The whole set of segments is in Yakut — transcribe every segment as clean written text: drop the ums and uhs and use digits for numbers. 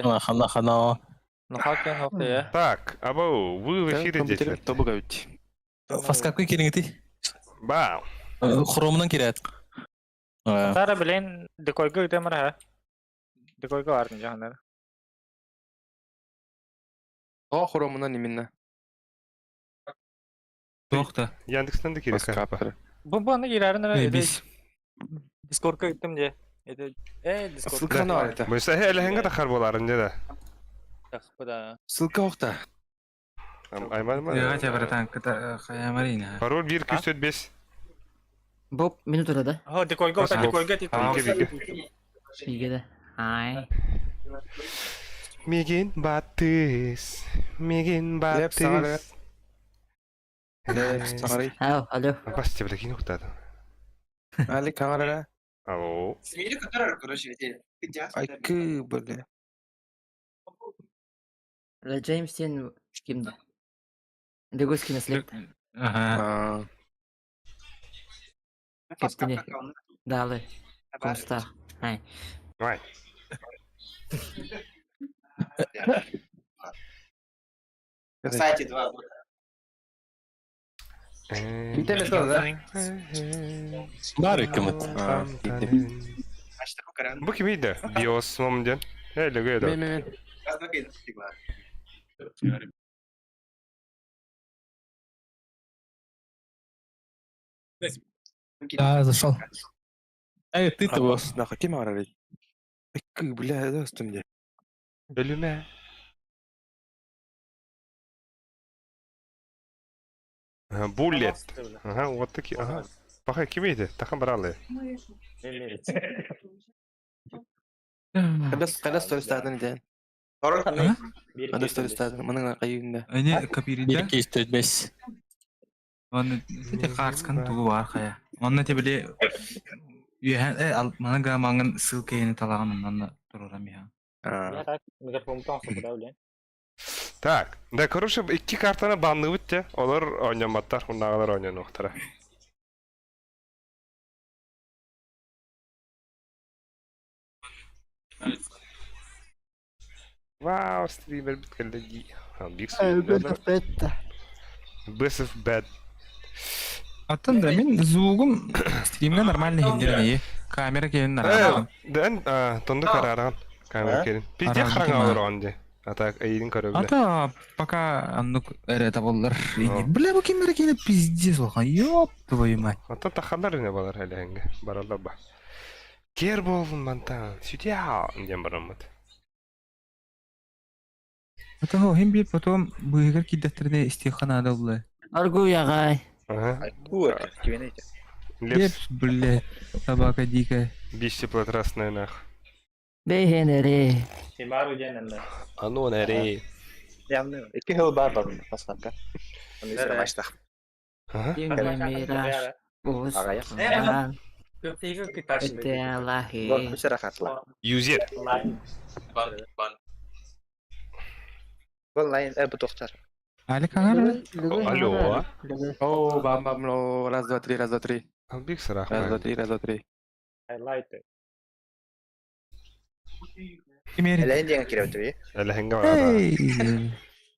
Хана хана. Так, абау, вы в эфире дети. Тобуга ведь. Фаскапка кириңити. Бау. Хромунан кирет. Сара билен декойга үтемер ha. Декойга бардым жахандар. О, хромунан именно. Туох да. Яндекстан да кире Фаскапка. Бу бу аны кирәрин Э, бис. Дискордка үттем де. Это э Дискорд. Ссылка на это. Бұйса әліхінгі тахар боларын деді. Да. Ссылка охта. Айман Я тебя, братан, ката Марина. Пароль 1 205. Боб минутада да? О, декойга, Пас декойга, Биге биге. Биге да. Ай. Меген батыс. Меген Леп, саңар, батыс. Леп, саңарай. Ау, алло. Бас тебе кине уктады. Али, камерара. Алло. Смели, которая, короче, эти... Айкы, бля. Джеймс сен кимди? Дегоски наслед. Ага. А, Кептини. Далы. Кумста. Ай. Давай. На сайте два года. Битеме да? Бар үкімет. А, А что такое каран? Бу ким иде? Биос момден. Эле Мен, гөйдө. мен, мен. Раз, два, три, два. Да, зашел. Эй, ты-то босс. Нахуй, кем арарай? Айкы, бля, да, мне. Өлүмө. Буллет. Ага, вот таки. Ага. Пахай ким иде? Тахан баралы. Когда, когда сторис тадын ден? Пароль А? Когда сторис тадын? Мының кайында. Эне копириде. 1 205. Оны эти карскан тугу бар хая. Онна те биле Юһән э ал мана маңын ссылка ени талаган оннан турурам я. А, Так, микрофон там да, блин. Так, да, короче, икки картаны банныбыт те. Олар ойнаматтар, уннагалар ойнануктара. Вау, стример биткенде ди. Биг Бесов бэд. Аттан да мен звугум стримге нормально хилдер Камера келин Э, нормально. дэн, тонды карараган. Камера келин. Пизде Араган хараңа ким, олар онди. А так, эйдин көрө биле. Ата пока аннук эре табылар. О. Бля, бу камера келин пиздец олхан. Ёб твою мать. Ата тахалар не балар әләңге. Баралар ба. Кер болдун мантан. Сүтя дем барамыт. Ата хо хим бир потом быгыр киддеттерне истихана да булы. Аргу ягай. Ага. Кибенете. Лепс Лепс, блядь, собака дикая. биш теплотрасная нах. Бейхенере. Симару денен. Ано нэри. Явно. Икки хил бар бар пасхалка. Он из Ромаштах. Ага. Димираш. Бос. Агая. Эте Аллахи. Бусера хатла. Юзер. Онлайн э бу доктор. Али каңар? Алло. О, бам, бам, ло, раз, два, три, раз, два, три. Бик сырах. Раз, два, три, раз, два, три. Хайлайты. Кимери. Элен деген киреп Әләңге барада.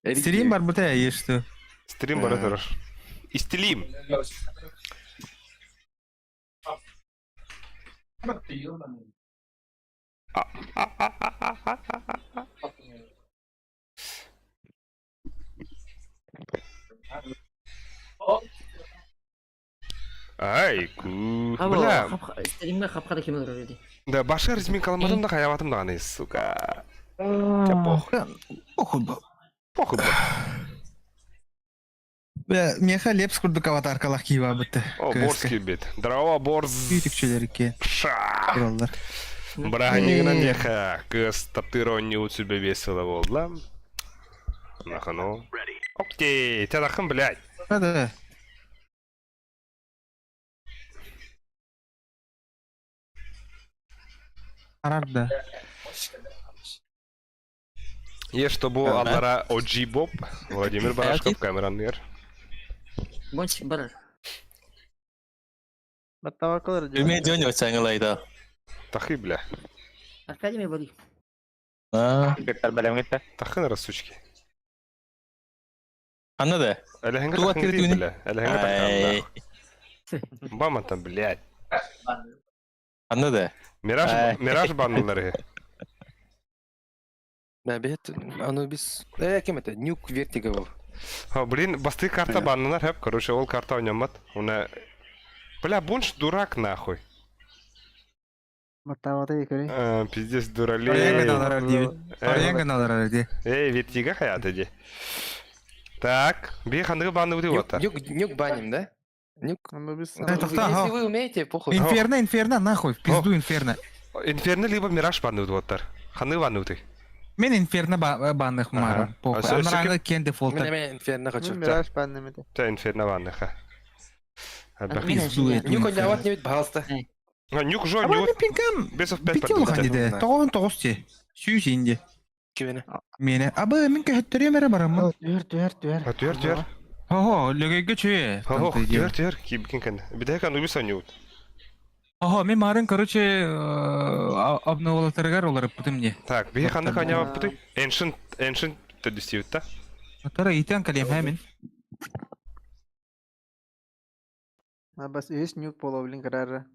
Эй. Стрим бар бута ешті. Стрим бара турар. Истилим. Ай, ку. Бля, Стримге хапкада ким олор ди. да башка разминка алмадым да хаябатым да аны, сука. Тя похуй. Похуй бу. Похуй бу. Бля, меха лепс курдук аватаркалах киба бітті. О, борский бит. Дрова борз. Күйдікчелерге Ша. тураллар. Браһынньыгынан меха кыз таптыронни у тебе весело болла. Нахано. Окей, тядахын, блядь. Да. Арарда. Е, чтобы аллара OG Боб, Владимир Барашков, камеран мер. Бонч бар. Үмэ дьон өтсәңі лайда. Тахы, бля. Академия бори. А, Кыттар бэлэмҥит Тахын ара, сучки. Анна да. Элэһиҥҥэ Туга тахын дии, кирдиини? бля. Элэһиҥҥэ Ай. тахын. Бамантан, блядь. Анна да. Мираж, Ай. Мираж баннылар иһи. Да, бэт, Анубис. Кем это? Нюк Вертиго был. Ха, блин, басты карта баннылар хэп, короче, ол карта ойнаммат. Уна... Бля, Бонш дурак нахуй. Маттаабата көрүй. А, пиздец, дуралей. Арыйан гыналар диэбит. Э, Арыйан гыналар ди. Эй, Вертиго хаята ди. Так, би хандыгы банны бути Нюк, оттар. нюк, нюк баним, да? Нюк. Анубис. Э, тоқта, Если ха. вы умеете, похуй. Инферно, инферно, нахуй, в пизду инферно. Инферно либо Мираж банны бути оттар. Хандыгы банны бути. Мен инферно банных марын, Ага. похуй. А, сө- Анараңы кен дефолта. Мен инферно хочу. Мираж баннымыты. Та инферно банны ха. Мен Пизду инферно. эту Нюк инферно. ойнават не бит, пожалуйста. А, нюк жо, А нюк. мен пинкам Бесов 5 бити улахан диде. Тоҕон тоҕус ти. Сүүс инди. Кимени? Мене абы мен көһөттөрүм эрэ бараммын. Түһэр, түһэр, түһэр. А, түөр, түөр. Хо-хо, лөгөйгө чүө. Хо, түөр, түөр. Кибикин кэн. Бидэ кан убиса нюк. Хо, мен марын, короче, обновлатыргар олар путым не. Так, би хандыгы анява бути. Ancient, Ancient төдүстибит та. Тара итен калем хэмин. Бас үс нюк бола билин карара.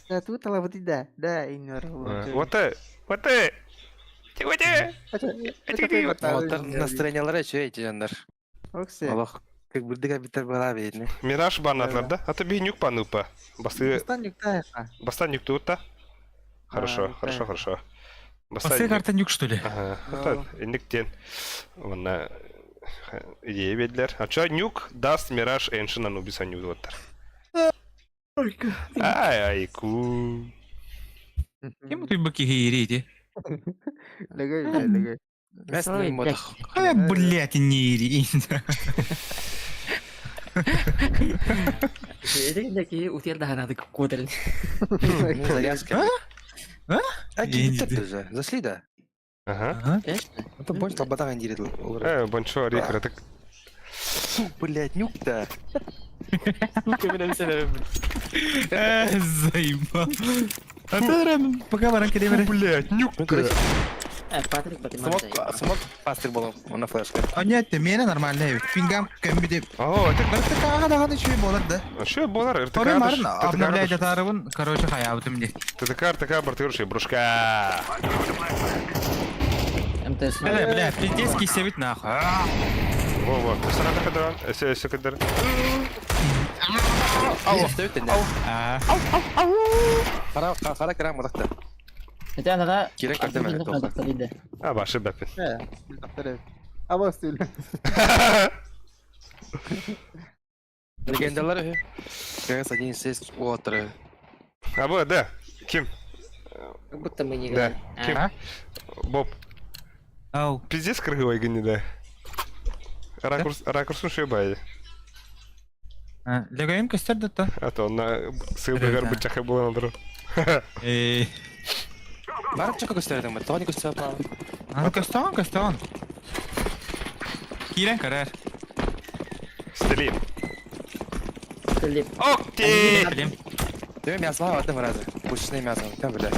Да, тут талабыты да. Да, инор. Вот э, вот э. Вот э. Оттар настроениялары чөй жандар. Оксе. Аллах, как бирдиге битер бара бейни. Мираж баннатлар да? А то би нюк банныпа. Басты Бастан нюкта. Бастан нюк тут та. Хорошо, А, хорошо, да. хорошо. Басты карта нюк, что ли? Ага, это инниктен. Онна идея бедлер. А чё нюк даст Мираж Ancient Анубиса нюк вот. Ай, айку. Кем ты баки хири Легай, легай. Местный мотох. Э, блядь, не ири. Эти утер да надо кодер. Зарядка. А? А, Я не кибиттер знаю. тоже. Зашли, да? Ага. Ага. Это больше толбатан дирит. Э, бончо, рикра, так. Фу, блядь, нюк-то. Э, заебал. А ты пока баран калем. Блять, нюк. Ну, короче, Патрик Батиман. смог, смог пастырь был, он на флешке. А нет, мене нормально. Пингам кембиде. О, это Барты кага чуй болар да. Что, болар, РТК. Оры марын обновляй татарыбын, короче, хаябытым ди. ТТК, РТК, бартырши, брушка. МТС. Бля, бля, пиздец кисебит нахуй. Во, во, сарада кадран, эсе эсе кадр. Ау, ставит не. А, Хара, хара крам мадакта. Это она Кирек картем әле тоқта. А, башы бәпин. Абас түл. Легендалар КС 1.6 уотры. А, бу, да. Ким? Как будто мы не Да. играли. Ким? А? Боб. Ау. Пиздец крыгой гни, да. Ракурс, ракурсын шибай. Легоем костер да то. А то на сылбыгар Да. бычаха было на друг. Э, Барып чака көстөрдүң бе? Тони көстөрүп а костон, костон. Кирен карар. Стрим. Клип. Ок ты! Блин. Деме мясо алдым разы. Пушечное мясо, там, блядь.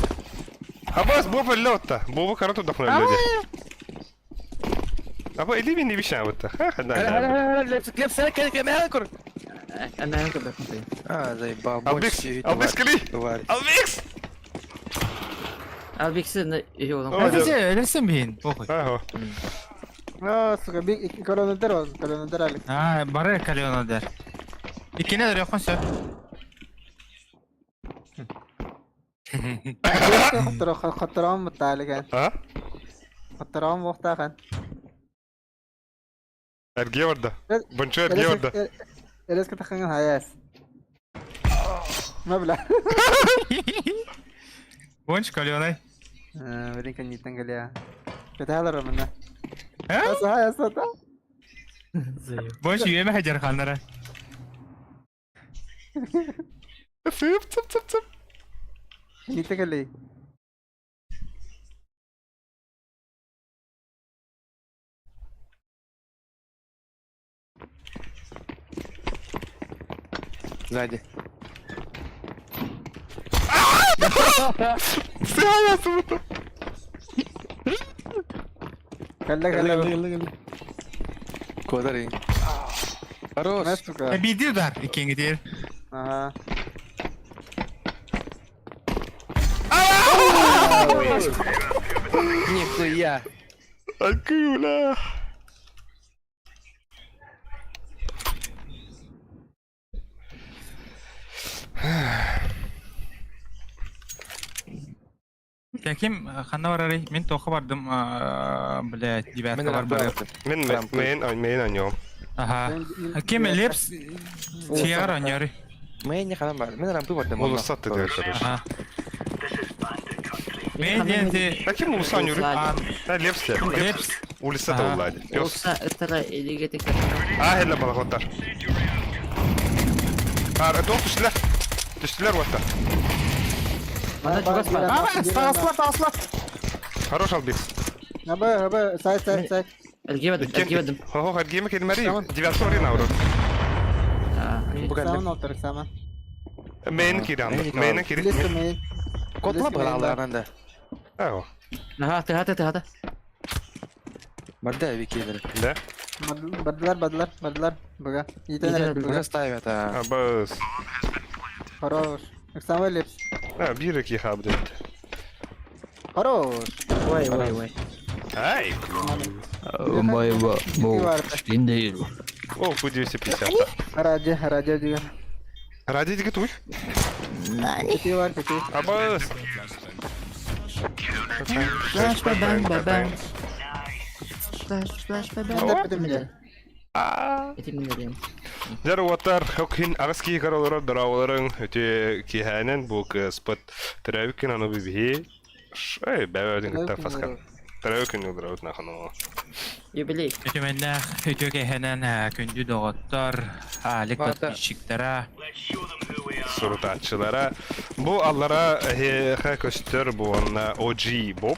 Абас, Боба лётта. Боба короту дохнули люди. Аба или не вещам вот. Ха, да, да. Она как бы. А, заебал. Албекс, Албекс кали! Албекс! Албексы на ее Ой, Это же лесен бин, похуй. Ага. Ну, сука, биг коронадер он, коронадер Алекс. А, бары калена дер. Икене дер якын сө. Хатырам муталыган. А? Хатырам вақтахан. Эрге барда. Бончо эрге барда. Элеске таханган хаяс. Мабла. Бонч каленай. Блин, не тангалия. Каталар мына. А? Аса хаяс та. Бонч юеме хаҗар ханнара. Цып, цып, цып, цып. Не тангалей. Сзади. Сыһая субута. Кэллэ кэллэ. Куодарый. Хорош. На, сука. Биди удар иккиҥҥитигэр. Ага. Нихуя. Акула. Ким ханна барарый? Мин туохха бардым, блядь, Мен девятка бар барар. Мен мен мен аньом. Аха. Ким Лепс тиягар оонньоруй. Мен не ханан бар. Мен рампы бардым. Улуссат деді короче. Аха. Мен диэн А ким улуса оонньууруй? А Лепс леп. Лепс. Улица да уллади. Пес. Улса ыттара илиге текер. А хелле балахоттар. А, тоқ түстүлэр. Түстүлэр уоттар. Мана чугас бар. Аба, таҕыслар, таҕыслар. Хорош албикс. Аба, аба, сайт, сайт, сайт. Эргийбэтим, эргийбэтим. Хо-хо, эргиэмэ келмэри. Девятка орин ауру. Саман олтар, саман. Мейн кири анды. Мейн кири. Лист мейн. Котла бырааларанда. Ао. Наха, тыхата, тыхата. Барда викилер. Да. Бардылар, бардылар, бардылар. Бага. Итен Уже ставят. Абыз. Хорош. Самый лепс. А, бир ки хабдет. Хорош. Ой, ой, ой. Ай. お前はもう死んでいる。 О, бу 250. Ради, ради деген. Ради деген туй. Пяти бар, пяти. Абыз. Флаш ба бang ба бang. Флаш, флаш ба бang. Этим Дэр уоттар хокхин аҕыс киһи королоро дорооболоруҥ үтүө киэһээнэн бу кыаспыт төрөөбүт күн аны биһи эй бэбэбитин кытта фаскар төрөөбүт күн ылдырабыт нахано Юбилей. Үтүмэннээх үтүө киэһэнэн күндү доҕоттор, Алик подписчиктара. Сурутааччылара бу аллара эһиэхэ көстөр бу онна OG Боб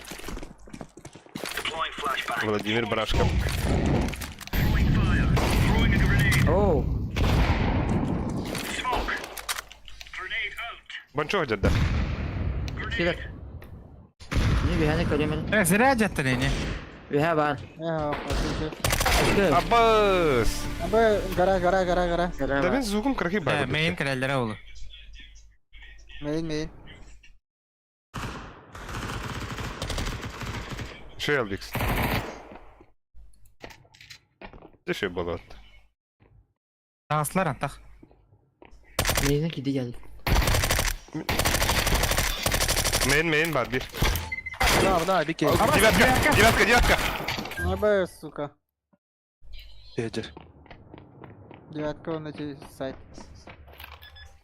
Владимир Брашков. Оу. Бончо дьэрдэ. Килер. Не биһэни көрөмөн. Э, зря дьаттар ини. Биһэ бар. Абыс! Абы, гора, гора, гора, гора. Да мен звугум крахи бар. Э, мейн кэлэллэрэ ол. Мейн, мейн. Шелбикс. Дешев болот. Таҕыслар антах. Мейнен киди geldi. Мейн, мейн бар бир. Да, да, вики. Девятка, девятка, девятка. Абы, сука. Петер. Девятка он эти сайт.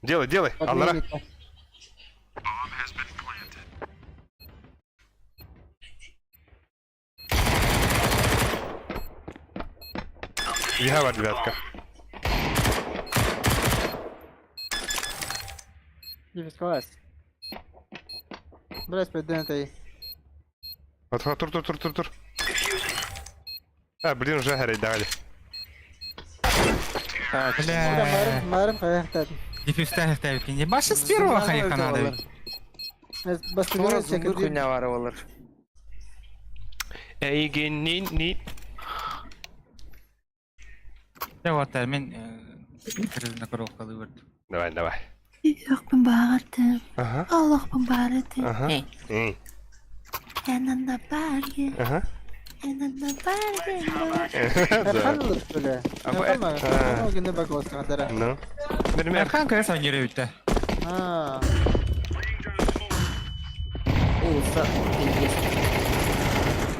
Делай, делай. Аллара. Я бар девятка. Девятка. Брось, пойду Тур, тур, тур, тур, тур. А, блин, уже горит, дали. Бля. Диффюзтаах тэбикин. Башы с первого хайха надо. Тура зунгур хуйня бар олар. Эй, ни, ни. Дэ вот мен на коровкалы бердим. Давай, давай. Йохпун баҕартым, Ага. олохпун баарытым, Ага. эн анна бааргын, Ага. эн анна бааргын. Да. Ну. Эрхан кырыс оонньуур эбит. А. Улса пиздец.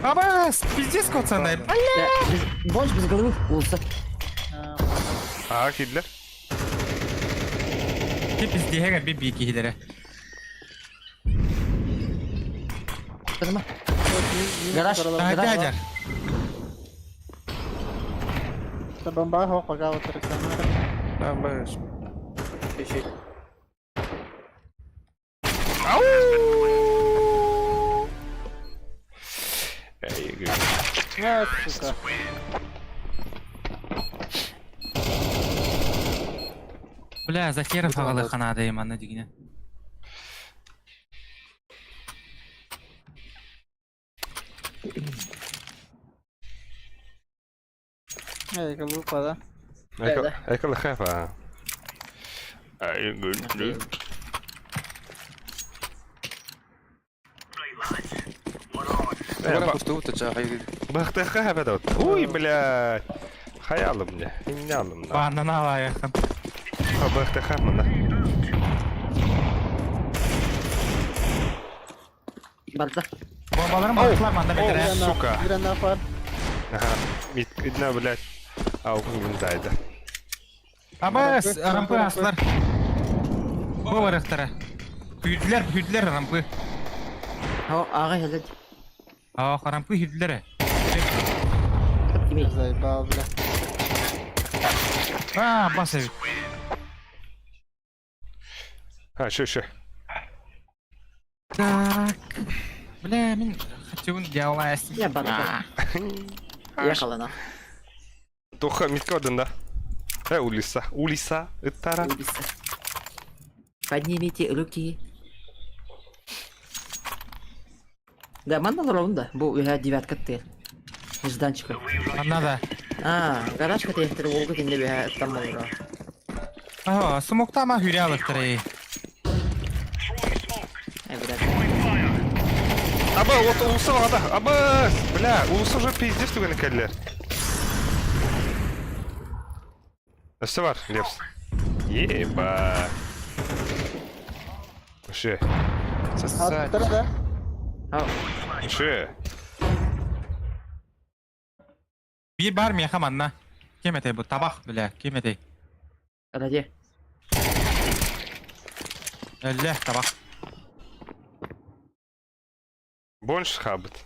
Аба, пиздец коцанай. Больше без головы. Улса. А, кидлер. Ти пиздеһэ би би киһилэрэ. Тырма. Гараж. Гараж. Бомба хо пока вот Бомба. Ау! Эй, А, сука. Бля, Захеров аҕалы ханаадайым манна дигинэ. Эй, глупо, да? Эйкал хафа. Бахтаха хабадот. Ой, блядь. Хаялым мне. Иннялым на. Бааннан алайахын. Бахтаха мына. Барда. Бомбаларым бардылар манна бетере. Сука. Гранат бар. Ага. Видно, блядь. Ау, зайда. Абас, рампы аслар. Бу барахтара. Hürdüler, hürdüler rampı. О, аҕа хэлэт. Аа, rampı hürdüler. Кими? Заебал, бля. Аа, бас эбит. А, шо, шо. Так. Бля, мин хочу дьявола Я барда. Ехала на. Тоха митка да. Улиса. Улиса. Ыттара. Улица. Поднимите руки. Да, манна ровно, Бу уха девятка ты. Нежданчика. Анна да. А, гаражка ты эхтер волга кинде бе там болра. Аа, смоктама хүрэ алыктары. Эй, блядь. Аба, вот улуса вада. Аба, бля, улуса уже пиздец туганы кэллер. Все бар, Лепс. Еба. Вообще. Сосать. Аттар, да? Вообще. Bir бар меха манна. Кем это бу табах, бля, кем это? Ради. Әллә табах. Больше хабыт.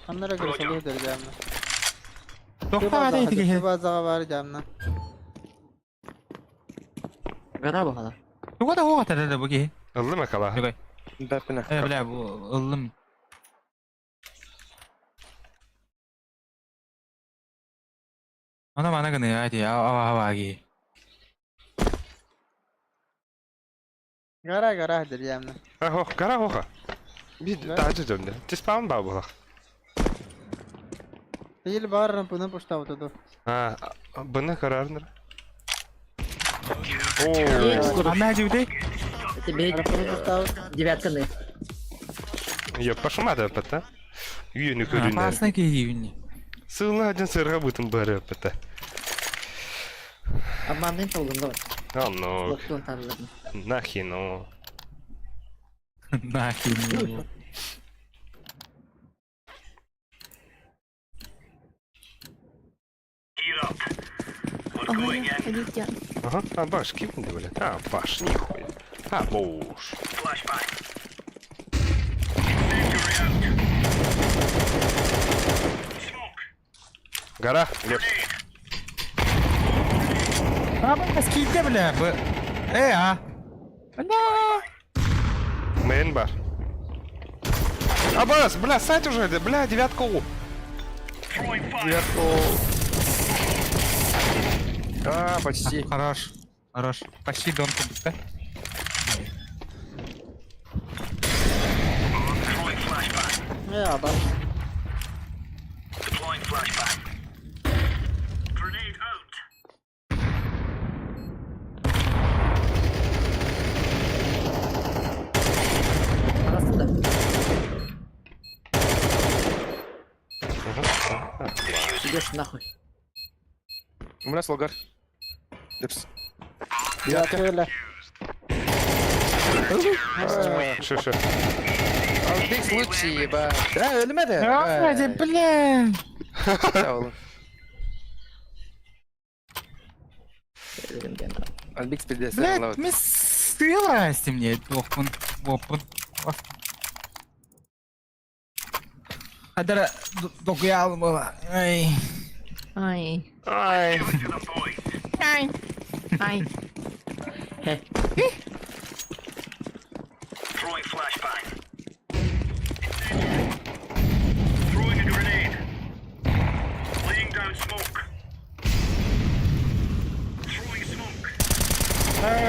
Аннара көрсөлү дергәмне. Тохта ада итиге. Базага бар жамна. Гара бахала. Туга да хога тада бу ки. Ыллы макала. Тугай. Бәпіне. Э, бля, бу ыллым. Ана мана гына ати, ава ава ги. Гара гара дергәмне. А, хох, гара хоха. Би тажы жөнде. Тиспаун ба булах. Ил бар буны пуштабыт А, бұны карарныр. О, Ана жуде. Это бей девятка ны. я пошумада пата. Үйені көрінер. Опасно ки юни. Сылы один сырға бұтын бәрі пата. Обманный толгун давай. А, ну, Локтун тарларын. нахи, ну. Нахи. Ой, идите. Ага, а баш, кипнди, блядь. А, баш, нихуя. А, бош. Гора, Лепс. А, бля, скидте, бля. Б. Э, а. Бля. Мейн бар. Абас, бля, сайт уже, бля, девятка У. Девятку. А, почти. Хорош. Хорош. Почти дон да? Я бар. Арасында. Идешь нахуй. У меня слогар. Лепс. Девятка. Шо, шо. Албек случай, еба. Да, өлмәде. А, бля. Сау Альбик пиздец. Блядь, мы сыласти мне, опын, опын. Хадара докуял было. Ай. Ай. Ай. Ай. Ай. Хе.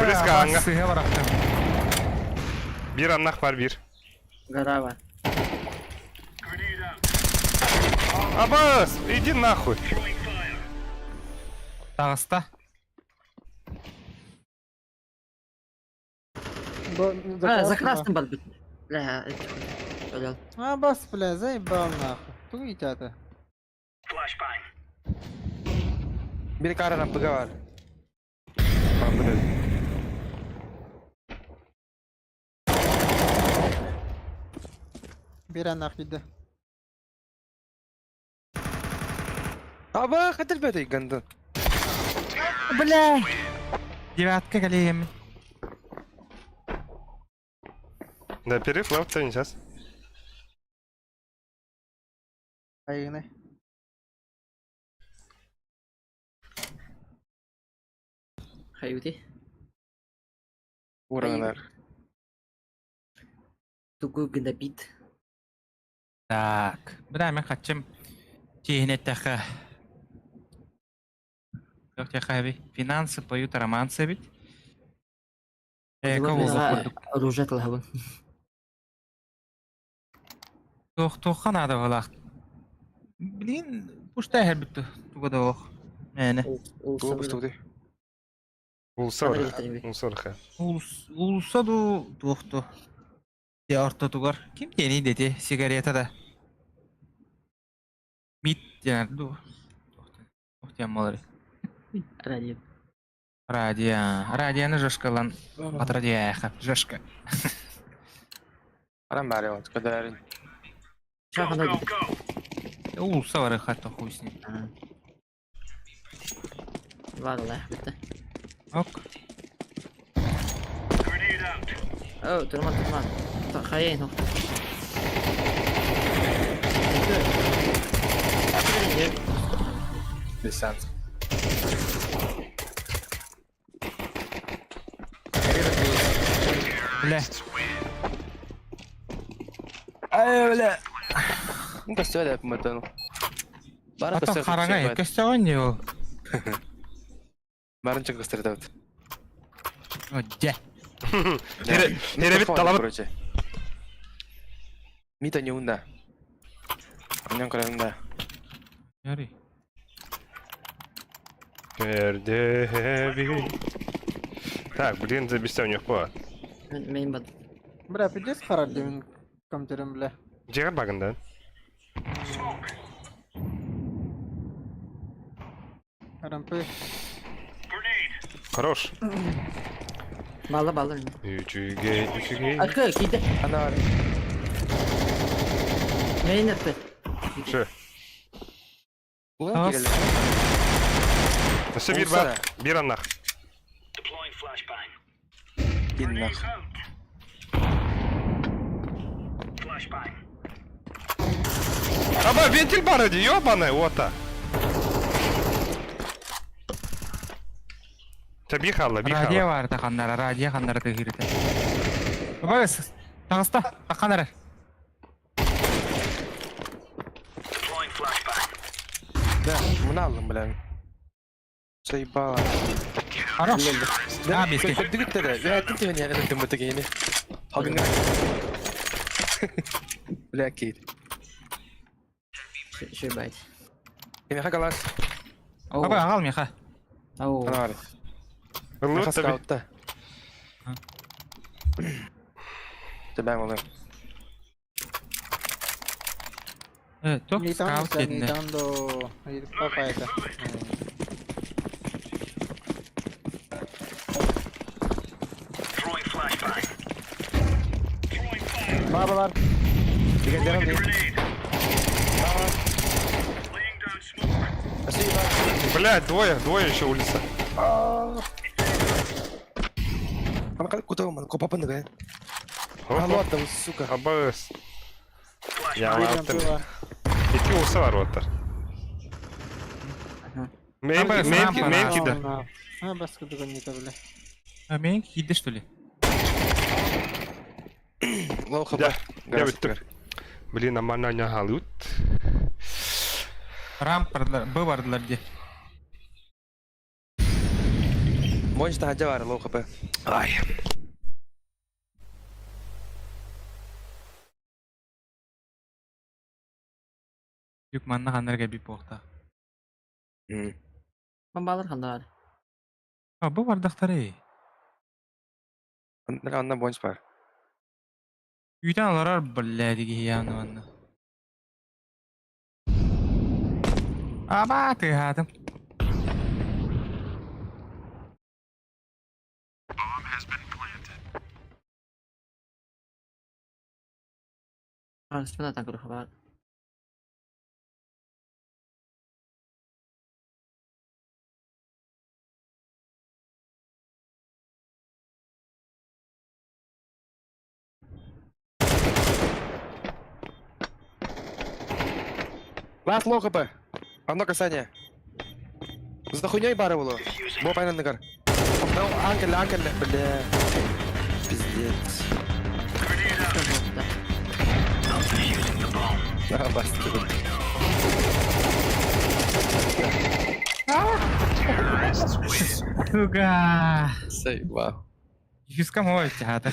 Близко аңга. Сыһа барахтым. Бир аннах бар бир. Гарава. Абас, иди нахуй. Таҕыста. А, за красным барбыт. Бля, это... А, бас, бля, заебал нахуй. Тугуйте это. Бир каранан пыга бар. Бир анах иди. Аба, хотел бы это гандон. Бля! Девятка кэлиэм. Да, перерыв лафта сейчас. Айгыны. Хаюти. Уранар. Тугу гнобит. Так. Бля, мен хачым. Тиһинеттэхэ. Төхтөхәби. Финансы поют романсы бит. Эко болуп курдук. Оружие тылабын. Туох-туохха наада буолаах. Блин, пушта эһэр бүттү. Туга да ох. Мээнэ. Тугу бустугуй. Улсор. Улсорха. Уулусса дуу туохту. Те ортотугар. Ким диэний дети сигарета да. Мит диэн дуу. Туох диэн буолар. Радио. Радио. Радионы жошкалан. От радио Жошка. Арам баары вот, көдөрүн. Шахана дип. Уулусса бары хатта хуй с ним. Ладно, бітті. Ок. О, турман, турман. Хайын, ох. Дистанция. Бля. Ай, бля. Ну, көстүбэт эп мытын. Бары Ата көстөр. хараңай, көстөҕөн дии ол. Барынча көстөрдөбүт. О, дьэ. Теребит талабыт. Короче. Мита не унда. Аннан көрөм да. Ярый. Так, блин, забесте у них по. Мен бад. Бля, пиздец харар деймін компьютерім, бля. Жегер багында. Рампы. Хорош. Бала бала. Үчүгэй, үчүгэй. Акы, киде. Ана бар. Мен атты. Шы. Улан Тас. киреле. Өссө бир бар. Бир аннах. Иннах. Аба, вентиль бар эди, ёбаный, ота. Та бихала, Радио бихала. бар таханнара, радио ханнара тыгырыта. Бабас, таҕыста, тахханара. Да, мына алдым, бля. Заебала. Хорош. Да, беске. Көттүгүт да. Я тин тин я тин бутык ини. Хагынга. Бля, кейт. Шибайт. Эми хагалас. Аба, ағал меха. Ау. Ана бар. Лут Меха таби. скаутта. Тебәң олы. Э, тох Не там, скаут не дединде. там до... Папа это. Бабалар. Дигәндәрем ни? Блядь, двое, двое еще улица. Ана кадып кутагым, ана копапын да. Оп, Алло, оп. там, сука. Абас. Я Бир лаптым. рампы бар. Ики улса бар оттар. Мейн, Абас, мейн, рампа, мейн рампа. кида. А, басқа дүгін не бля. А мен киді, что ли? Лоу Да, хп. я бүттүм. Блин, амана не халут. Рамп бардылар, Б бардылар де. Мощь таһырдьа баар, лоу хп. Ай. Юк манна ханна эрэ кэлбит буолуохтаах. Бомбалар ханна баар? А, бу бардахтарый. Анна бонч бар. Үүтэн олорор, блядь, киһи манна. Аба, тыаһаатым. Спина так баар. Лас лоу хп. Одно касание. За хуйней бары было. Бо пайнан нагар. Анкель, анкель, бля. Пиздец. А, баста. Сука! Заебал. Фиска мой театр.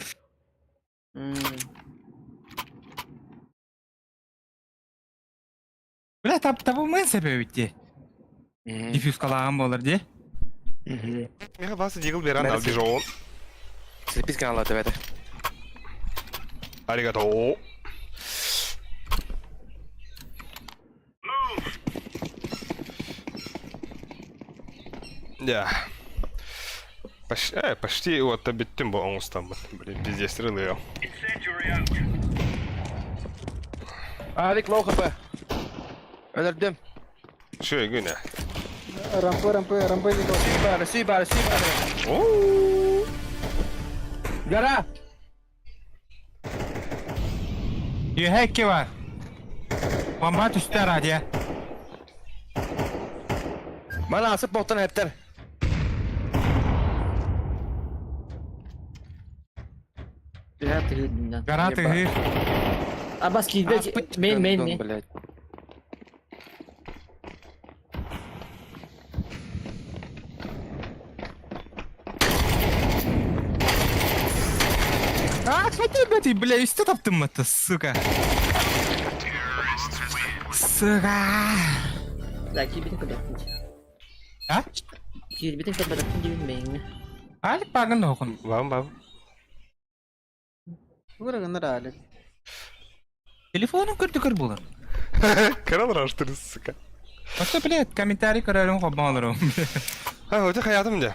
Бля, тап табу мен себебитти. Диффюзкалааган болар ди. Меха басы дигл беран дал бижон. Слепись канала тебе. Аригато. Да. Почти, почти вот табиттим бу оңустан. Блин, пиздец, рылы. Алик лоу хп. Өлөрдүм. Шö güne. Рампы, рампы, рампы не Сүй бары, сүй бары, сүй бары. Ооо. Гора! Юхекки бар. Бомба түстэ радио. Мана асып боқтан әптер. Гора тыгыр. Абас киирбэт мейн мейн мейн. Блядь. А, хотя бы ты, бля, үстэ таптым это, сука. Сука. Да, киирбитин көрбөппүн. А? Киирбитин көрбөппүн диибин мейҥҥэ. Алик багын окун. Бам бам. Ура, Алик. Телефонун көрдү көр булар. Канал раштырыз, сука. Ото, блядь, комментарий көрөрүм хоббаларым. А, вот хаятым де.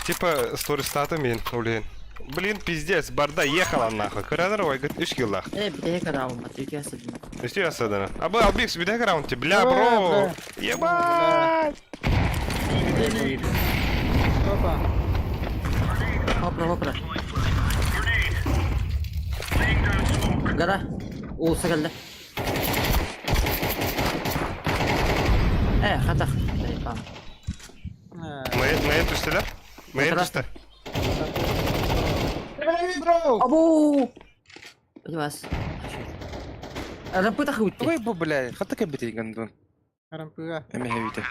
Типа стористаты мен, блин. Блин, пиздец, барда ехала нахуй. Көрәдер ой, говорит, үш киллах. Э, битэ караум, атыки асыдым. Үсті ясадана. А был албик, битэ раунд, бля, бро. Ебать! Опа. Хопра, хопра. Гора. Уулса кэллэ. Э, хатах. Мэ түстілер? Мэ түсті. Абу! Бас. Рампы тахы Ой, бу, бля, хата кәбити гандун. Рампыга. Эме хевите.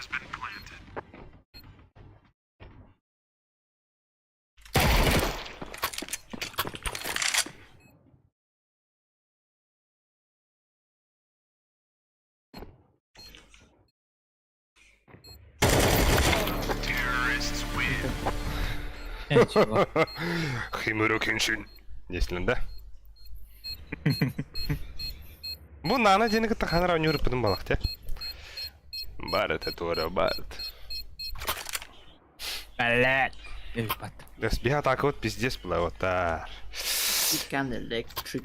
Химуро Кеншин. Действительно, да? Бу нана дені кытта ханара үнүріп бұдым балақ, те? Бар это тура, бар. Блядь. Эвпат. Биха так вот пиздец была, вот так. Электрик.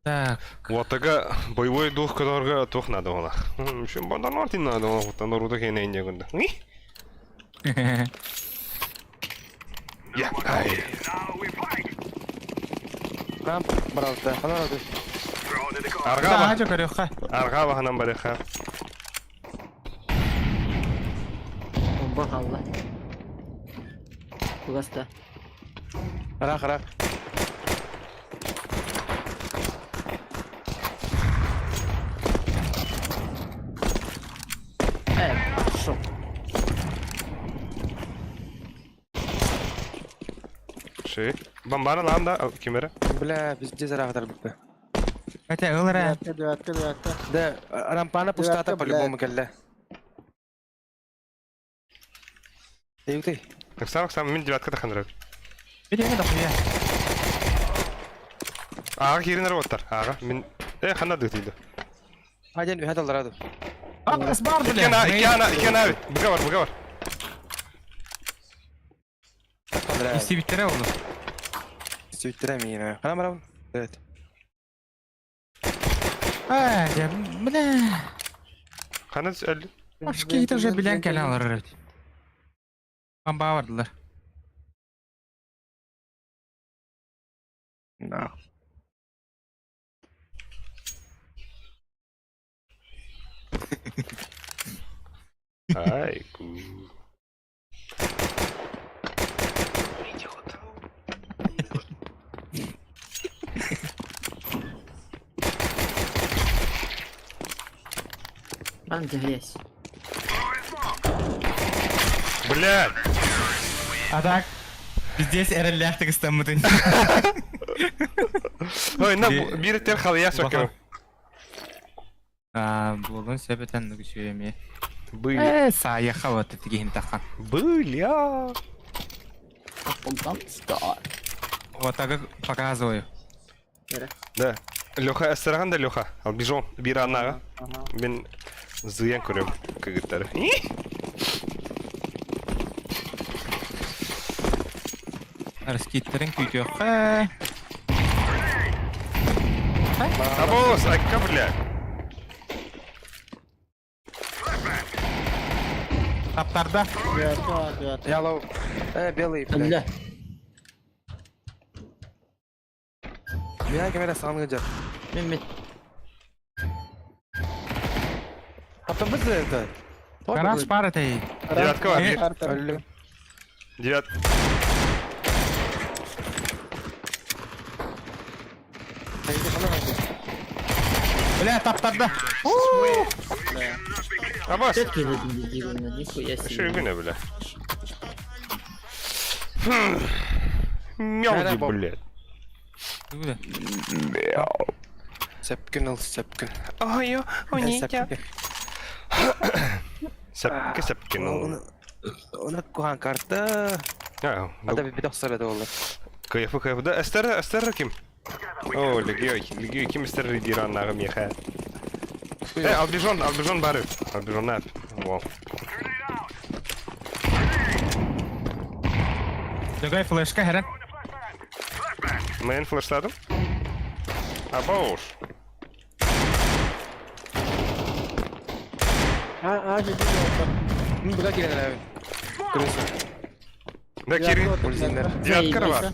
Так. Вот такая боевой дух, которого тух надо было. Еще банданартин надо было, вот оно руда хейне не гунда. Я, ай. Рамп баралта. Ханара Аргаба. Ага, көрөххэ. Аргаба ханам барыха. Бомба қалла. Кугаста. Ара, ара. Э, шок. Ши. Бомбаны лаан да кимере. Бля, везде зараҕатар бу. Хотя ыл эрэ. Девятка, девятка, девятка. Да, рампана пустата Девятка, по-любому кэллэ. Эй, Оксана, Оксана, мин девятка таханырар. Билиҥҥи да хуя. Ааҕа киирин роботтар. Ааҕа. Мин... Э, ханна дытыйды. Один үһэ доллара А, бар, бля. Икки ана, икки ана, икки ана. Быга бар, быга бар. Истибиттэрэ ол. Сүттэрэ миина. Хана барабын? Evet. А, я, бля. Ханна өлдү. Башка киһи уже билэн кэлэн олорор эбит. Бомба бардылар. На. Ай, ку. Ман грязь. Блядь. А так, здесь эрэллээхтик ыстаммытын. Ой, на бир тер халыя сокер. А, буолун сөбөтөн нүгүсүөми. Бля. Э, саяха вот тигин тахан. Бля. Афганстан. Вот так показываю. Да. Леха, эстераган да Леха. Ал бижон бир анага. Мен зыян көрөм кыгыттары. Раскиттерин күүтүөххэ. Абос, айка, бля. Таптарда. Девятка, девятка. Я лоу. Э, белый, блядь. Бля. Меня камера саған гыжар. Мен мен. Аптан біз это. Гараж пара тей. Девятка бар. Өллү. Девят. Бля, таптарда. Абос. Все-таки нихуя Еще себе. югуна, бля. Мяу, блядь. Сәпкін ыл, сәпкін. Ой, Сәпкін. Сәпке сәпке, ну. Оны кухан карта. А, Ада бит оксар это олар. Кайфы, кайфы. Да, Эстер, Эстер ким? О, Легиой, Легиой, ким Эстер лидиран нагы меха. Э, Албижон, Албижон бары. Албижон нап. Во. Дөгөй флешка херен. Мен флешладым. Абоуш. А, а, девятка. Бұға келген әбі. Көресің. Да, кири. Ульзинер. Девятка бар.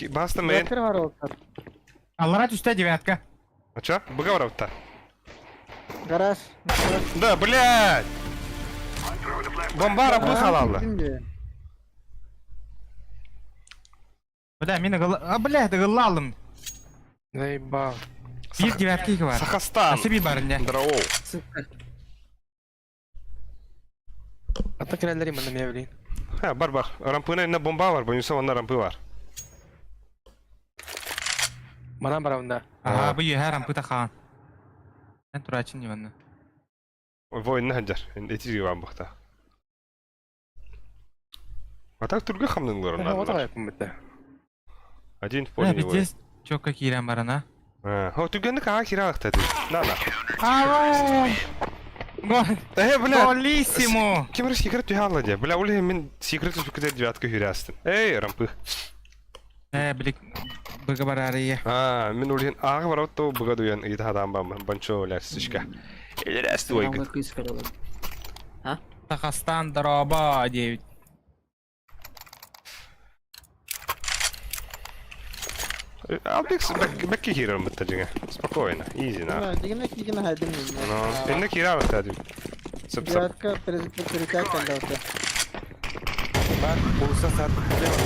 Баста мен. Девятка бар ол. Аллара түстэ девятка. А чё? Быга бар Гараж. Да, блядь! Бомбара бы халалла. Бля, мин гыл... А, бля, дыгыллалым. Заебал. Бир девятка бар. Сахастан. Асыби бар не. Дроу. Сука. Ата кирелер именно мен билейин. Ха, бар бар. Рампына инна бомба бар, бойынса онна рампы бар. Манан барабында. Ага, бу еһэ рампыта хаан. Мен турачин иванна. Война хаджар. Эти живан бахта. А так түрге хамныңлар Вот оннан. аяпым бітті. Один в Бля, поле не воин. пиздец, чокка киирэн барана. О, түргенді каға киралықта ты. На, на. Ава! Э, бля. Голиссимо! Ким ры секрет түйалла де. Бля, уле мен секрет үспікіде девятка хүрястым. Эй, рампы. Э, блик, быга барарыя. А, мен улен ағы бар отто бұға дуян иді адам бам. Банчо, бля, сучка. Элерәсті ой Рамга кыз каралар. Сахастан дроба 9. Албекс бәкке кирам бітті жеңе. Спокойно, изи на. Дигене кигене хайдым мен. Ну, инне киралықта дейм. Сып сып. Девятка, перезарядка калды. Бар, улуса сат. Слева.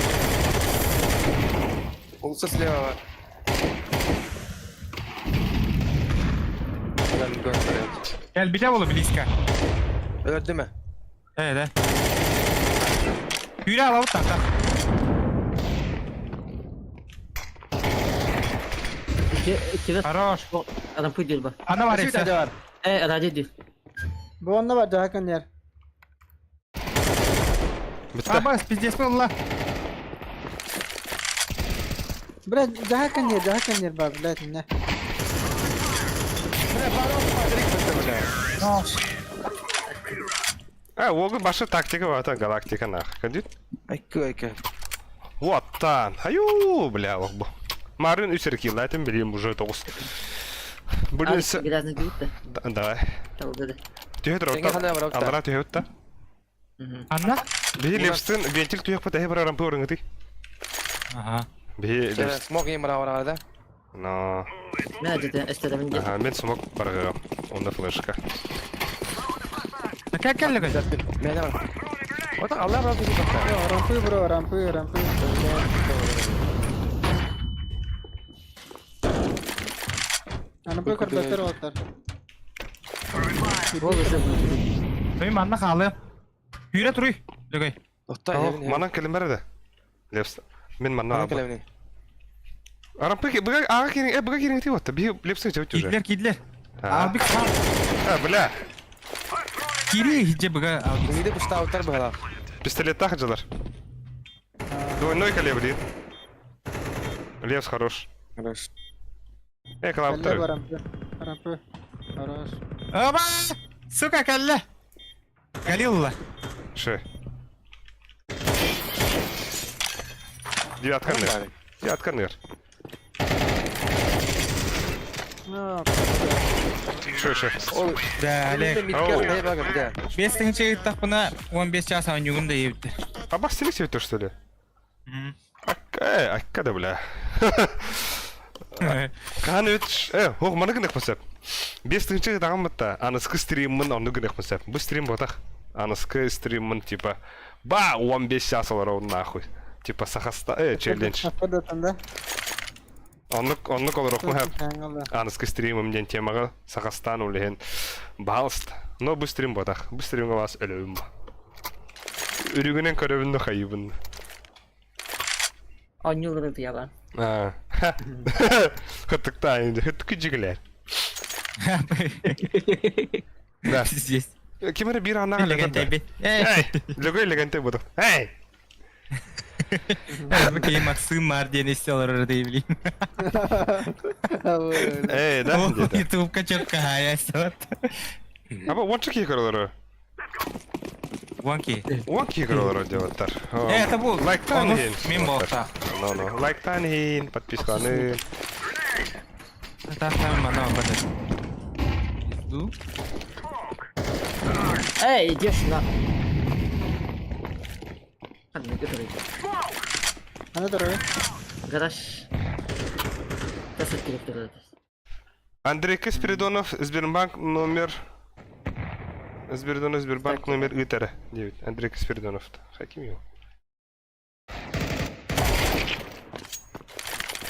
Улуса слева бар. Гон, гон, блядь. Gel bir de bolu близко. Өлді ме? Э, да. Yürü alalım tak tak. Тебе Хорош. Адам пуй дилба. Ана бар эссе. Э, ради дил. Бу онно бар жаха көннер. Бүтті. Абас, пиздец болла. Блядь, жаха көннер, жаха көннер бар, блядь, не. Бля, барон Патрик бля. А, оғы башы тактика бар, галактика нах. Кәдит? Айкы, айкы. Вот там. Аю, бля, ох бу. Марын үсер килайтын билим уже тоғыз. Блин, с... Грязный күйітті. Давай. Табылды. Түйе тұр, Сенге қандай бар, Окта? Алдыра түйе өтті. Анна? Бихи лепстін вентиль түйе қпа тәхе бір арампы орыңы Ага. Бихи лепстін. Смог им бара да? Но. Мен әжеті әстеремін де. Ага, мен смог барғы. Онда флешка. Как келді көз? Мен бар. Вот Алла бар деп Рампы, бро, рампы, рампы. Аны бу көрбөтөр оттар. Ол уже бұл. Той манна халы. Үйре туруй. Лөгөй. Тохта, Манан келім бәрі Лепс. Мен манна. Манан келемин. Арампы быга ага керин, э быга керин ти отта. Бихи лепстін жабыт уже. Кидлер, кидлер. Албик сал. А, бля. Кири хиджи быга албик. Миде куста уттар быгала. Пистолет тахаджалар. Двойной калибр. Левс хорош. Хорош. Э, клауптер. Рампы, рампы. Хорош. Оба! Сука, калла. Галилла. Ше. Девятка ныр. Девятка ныр. Ше, ше. Да, Олег. Бес тыңчы тақпына 15 час ойнугум да ебді. А бас селек себе то, что ли? Акка, акка да, бля. Кан өт, э, хох, маны гынық басап. Бес тыңчы тағам бітті. Аныскы стриммін, оны гынық басап. Бұл стрим ботақ. Аныскы стриммін, типа, ба, 15 час олар нахуй. Типа, сахаста, э, челлендж. Оннук, оннук олар оқмы хәп. Аныскы стримым ден темаға Сахастан улеген. Балст. Но бұл стрим ботақ. Бұл стримға бас өлөйім ба. Үрігінен көрөбін хайыбын. Ойнулыры тыяла. А. Хыттыкта енді, хыттыкы жігілер. Да. Здесь. Кимері бір аннаға Легенте легенте. Эй, лөгөй легенте бұдық. Эй! Бу Максим Марден истелер дейбили. Эй, да? Ютубка четко хая стелат. Аба, онша кей көрілері? Ванки. Он кей көрілері деп аттар. Э, это был. Лайктан хин. Мен болта. Но, но. Лайктан хин, подписканы. Так, там мана бада. Иду. Эй, идешь на. Аны дорогой. Гараж. Тасып керек тұрады. Андрей К. Спиридонов, Сбербанк номер... Спиридонов, Сбербанк номер ИТР. 9. Андрей К. Спиридонов. Хаким его.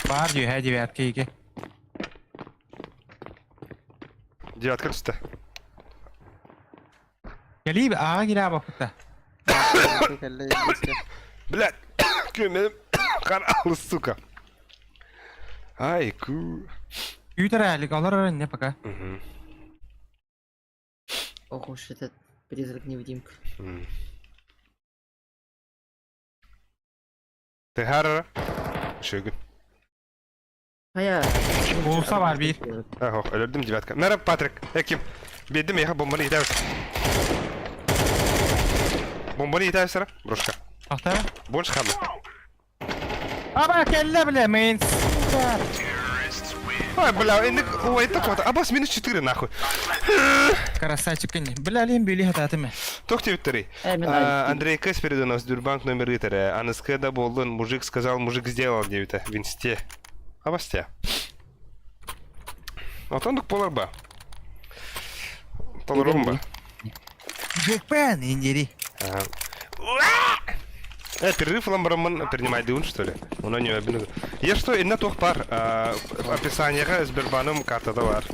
Бар дүйә девятка ике. Девятка түсті. Кели ага кире бакыта. Блядь, күмем қаралы, сука. Ай, ку. Үйтер әлик алар не пока. Ох уж этот призрак-невидимка. Ты хара? Шөгін. Хая. Болса бар бир. Ах, өлөрдүм девятка. Мәрәп, Патрик. Эким. Бедим, яха бомбаны итәбез. Бомбаны итәбез, сара. Брошка. Ахта. Больше хабы. Аба келле биле мен. Ой, бля, инде ой, это кот. Абас минус 4 нахуй. Красавчик кене. Бля, лем били хататыме. Тохти второй. Андрей К. Спиридонов, Сбербанк номер итері. Аныске да болдun, мужик сказал, мужик сделал, девіті. Винсте. Абасте. Отондук болар ба. Толорум ба. Жекпен индери. Э, перерыв ламбарамын принимай дыун, что ли? Оно не обидно. Я что, инна тух пар. Описаниеға Сбербаным картада бар.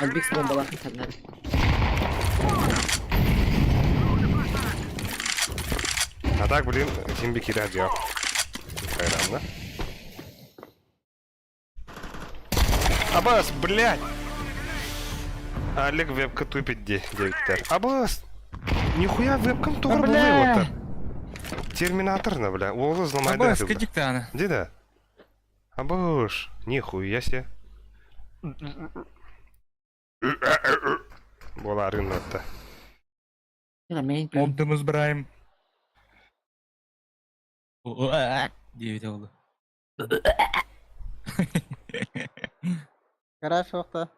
Альбикс бомбалар табнар. А так, блин, Симби кире радио. Инстаграмда. Абас, блядь! Олег вебка тупит ди, диэбиттэр. Абас! Нихуя вебкам тугар Бля! буолуоттар. Терминатор на, бля. Уолу взломай Абас, кадиктана. Где да? Абаш, нихуя себе. Буоларын отта. Оптимус Прайм. Диэбитэ буолла. Гараж суохта.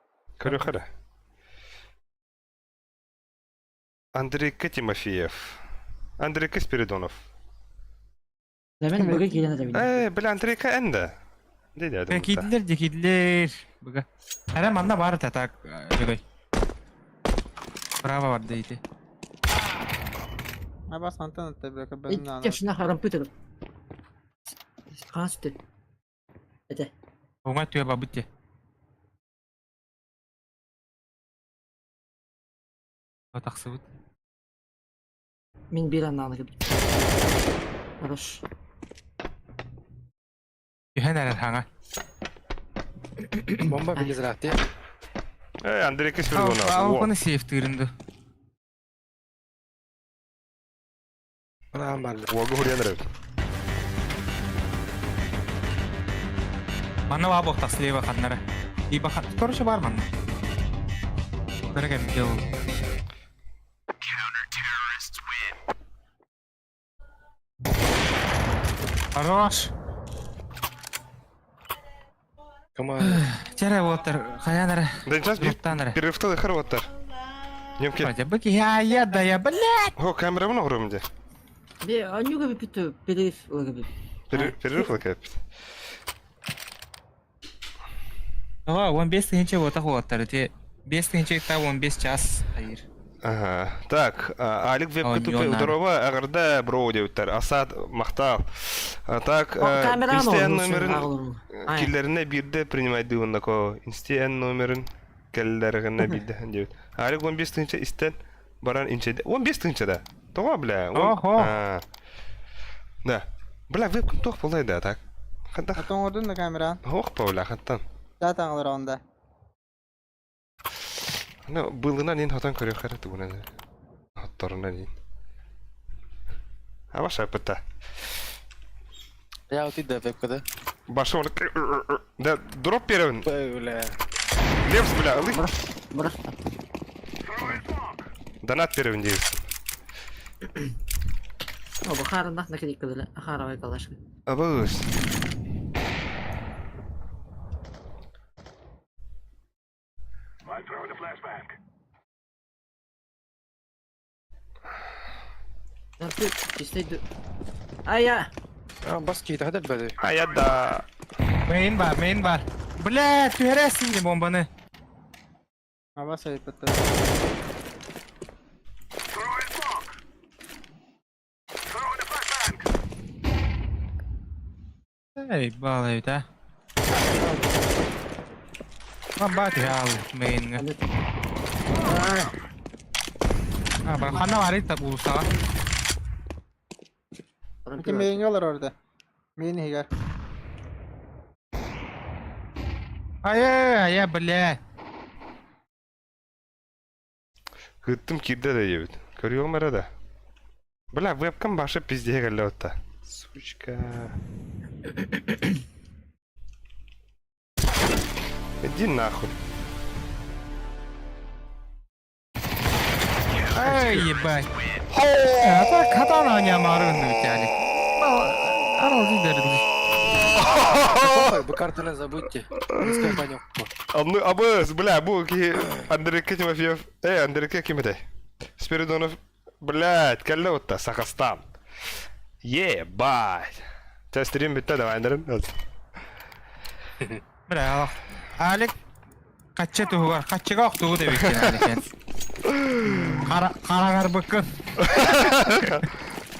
Көрүөхэрэ. Андрейка Тимофеев. Андрейка Спиридонов. Мен быга киирэн этэбин. Э, бля, Андрейка эн да. Деді Э, киирдилэр дии, киирдилэр. Быга. Эрэ манна баар этэ так, Дөгөй. Право барда ити. Абас мантан ытта бля көбөнүн аана. Тешна харампытыр. Хаан сүтэ. Этэ. Оҥа түө бабыт дии. Тахсыбыт. Мин биир аннааны кэбит. Хорош. Түһэн эрэр хаҥа. Бомба билизрахти. Э, Андрейка Спиридонов. Ауканы сейфтыырын ду. Анаан барды. Уолга хуруйан эрэр. Манна баа буохтах слева ханнара. Ибо короче бар манна. Бары кэмгэ ол. Хорош. Команда. Чэрэ уоттар хайаан эрэ. Да сейчас Туттан эрэ. перерывта хар уоттар. Немке. Хотя бы я я да я блядь. О, камерабын оҕуруом дии. Бе анюга бипиту перерыв ылга бип. Перерыв ылга эппит. Ага, 15 тыһыынча уотах уоттар. Ити 5 тыһыынча та 15 час айыр. Ага. Так, Алик вебка тупе Оонньуон здорово, аҕарда бро диэбиттэр. Асад махтал. А, Так, Камера Инстиэн номерин киллэринэ биирдэ принимайдыыбын Инстиэн номерин кэллэригинэ биирдэ диэбит. Алик 15 тыһыынча истэн баран инчэйдэ. 15 тыһыынча да? Тоҕо, бля? Охо. А. Да. Бля, вебкам туох буолай да, так? Хантах? Атын оҥордун да камераан. Ох, бля, хантан. Да таҥалар онда. Ну, былынан ин хотон көрүөххэ эрэ тугунан эрэ. Хотторунан ин. Аба шапыта. Я вот и да, вебка, Башы оны... Да, дроп беремин. Бля. Левс, бля, ылый. Бырах. Донат беремин дейбин. О, бу хаарыннах накидиккалары хаарабай калашка. Абыс. Ая! А, бас кейт, хадат бәді. Ая да. Мейн бар, мейн бар. Бля, түһэрээсин дии бомбаны. Абас айыппыттар. Эй, баалай эбит а. Бомба түһэ аалый мейнҥэ. А, бар ханна барый та уулуссаҕа. Ити мейинге олорор да. Мейин иһигэр. Айа, айа, бля. Кыттым киирдэ да диэбит. Көрүөҕүм эрэ да. Бля, вебкам баша пиздеһэ кэллэ отта. Сучка. Иди нахуй. Эй, ебать. А так катана нямары үтяли. Арал дидерди. Бу картаны забудьте. Пускай панек. Анны абыс, бля, бу ки Андрейка Тимофеев. Эй, Андрейка ким этэй? Спиридонов, блядь, кэллэ отта, Сахастан. Ебать. Чэ, стрим бүттэ, давай, Андрей. Бля, Алик качча туһугар, каччыга охтугу дебиккен Алик. Кара карагарбыккын.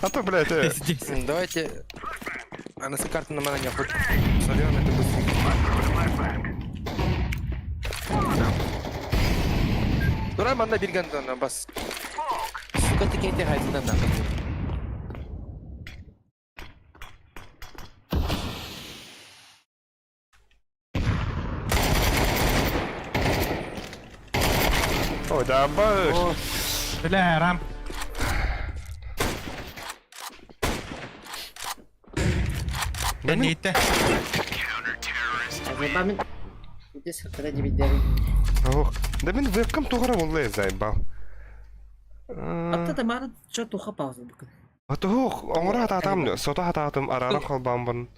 А то, блядь, э, Пиздец. Давайте. Анасы карту на меня хоть. Сольем это быстренько. Дурай манна бирген бас. Сука ты кейте хайдынан нахуй. О, дабаш. Бля, рам. Кэннииттэ. Заебал мин. Здесь когда дебидерин. Ох, да мин вебкам тугара болла заебал. Атта тамара чо туха пауза бүгүн. Тух, оҥоро хатаатам, сото хатаатым, арааран холбааммын.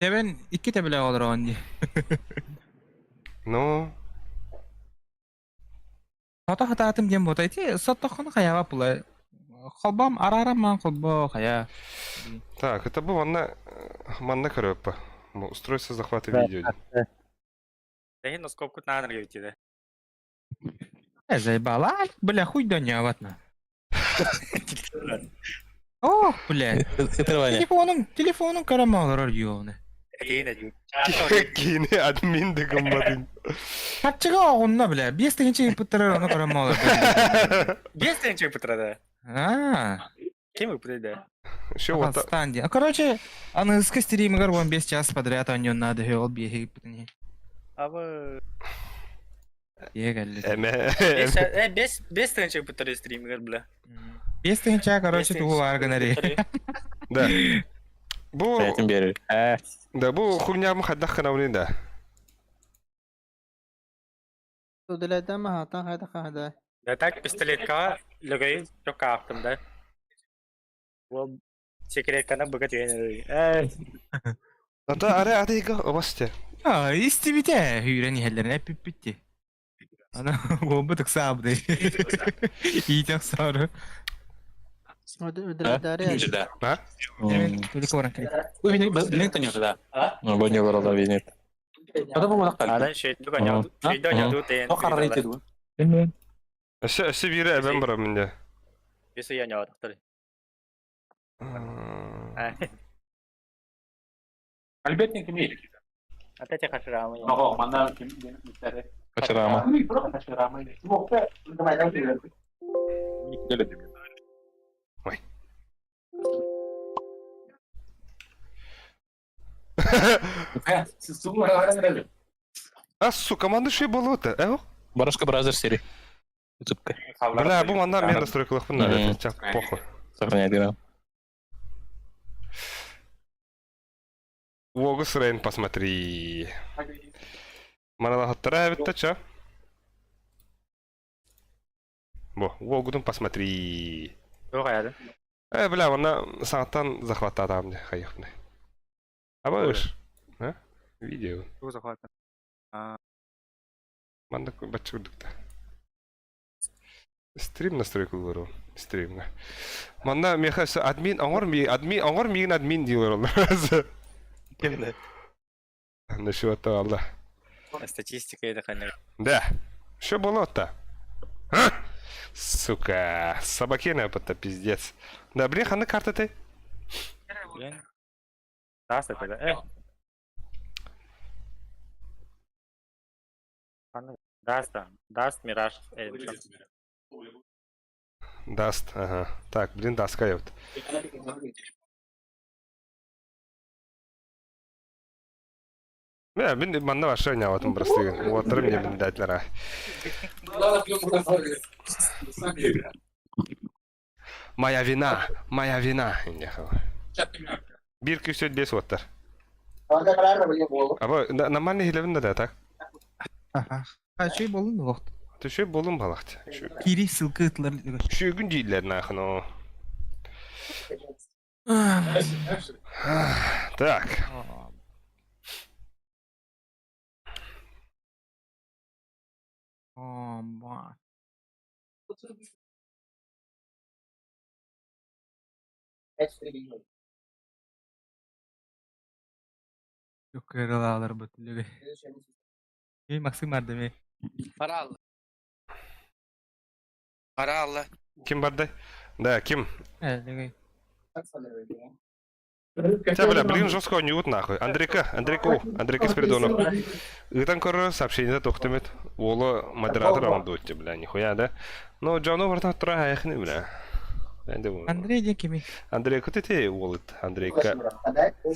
Тебен икки тебеле олорон ди. Ну, Сото хатаатым диэн буота ити соттоххуна хайаба була. Холбом арааран маан холбо хайа. Так, это бу манна манна көрөппө. Устройство захвата видео. Эһин носкопкут наанар кэбитиде. Э, заебала, бля, хуй да не аватна. Ох, бля. Телефонум, телефонум көрөм олорор ёны. Кини админ да гыммадын. Хаччыга оҕунна, бля. Биэс тыһыынча ыыппыттара ону көрөм олорор. Биэс тыһыынча ыыппыттара да? Аа. Ким ыыппытай да? Все, вот. Отстань. Короче, аныгыскы стримигар 15 час подряд оонньуон наада үһү, ол биэһи ыыппытын иһин. Абы. Ийэ кэллэ. Эме. Э, бес бес тыһыынча ыыппыттара стримигар, бля. Биэс тыһыынча, короче, тугу баар гынар Да. Бу Бэйэтин биэрэр. Ээ. Да, бу хуйням хайдах гынабыный да. Да так пистолетка лөгөй чокка аахтым да. Ол секретканы быга түһэн Эй. Ата аре адыга обасте. А, истибите үүрэн иһэллэрин эппиппит Ана уолбут ыксаабыт иитэх саары. А? Өссө өссө биирэ эбэн барамын дьэ. Хачарама. Ой. А, сука, манна шүй болуота, э? Барашка Бразер серии. Ютубка. Бля, бу манна мен настройкалахпын надо, чак похуй. Сохранять игру. Уогус Рейн, посмотри. Маналахаттара эбитте ча. Бо, уогудун посмотри. Э, бля, манна саҥаттан захваттаатаам дьэ, хайыахпыный. Абыш. А? Видео. Манна бачча курдук да. Стрим настройкалары стримҥа. Манна миэхэ админ оҥор ми админ оҥор миигин админ дииллэр олор. Кимде? Насчет алла. Статистика это ханна. Да. Что было-то? А? Сука, собакина это пиздец. Да, блин, ханна карта ты? Блин. Даст это, э. Даст, даст Мираж. Даст, ага. Так, блин, даст кайот. Мэ, мин манна вообще не аватым просты. Уоттарым не бин Моя вина, моя вина. Бир күсөт бес уоттар. Аба, нормально хилебин да так? Аха. Ачый болун вакыт. Түшө болун балакт. Кири ссылка ытлар. Шүгүн дииллер нахын о. Так. О, ма. Кырылалар бутулуга. Эй, Максим барды Пора алла. Пора алла. Ким барды? Да, ким? Э, Тя, бля, блин, жестко не нахуй. Андрейка, Андрейка, Андрейка Спиридонов. Ыытан көрөр сообщение тохтомет. Уолу модератор оҥордуут бля, нихуя, да? Ну, Джону варта тура хайахны, бля. Андрей диэн кими? Андрей, кут ити уолут, Андрейка.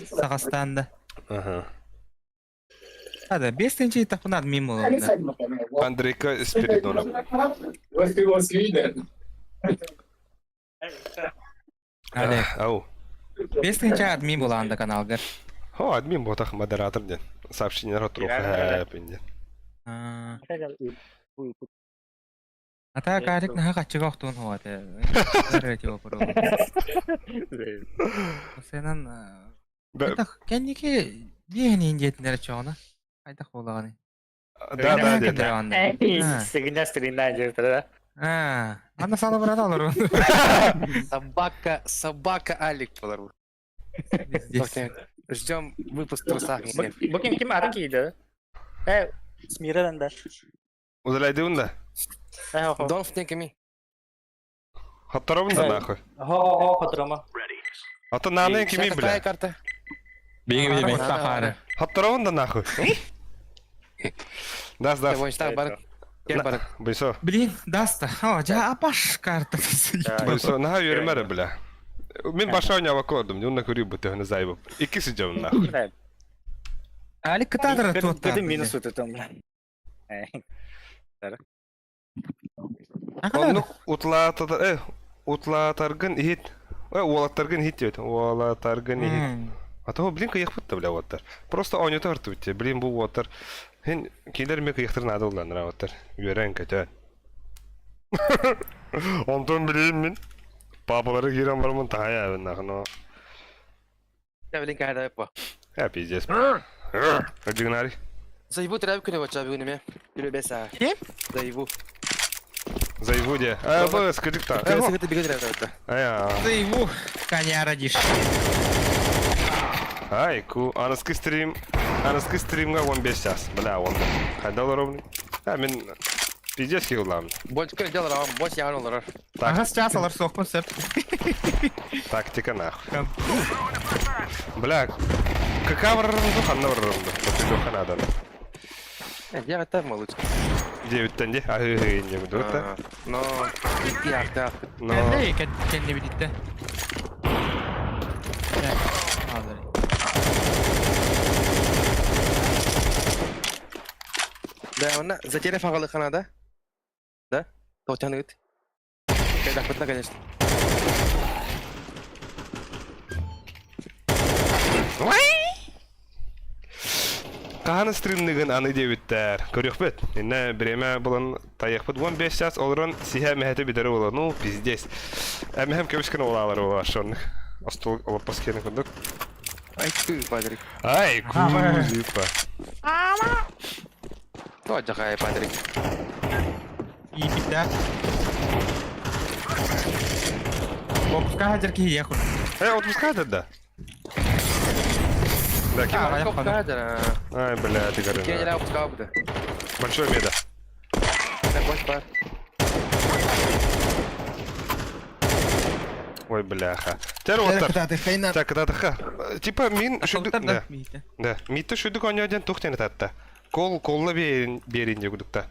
Сахастанда. Ага. Да, без тынчи тахпын админ буолар да. Андрейка Спиридонов. Олег. Ау. Без тынча админ буолаан да каналгар. Хо, админ ботах модератор ден. Сообщение ротруха диэн. А так Алик наһаа хаччыга охтуон хуа этэ. Сенан Хайдах кэнники диэһин диэтинэр чоҕуна хайдах буолаҕыный? Да, да, диэтэ. Сигнал стрина диэтэ да. Аа, анда сала брата олорун. Собака, собака Алик болар. Ждем выпуск трусах. Бу ким ким атын кииде? Э, Смира да. Удалайдыбын да. Донф не кими. Хотторобун да нахуй. Хо, хоторома. А то наны кими бля. карта. Биги биги. Сахара. Хотторобун да нахуй. Дас, дас. Барык. Кел барык. Быйсо. Блин, даста. О, жа апаш карта. Быйсо, наха yürümere бля. Мин баша ойнава көрдүм, онна көрүү бу төһөнө зайбып. Икки сидем нахуй. Алик кытаадыр туотта. Көтү минус утутум. Оннук утлаатар, э, утлаатаргын иһит. Э, уолаттаргын иһит диэбит. Уолаттаргын иһит. А то, блин, кыйахпыт да, бля, уоттар. Просто оонньото артыбыт Блин, бу уоттар. Хин кинилэр эмиэ кыйахтарын наада улланнар уоттар. Үөрэн көтөн. Онтон билим мин. Папалары киирэн бараммын таһайа эбин нахно. Я, блин, кайда по. Я пиздец. Дигнари. Заебу трәп көне бача бүгін эме. Күле беса. Ким? Заебу. Заебу де. А, б, скажи та. Көрсө көтө биге трәп. Ая. Заебу, коня родишь. Ай, ку, аныскы стрим, аныскы стримга 15 час. Бля, он. Хайда ровный. А, мен пиздец килам. Боч көр дел рам, боч ян олар. Так. Ага, сейчас алар соқпын сеп. Тактика нахуй. Бля, кака барырымды, ханна барырымды. Потүлі ханадан. Я это молодец. Девяттен де, ахы не буду это. Но я Но Кэнди, кэнди бидитте. Да, она затеря фагалы хана, да? Да? Тоқтан ыт. Кайда пытна, конечно. Каһаны стримныгын аны дебиттер. Көрүөхпүт. Инне биреме булан тайыхпыт. 15 час олорон сиһэ мэһэти бүтэрэ була. Ну, пиздец. Эмэхэм көбүскэн олаалар була шоннык. Остол олоппос киэнэ курдук. Ай, ты, Патрик. Ай, кузипа. То жахай, Патрик. Иипитэ. Отпуска хадер ки ехал. Э, отпускай да. Да, кем? А, я понял. Ай, бля, ты Кем горы. я отпускал бы? Большой меда. Да, больше пар. Ой, бляха. Тер оттар. Так, кытаатыха. Типа мин шүдүк да. Да, митте шүдүк оñо ден тухтен татта. Кол колла берин берин дегудукта.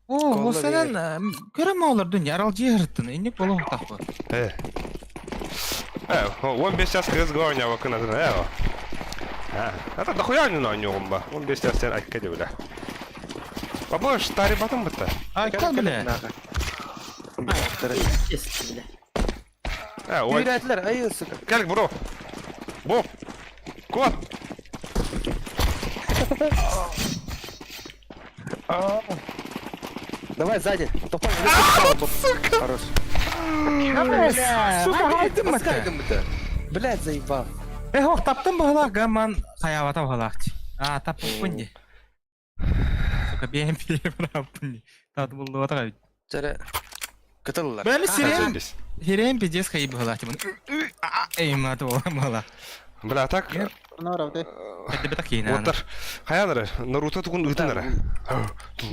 О, осанан көрөм олар дүн ярал жиһыртын. Инник боло тахпы. Э. Э, 15 час кыз гоня вакына. Э. А, это дохуя не на нем ба. 15 час сен айка деп бля. Баба, штари батым бітті. А, кел биле. Честно, бля. Э, ой. Үйрәтләр, ай, сука. Кел, бро. Бо. Кот. Давай сзади. Сука. Хорош. Сука, хайдым Баскайдым бит. Блядь, заебал. Э, ох, таптым баһалаах гаман хаявата баһалаах. А, таппын ди. Сука, бэм бэм раппын ди. Тат булду вата бит. Чәрә. Кытыллар. Бәли сирен. Запись. Хирен пиздец хайы баһалаах. Эй, мата мала. Бля, так. Нора, ты. Кәтте бит кийин. Оттар. Хаянары, Наруто тугун ытынары.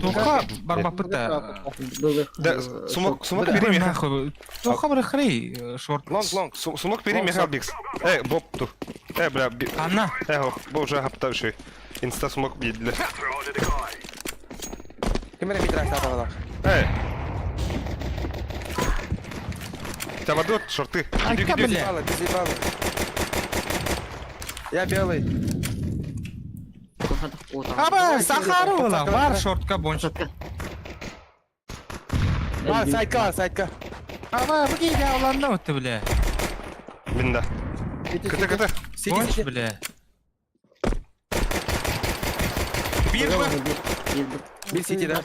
Тоха барбапыта. Было. Да, сумок, сумок бери Михаил. Нахуй. Тоха бар хрей шорт. Лонг, лонг. Сумок бери Михаил Бикс. Э, Боб ту. Э, бля, Анна. Э, бу уже хаптавший. Инста сумок бидле. Кемере битрак табалар. Э. Табадут, шорты. Иди, Айка, иди. бля. Заебало, ты заебало. Я белый. Аба, сахары була. Бар шортка бонч. Бар, сайтка, сайтка. Аба, бу киһи уланна отты бля. Мин да. Кыта кыта. Бонч бля. Бир б. Бир сити да.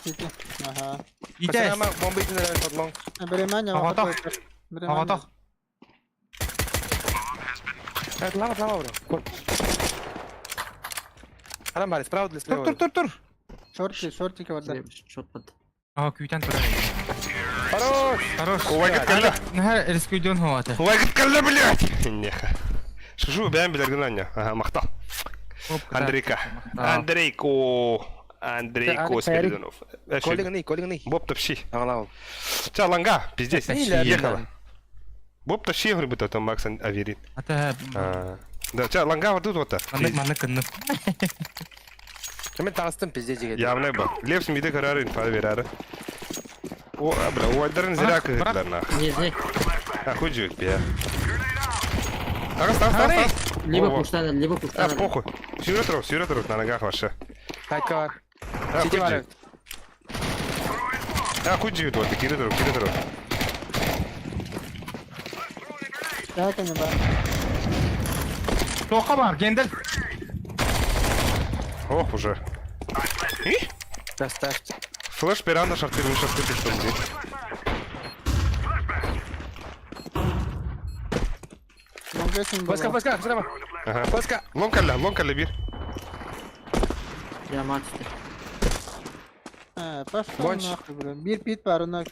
Ага. Итес. Бомба итин подлон. Бреманя. Ағатақ. Ағатақ. Лава, лава, бро. Арам бар, справа для слева. Тур, тур, тур, тур. Шорти, шортики вот да. Шот под. Аа, күүтэн турар. Хорош! Хорош. Увайгыт кэллэ. Нахар рискуйдон хуата. Увайгыт кэллэ, блядь! Неха. Шушу, бэйэм билэргин анньа. Ага, махтал. Андрейка. Андрейко. Андрейко Спиридонов. Коллеганы, коллеганы. Боб тапши. Аңлау. Ча, ланга, пиздец. Ехала. Боб тапши, говорю, будто там Макс Аверин. Ата. Да, ча, ланга вот тут вот. Маннык, маннык кынным. Мен тағыстым пиздец жігіт. Явно ба. Лев смиде карары инфа верары. О, бля, уайдарын зря кыгытлар нах. Не знаю. А хуй живет, бля. Тагыс, тагыс, тагыс, тагыс. Либо пуштана, либо А, пуштана. похуй. Сюрет сюрет на ногах вообще. Тайка бар. А, Сити хуй бар. живет. А, хуй живет, вот, кире турук, кире турук. Так, не бар. Тоқа бар, гендел. Ох, уже. И? Доставьте. Флэш пиранда шарты, мы сейчас купим, что здесь. Флешка, флешка, справа. Ага. Флешка. Лонкалля, лонкалля бир. Я мать. А, пошел нахуй, блин. Бир пит пару нахуй.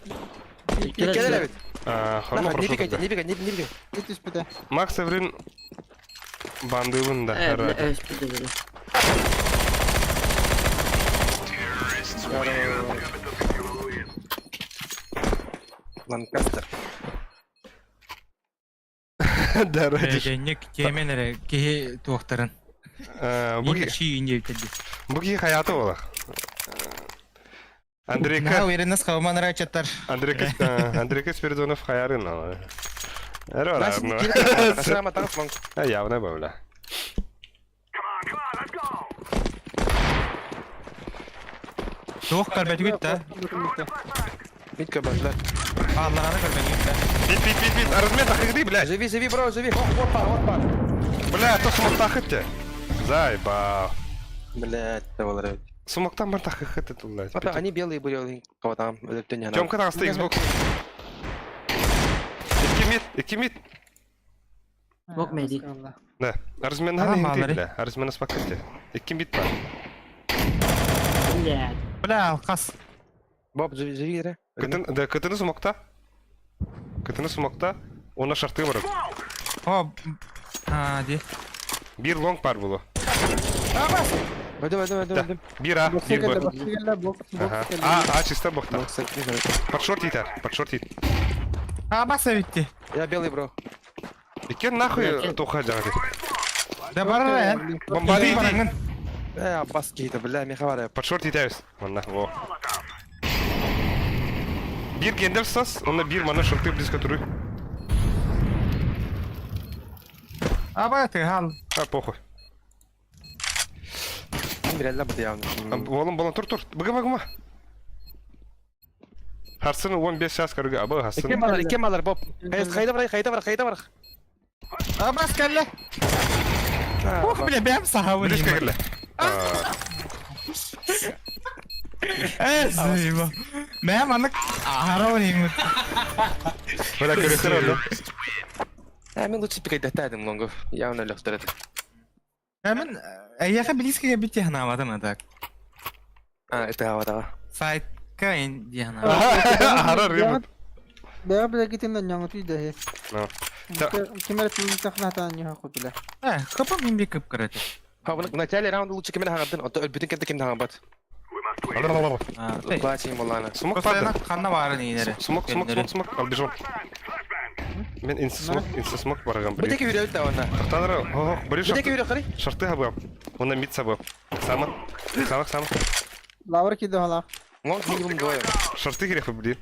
Келе бит. А, Не бегайте, не бегай, не бегай. Пит түспүтэ. Макс Эврин бандыбын да. Э, э, Ланкастер. Да, ради. Денник темен эре киһи туохтарын. Бу Ши инде Бу киһи хаята буолар. Андрейка. Уверенность хавман рачаттар. Андрейка, Андрейка Спиридонов хаярын ала. Эре ара. А явно бабла. Туох көрбөтүгүт да. Бит көрбөтүлөр. Аллараны көрбөтүгүт да. Бит, бит, бит, бит. Размет ахыгды, блядь. Живи, живи, бро, живи. Вот пар, вот пар. Бля, то сумактахыт Заебал. Блядь, тавалар. Сумактан бар тахыхыт это, блядь. Вот они белые были, кого там, Тёмка таҕыста Xbox. Икки мид, икки мид. Мок меди. Да. Разменхан иһити, бля. Размена спаккете. Икки мид бар. Блядь. Бля, алкас. Боб, живи, живи, ре. Кытын, да, кытыны сумакта. Кытыны сумакта. Она шарты бар. О, а, ди. Бир лонг пар было. Войду, войду, войду, войду. Бир А, бир Б. Ага. А, А, чисто бохта. Под шорт итер, под шорт ит. А, баса битти. Я белый, бро. Икен нахуй тоха жагы. Да бар э. Бомбарды ити. Э, Аббас кейді, бля, меха бар. Под шорт итербиз. Манна, во. Бир гендер сас, онна бир мана шорты близко туру. Аба ты хал. А, похуй. Бирелле бу явно. Болон, болон, тур, тур. Быга, быгма. Харсын 15 час көргө, абы харсын. Икки малар, икки малар, Боб. Хайда бар, хайда бар, хайда бар. Абас келле. Ух, бля, бэм сахабы. Близко келле. Э, зыба. Мэ маннык ахара ойнаймын. Бля, көрөктөр олду. Ә, мен лучше пикайдаттадым лонгов. Явно лөхтөрөт. Ә, мен әйяха близко бит яхнавадым так. А, это авада. Сайтка ин яхна. Ахара рыбы. Бэя бля китин няңы түйдэ хе. Ну. Кимер түйдэ тахната ньяха кутула. Э, хапа мин бик кып көрөт. Ха, в начале раунда лучше кимер хагадын, а то бүтүн кенте кимде хагабат. Плачем молана. Смок падает. Ханна барын инере. Смок, смок, смок, смок, ал бежом. Мен инста смок, инста смок барган. Бу теки үйрөт да онна. Тактаныр, хо, бери Бу теки үйрөт карай. Шарты хабы. Онна мид сабы. Сама. Самак, самак. Лавр киде хала. Лонг минимум двое. Шарты керек блин.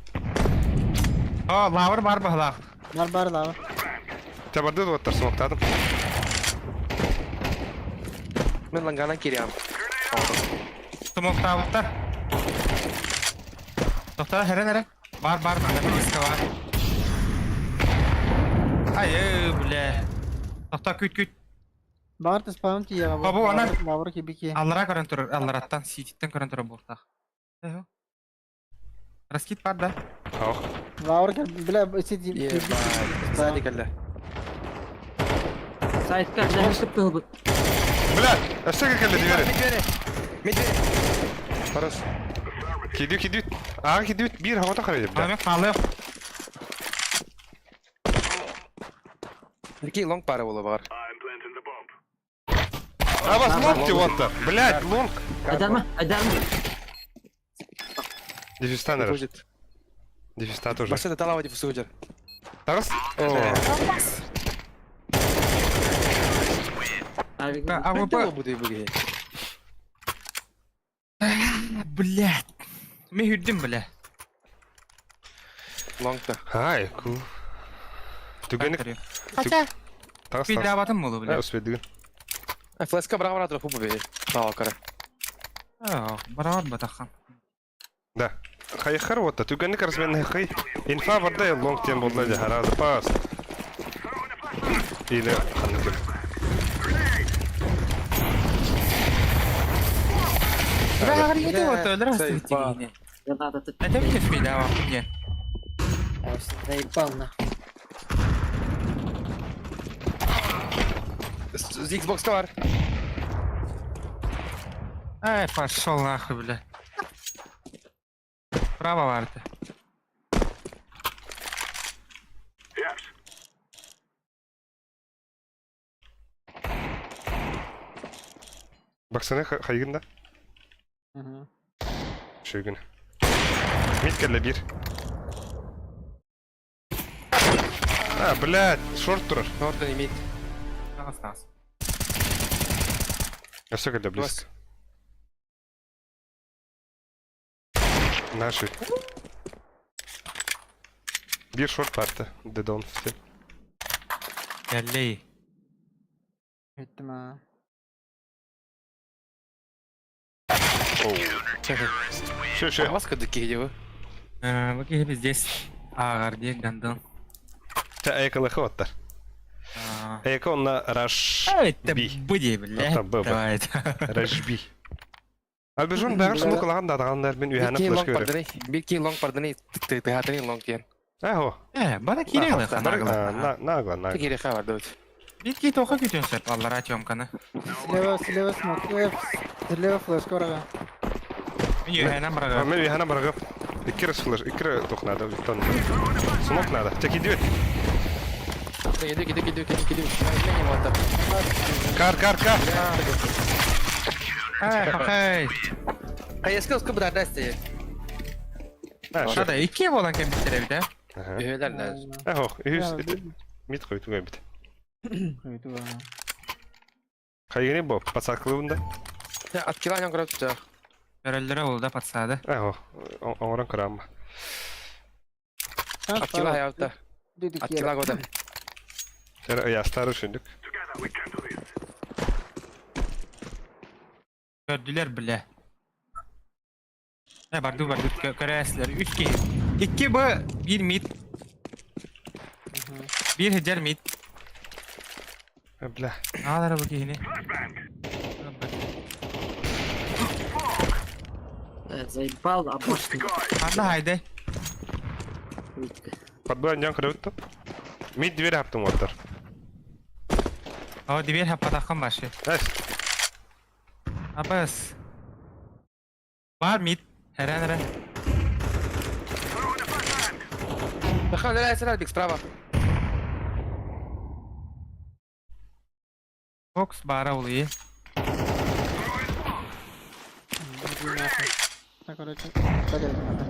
О, лавр бар бахлах. Бар бар лавр. Табарды оттар смоктадым. Мен ланганан кирям. Тумуктаабыттар. Тохтоо, хэрэн эрэ. Бар, бар, манна близко бар. Ай, бля. Тохтоо, күт, күт. Баҕар таспаҕым тиийэҕэ бу. Бабу, ана. Лавр кибики. Аллара көрөн турар, аллараттан, сиититтэн көрөн турар буолтаах. Раскид бар да? Ох. Лавр кел, бля, сити. Ебать. Сзади кэллэ. Сайтка, бля, шып кылбыт. Бля, өссө кэллэ двери. Мид Мид Хорош. Кидүү кидүү. Аа кидүү биир хавата харайып да. Ами хаалыах. Прикинь, лонг пара буола баҕар. А вас лонг ти вот Блядь, лонг. Айдарма, айдарма. Дефиста эрэр. Будет. Дефиста тоже. Башта талава диффуз сылдьар. Тарас. О. АВП. Буду буги. Блядь. Мен хүрдүм, бля. Лонгта. Ай, ку. Түгенік. Хотя, Тарас. пидабатым болу, бля. Успедігін. Флешка браво ратра фупу бе. Тава кара. Барабар батахан. Да. Хайхар вот, түгенік разменный хай. Инфа барда лонг тем болды да харазы пас. Или ханыкы. Это видишь, да, не. Заебал нахуй. С Xbox бар. Ай, пошел нахуй, бля. Право варты. Баксаны хайгын да? Шүйгін. Мид кэллэ бир. А, блядь, шорт турар. Шорт не мид. Астас. Өссө кэллэ близко. Наши. Бир шорт парта. Дедон все. Кэллей. Эттим а. Шö шö. Вас кадык киһи Бу киһи здесь. Ааҕар гандон. Та эколы хоттар. Эко на раш. Это Би. быди, бля. Б, Б. Давай. Раш би. Албежон бәгәр смок лаган да даганнар мен үһәне флеш көрөр. Бир кии лонг бардыны, тыгатыны лонг диэн. Ахо. Бара кире На нагла нагла. Кире хабар дут. Бир кии тоха күтөн сөп, аллара тёмканы. Слева, слева смок. Слева флешка барага. Мен үһәнен барага. Мен үһәне барага. Иккер флеш, иккер тох надо, тон. Смок надо. Чеки дүйт. Киди киди киди киди киди. Кар кар кар. Ай, хай. Кайыска ускы быдар дасты. Шада икки болан кем битере бит, Үһөлөр да. Ахо, үһүс мид койтуга бит. Хайгыны бо, пацаклыбында. Откила нан көрөп тута. Көрөллөрө болду пацады. Ахо, оңорон көрөм. Откила хаялта. Откила года. Сер ястары шүндүк. Көрдүлөр биле. Э, барды барды көрәсләр. Үч ки. Икки б бир мид. Бир хеджер мид. Бля. Алара бу кихини. Заебал, обочный. Анда хайде. Подбой жан көрөбүт. Мид дверь хаптым оттар. О, дверь хаппатаккан башы. Эс. Абас. Бар мид. Хәрән хәрән. Нахан, сразу бик справа. Фокс бара улы. Так, короче, пойдем надо.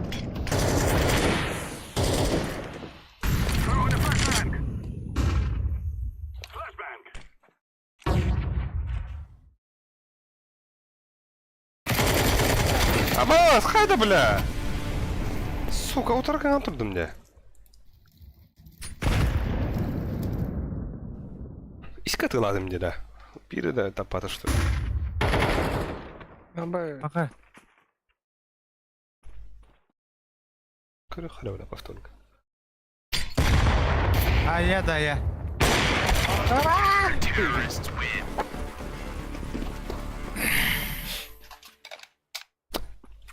Абас, хайда, бля! Сука, утаркан турдум де. Иска тыладым де, да. Бири да таппата что. Аха. Көрө халява повторка. А я да я.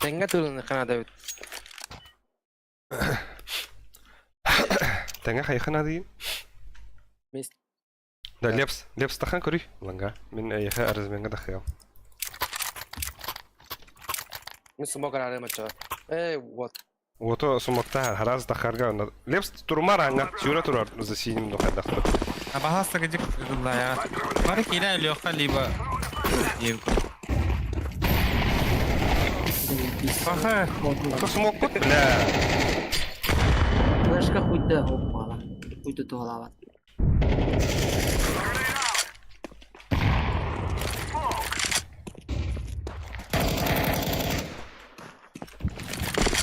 Тэҥҥэ тыылыны ханаадабыт. Тэҥэ хайхана дии. Мис. Да, Лепс, Лепс тахан көрүй. Ланга. Мин эйэхэ арызменга дахыам. Мин смок араарым аччаҕа. Эй, вот. Ото сумокта хараз дахарга. Лепс турмар аңа. Сюра турар за синим духадахпыт. А баһаста гыдык ыллая. Бары киирэ Леха либо Евка. Паха. А то смок пут, бля. Флешка хуйда оппала. Хуйда туһалаабат.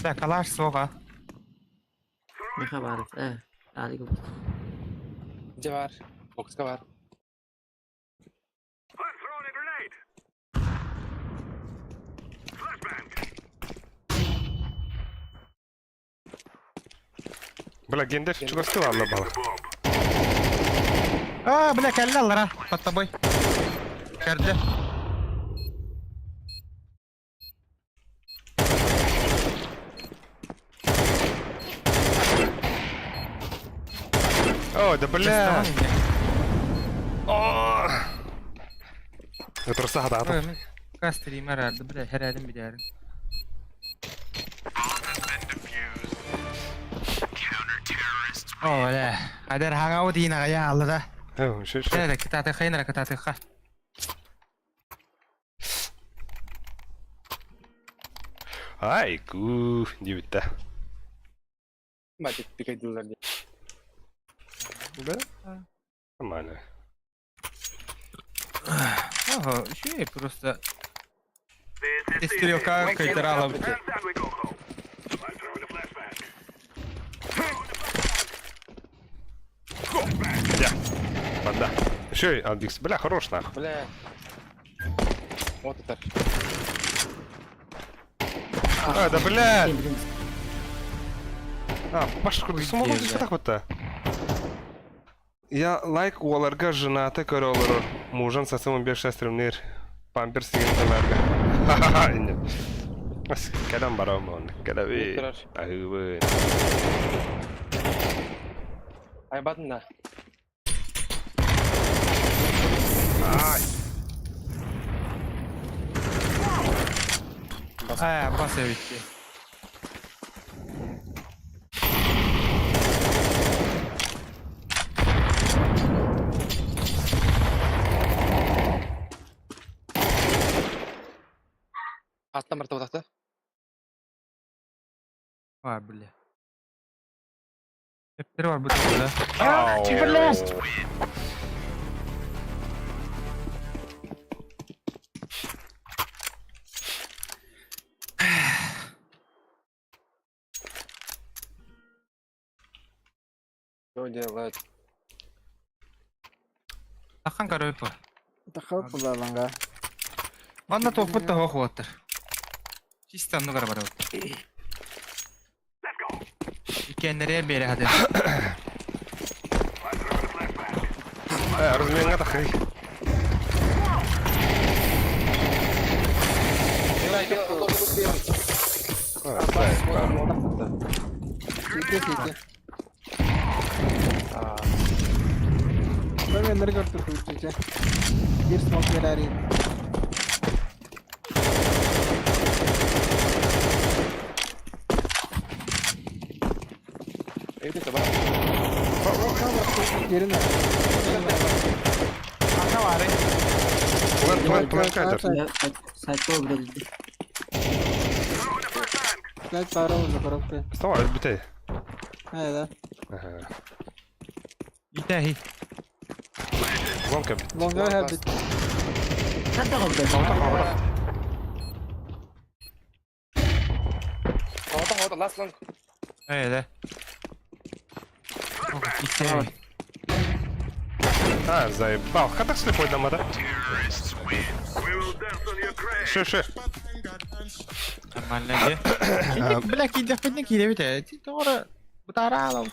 Да, калаш соға. Миха бар. Э, алик. Дьэ бар. Бокска бар. Бля, гендер чугасты алла бала. А, бля, кэллэ аллара. Под тобой. Кэрдэ. О, да бля. О! Это сахата. Кастример арды, бля, herhalde bir О, бля. Хадер хаңа дина я аллара. Э, шо шо. Бля, кытаты хайнара кытаты ха. Ай, ку, дивитте. Мать, пикайдылар дии. Да? Нормально. Ага, еще просто... Стрелка кайтерала. Бля. Банда. Еще Андикс. Бля, хорош нахуй. Бля. Вот это. А, да бля. А, Пашка, ты смог Ой, так вот-то? Я лайк уоларга женаты көрө олорор. Мужан сасымын беш сестрімнер. Памперс деген таларга. Ха-ха-ха. Ас, кәдам барам он. Кәдәби. Турар. Айбы. Айбатын да. Ай. А, бас эбитти. Аттан барта утахта. А, бля. Эптер бар бу да. Ау. Что делать? Тахан каройпа. Тахап булаланга. Манна топпут та хох уоттар. Чисто анну бар вот. Икеннере бере хады. Э, разменга тахай. Сити сити. Ben önleri gördüm kuyucucu. Bir smoke verer. Эйди таба. Yerine. Аха бары. План, план, план кайтар. Сайтта öldü. Snipe para oldu korktu. Вставай, битей. Hayda. Ага. Итәхи. Лонка бит. Longa habit. Хатта голды. Хота хота last long. Э, да. Итәхи. А, заебал. Хатах слепой дома, да? Ше, ше. Нормально де. Бля, киирдэхпитинэ киирэбит ээ. Тоҕо бытараалам.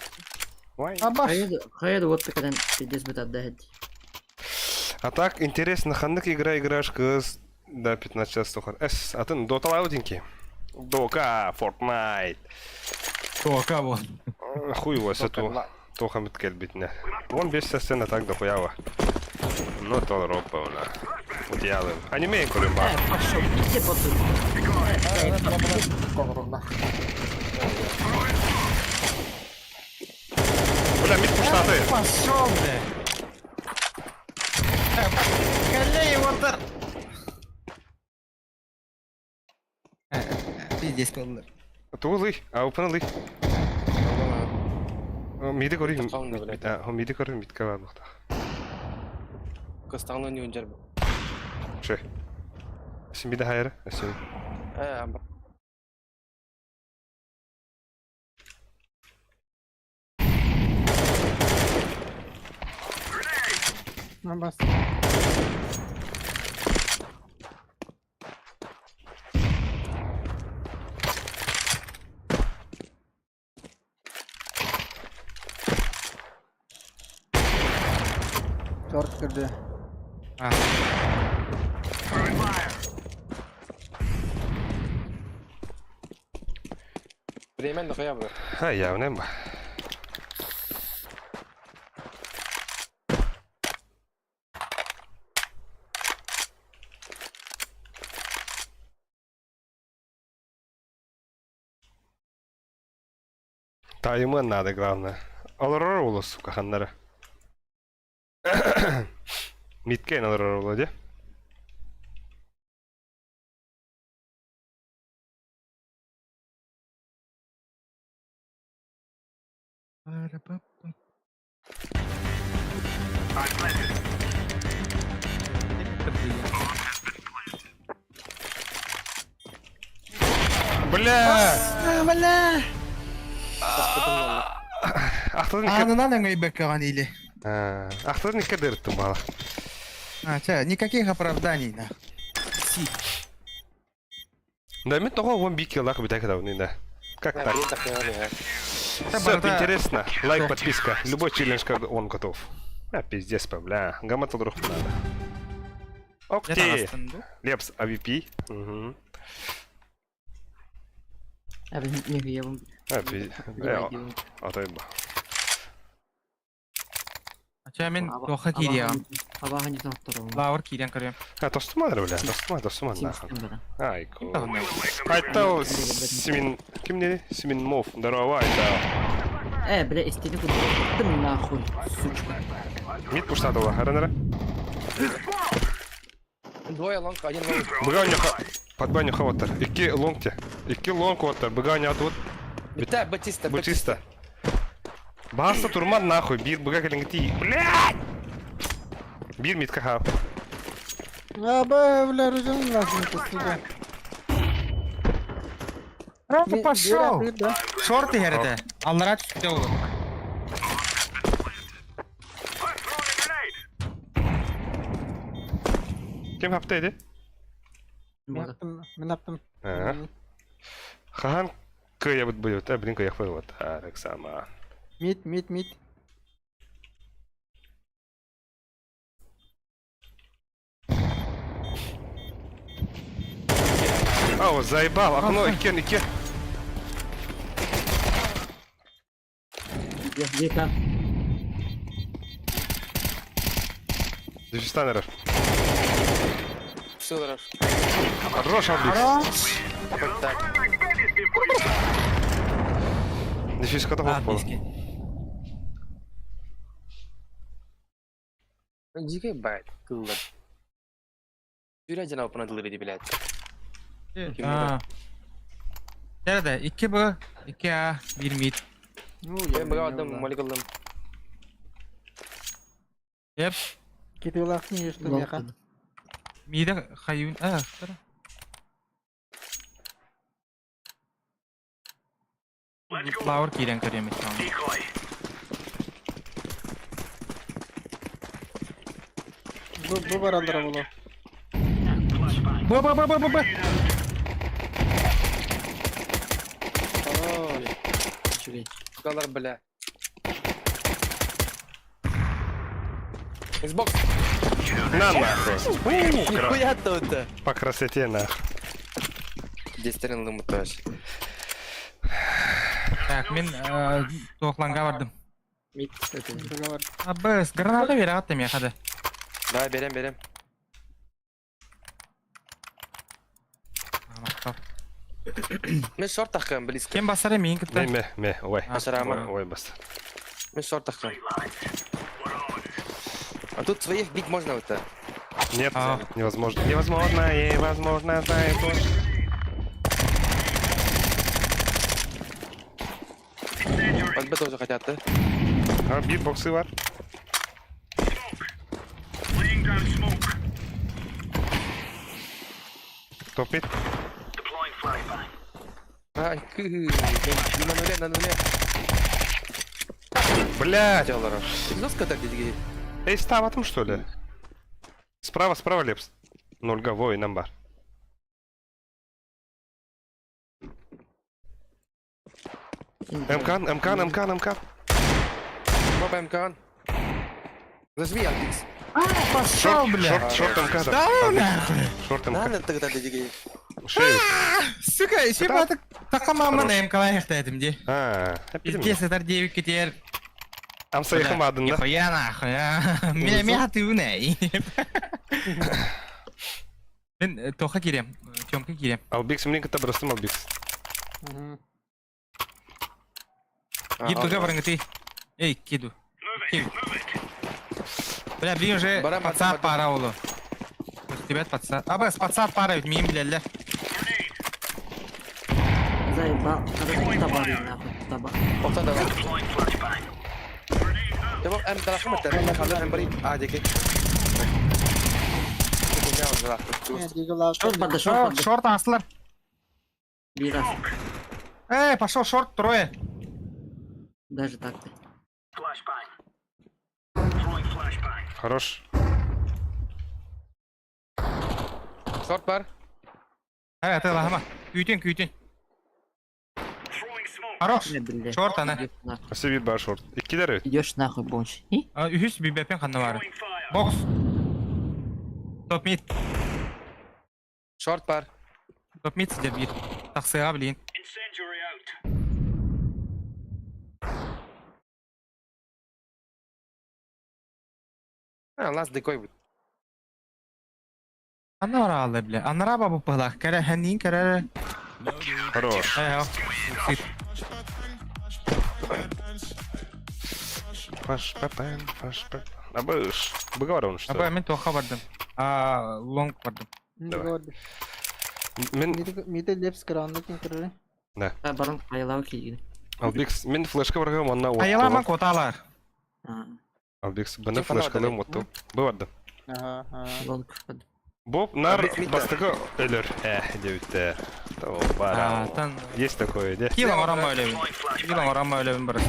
Ой. Абаш. Хайа вот кэлэн пиздец бытарда А так, интересно, ханнык игра играешь кыз да 15 час тухар. Эс, атын Dota лаудинки. Дока, Fortnite. Тока вот. Хуй его, сету. Тоха мит келбитне. Вон без сцена так дохуява. Ну, то ропа она. Вот я лым. Аниме көрүм бар. Э, пошел, иди потом. Бля, мид пуштаты. Пошел, бля. Коллеги, вот Пиздец, коллар. Тулы, а упаналы. Миди көрүм. Калды, блядь. А, миди көрүм митке бар бухта. Кыстаңны не унжар бу. Ше. Син биде хайыр. Син. Э, Абас. Торт кірді. А. Время дохуя бу. Ха, явно ба. Таймы надо, главное. Алроролу, сука, ханнара. Миткен алроролу, де? Бля! Бля! Ахтадын Анынан ыңгайбеккаган или. Ахтадын икке дырыттым бала. А, ча, никаких оправданий, да. Си. Да, мен того вон бики лах битак да, да. Как так? Все, интересно. Лайк, подписка. Любой челлендж, как он готов. А, пиздец, бля. Гамата друг надо. Окей. Лепс, АВП. Угу. А, блин, не я вам. А, пиздец. А то Ача мен тоха кириям. Абаха не знал второго. Лаур кириям көрөм. А, тостума, бля, тостума, тостума, нахуй. Ай, ку. Айтал, Симин... Ким не? Симин Мов. Здорово, Айтал. Э, бля, истини куда? Ты нахуй, сучка. Мид пуштатыла, харанара. Двое лонг, один лонг. Быга Подбаню хаваттар. Икки лонгте. Икки лонг оттар. Быга не атут. Битта, Батиста, Батиста. Баста турман нахуй. Бир быга келингти. Блядь! Бир митка хав. А, бля, ружан нахуй, сука. Рапа пошел! Шорты херде. Аллара түстө олу. Ким хаптайды? Мен аптым. Хахан кыя бут будет, а блин кыя вот. А, так сама. Мид, мид, мид. Ау, заебал, окно, икен, икен. Века. Дефистанеров. Все хорошо. Хорош, Албик. Вот так. Дефис кота хоппол. Дикий байт, кыллар. Юря жана опына дылыр блядь. А. Nerede? 2 B, 2 A, 1 mid. Ну, Я быга алдым, молик алдым. Yep. Кетелахтың ешті меха. Миде хайун. А, тұр. Лаур кирен көрем. Бу бу бараллара буолуо. Б Б Б Б Б Б. Хорош. Үчүгэй. Галар, бля. Xbox. На нахуй. Нихуя тут. По красоте нахуй. Дестерин лымыташ. Так, мин туохланга бардым. Мид это. Договор. Абыс, граната бераҕыт эмиэхэ да. Давай, берем, берем. Махтал. Мен шорт тахкан, близко. Ким басар миин кытта? Ме, ме, ме, ой. Ашарама. Ой, бас. Мен шорт тахкан. А тут своих бить можно вот так. Нет, А. невозможно. Невозможно, невозможно, знает он. Вот Б тоже хотят, да? А, битбоксы бар. Топит. Ай, кы. На нуле, на нуле. Блядь. Делара. Жестко так дядьки. Эй, став там что ли? Справа, справа, Лепс. Нольга, вой, намбар. МК, МК, МК, МК. Баба МК. Зажми, Альбикс. Пошел, бля! Шорт, шорт МК. Да, нахуй! Шорт На, МК. на тогда дядьки. Шею. Сука, еще бы така мама на МК этим де. А, Пиздец, это 9 кетер. Амса яхамадын, да? Нихуя нахуй, а. Меня меня ты унай. Мен тоха кирем, Тёмка кирем. Албикс, мне ката бростым Албикс. Мгм. Гид туга барыңы Эй, киду. Киду. Бля, блин, уже Барам, паца барам, пара олу. Ребят, паца. Абас, паца пара, ведь мим, бля, ля. Заебал. Таба нахуй. Таба. Опта давай. Tamam, em tarafı mı? Tamam, kalır hem bari. А, дяки. Не, Дигл аут. Шорт барды, шорт Шорт, барды. шорт аслар. Бир раз. Эй, пошел шорт, трое. Даже так-то. Хорош. Шорт бар. Эй, ты лахма. Күйтін, күйтін. Хорош. Не, бля. Шорт ана. Идешь нахуй. Спасибо, бар шорт. Иккилер ведь. Идешь нахуй, бонч. И? Үхүс бибепен ханна бары. Бокс. Топ мид. Шорт бар. Топ мид сидер бир. Тақсыға блин. А, лас декой будет. Анна бара алды, бля. Аннара бабы пылақ. Кәрі хәннин, кәрі. Хорош. Эй, ау. Сит. Паш, папен, паш, папен. Абыш. Быговар он что? Аба, мен тоқа бардым. А, лонг бардым. Давай. Договор. Мен Миде лепс кыранды кин кырыры. А, барон айылау кийгин. Албикс, мен флешка баргам, онна Аяламан отту. коталар. А, Албикс, баны Телефон флешкалым отту. Быварды. Ага, ага. лонг. Боб нар Албикс мидда. бастыгы өлөр. Э, деуттер. А, тан. Есть такое, де? Килан орама өлебин. Килан орама өлебин бар.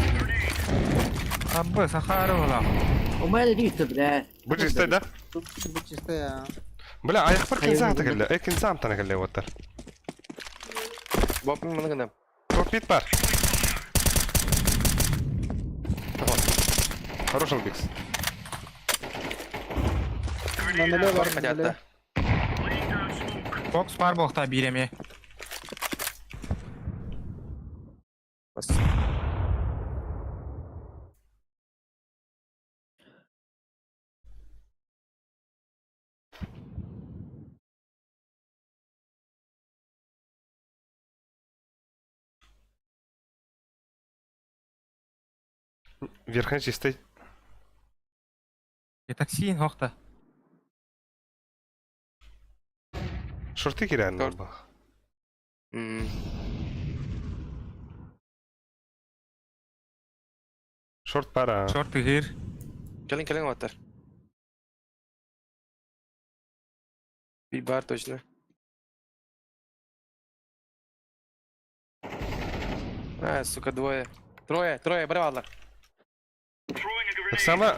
Абы, сахары ола. У меня бит, бля. Бу чисто, да? Бу чисто я. Бля, аяк бар Хайыр кинза булды. тагылы. Э, кинза тагылы оттар. Боб мен гына. Топ мид бар. Хорош Албикс. На нуле бар, на Хотят, нуле. да. Бокс бар боқта биреме. Бас. Верхан чисто. Такси хоқта. Шорты кирян. Шорт. М. Шорт пара. Шорт гир. Келин, келин оттар. Би бар точно. А, сука, двое. Трое, трое, браво. Так само.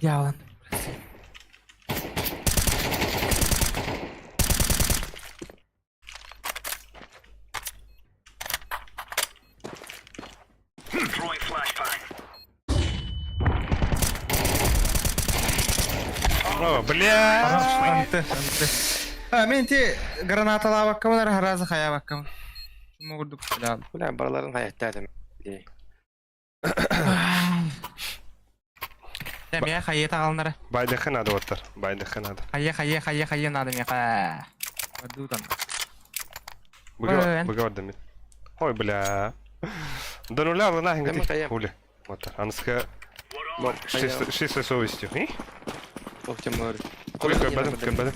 Дьаалан. О, бля! Анты, анты. А, мен те гранаталаабаккабын эрэ харааса хайаабаккабын. Чумугурдук бля. Бля, барыларын хайаттаатым. Дэ, мия хайе таҕалнара. Байдыхы надо оттар. Байдыхы надо. Хайе, хайе, хайе, хайе надо миэхэ. Барду там. Быга Эн. быга бардым мин. Ой, бля. До нуля луна Эм, хайа. Хули. Вот. Аныска Бом, чистой совестью. И? Ох, Тимур. Хули көрбөдүм, көрбөдүм.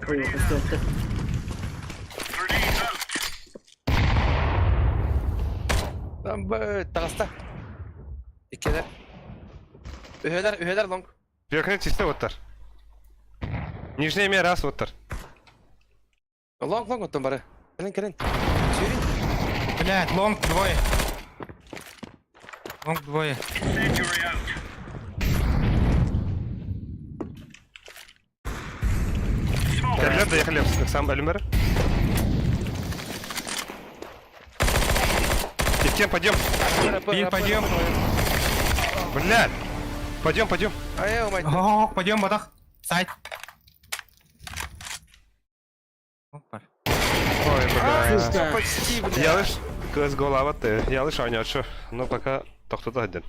Ой, көстүөттэ. Там б, таҕыста. Иккилэр. Үһүөлэр, үһүөлэр long. Верхний чисто оттар. Нижний ме раз оттар. Long, long оттон бары. Кэлин, кэлин. Сүүрүн. Блядь, long двое. Long двое. Кэллэр доехали сам Эльмер. Кем пойдем? Бир, пойдем. Блядь! Пойдем, пойдем. Ай, мать. Ох, пойдем, батах. Сайт. Опа. Ой, бля. Сука. Почти, бля. Ялыш кыз голава ты. Ялыш ойнатшы. Но пока тоқтата один.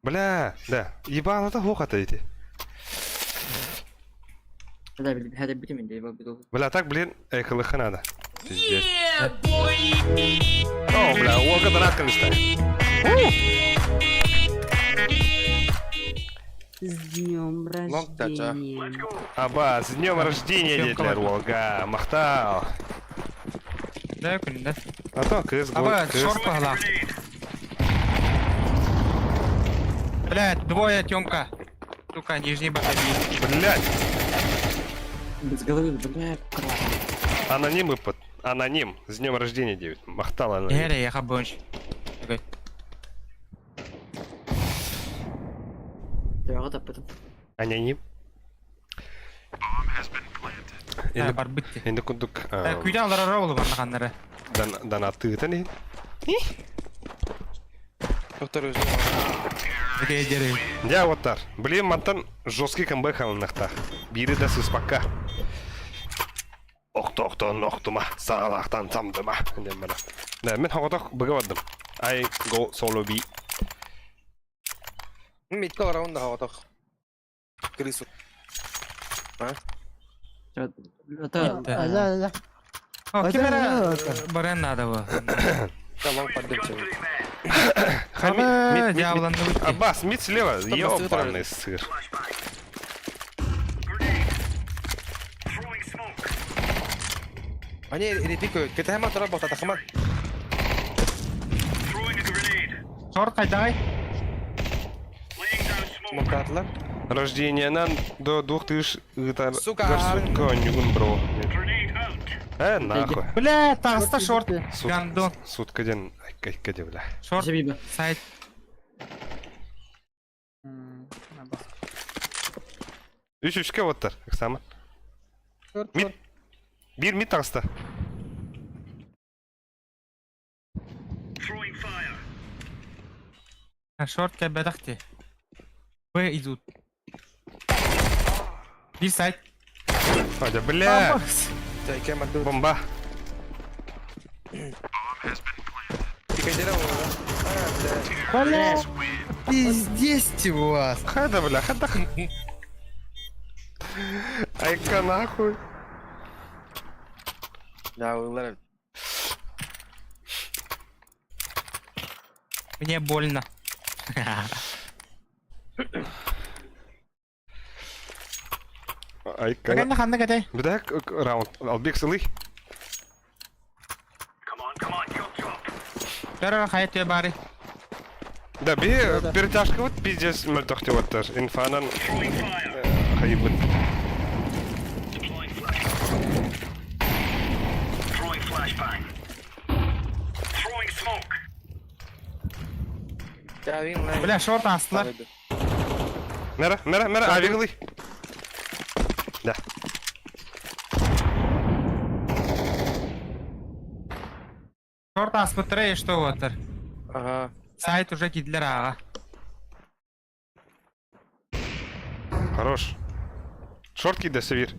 Бля, да. Ебало-то хохота эти. Да, били, хәдә битем инде, бу. Бля, так, блин, эколыха надо. Пиздец. О, бля, Уолга донат стали. С днем Long touch, а. рождения. Аба, с днем рождения, Всем дядя колокол. Уолга. Махтал. Да, күн, да. А то кыз гол. Аба, Кыз. шорт погла. Блядь, двое, Тёмка. Сука, нижний батареи. Блядь, Без головы, бля, аноним выпад. Аноним. С днем рождения, девять. Махтал аноним. Эре, я хабонч. Окей. Тягы таппытым. Аноним. Э, Енді бар бітті. енді кундук. Э, күйден алар олы барнаханнары. Донаты тани. Доктор өзү. Бите дери. Я вот тар. Блин, мантан жесткий камбэк алыннахта. Бири да сыспакка. Охтохтон охтума, саалахтан самдыма. Дем бара. Да, мен хоготох быга бардым. I go solo B. Митка раунд хаватах. Крысу. Это Да, да. О, А, кем да, да, да. баран надо было. Да, long поддым чего. Ха, Аба, мид, мид, мид. дьяволанды бітті. Аббас, мид слева. Что, Ёбаный сыр. Они репикают. КТМ отработал, тахман. Шорт қайдағай? Смокатлар. Рождение нам до 2000 это Сука. Сука, нюгун бро. Э, нахуй. Бля, тағыста шорт. Сут- Гандон. Сутка ден, айка де, бля. Шорт, Жабиба. сайт. Үч үшке оттар, Оксана. Шорт, Мид. шорт. Бир мид тағыста. Шорт кәбәдәхти. Б идут. Bir сайт. Адя, бля. Да, кем отдут. Бомба. Пикадера. Бля, пиздец у вас. Хада, бля, хада. Айка нахуй. Да, улар. Мне больно. Айка. Қандай қандай қандай? Бля, раунд. Албек сылый. Бәрі хайт бары. Да, би перетяжка вот пиздец мөлтөхти оттар. Инфанан хайбыт. Бля, шорт астылар. Мера, мера, мера, авиглый. Да. Шорт аспыттара и что уоттар. Ага. Сайт уже кидлер аға. Хорош. Шорт кида, Севир.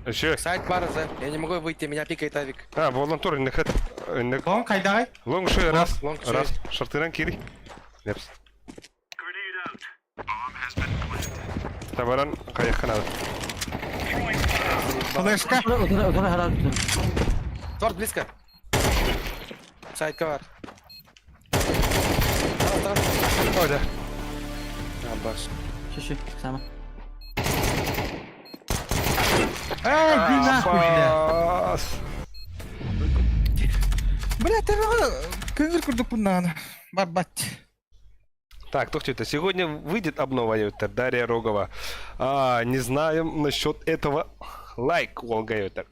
Еще. Сайт барза. Я не могу выйти, меня пикает авик. А, болон тур, иннехет. Лонг қайдағай? Лонг ши, раз. Лонг ши. Раз. Шортыран кири. Лепс. Табаран каяққа надо. Флешка. Шорт близко. Сайт ковар. Ой, да. А, баш. Шиши, сама. Эй, иди нахуй, бля. Абас. Бля, ты көңіл күрдік бұннан. Бабать. Так, это сегодня выйдет обнова, это Дарья Рогова. А, не знаем насчет этого. Лайк, Волга, это.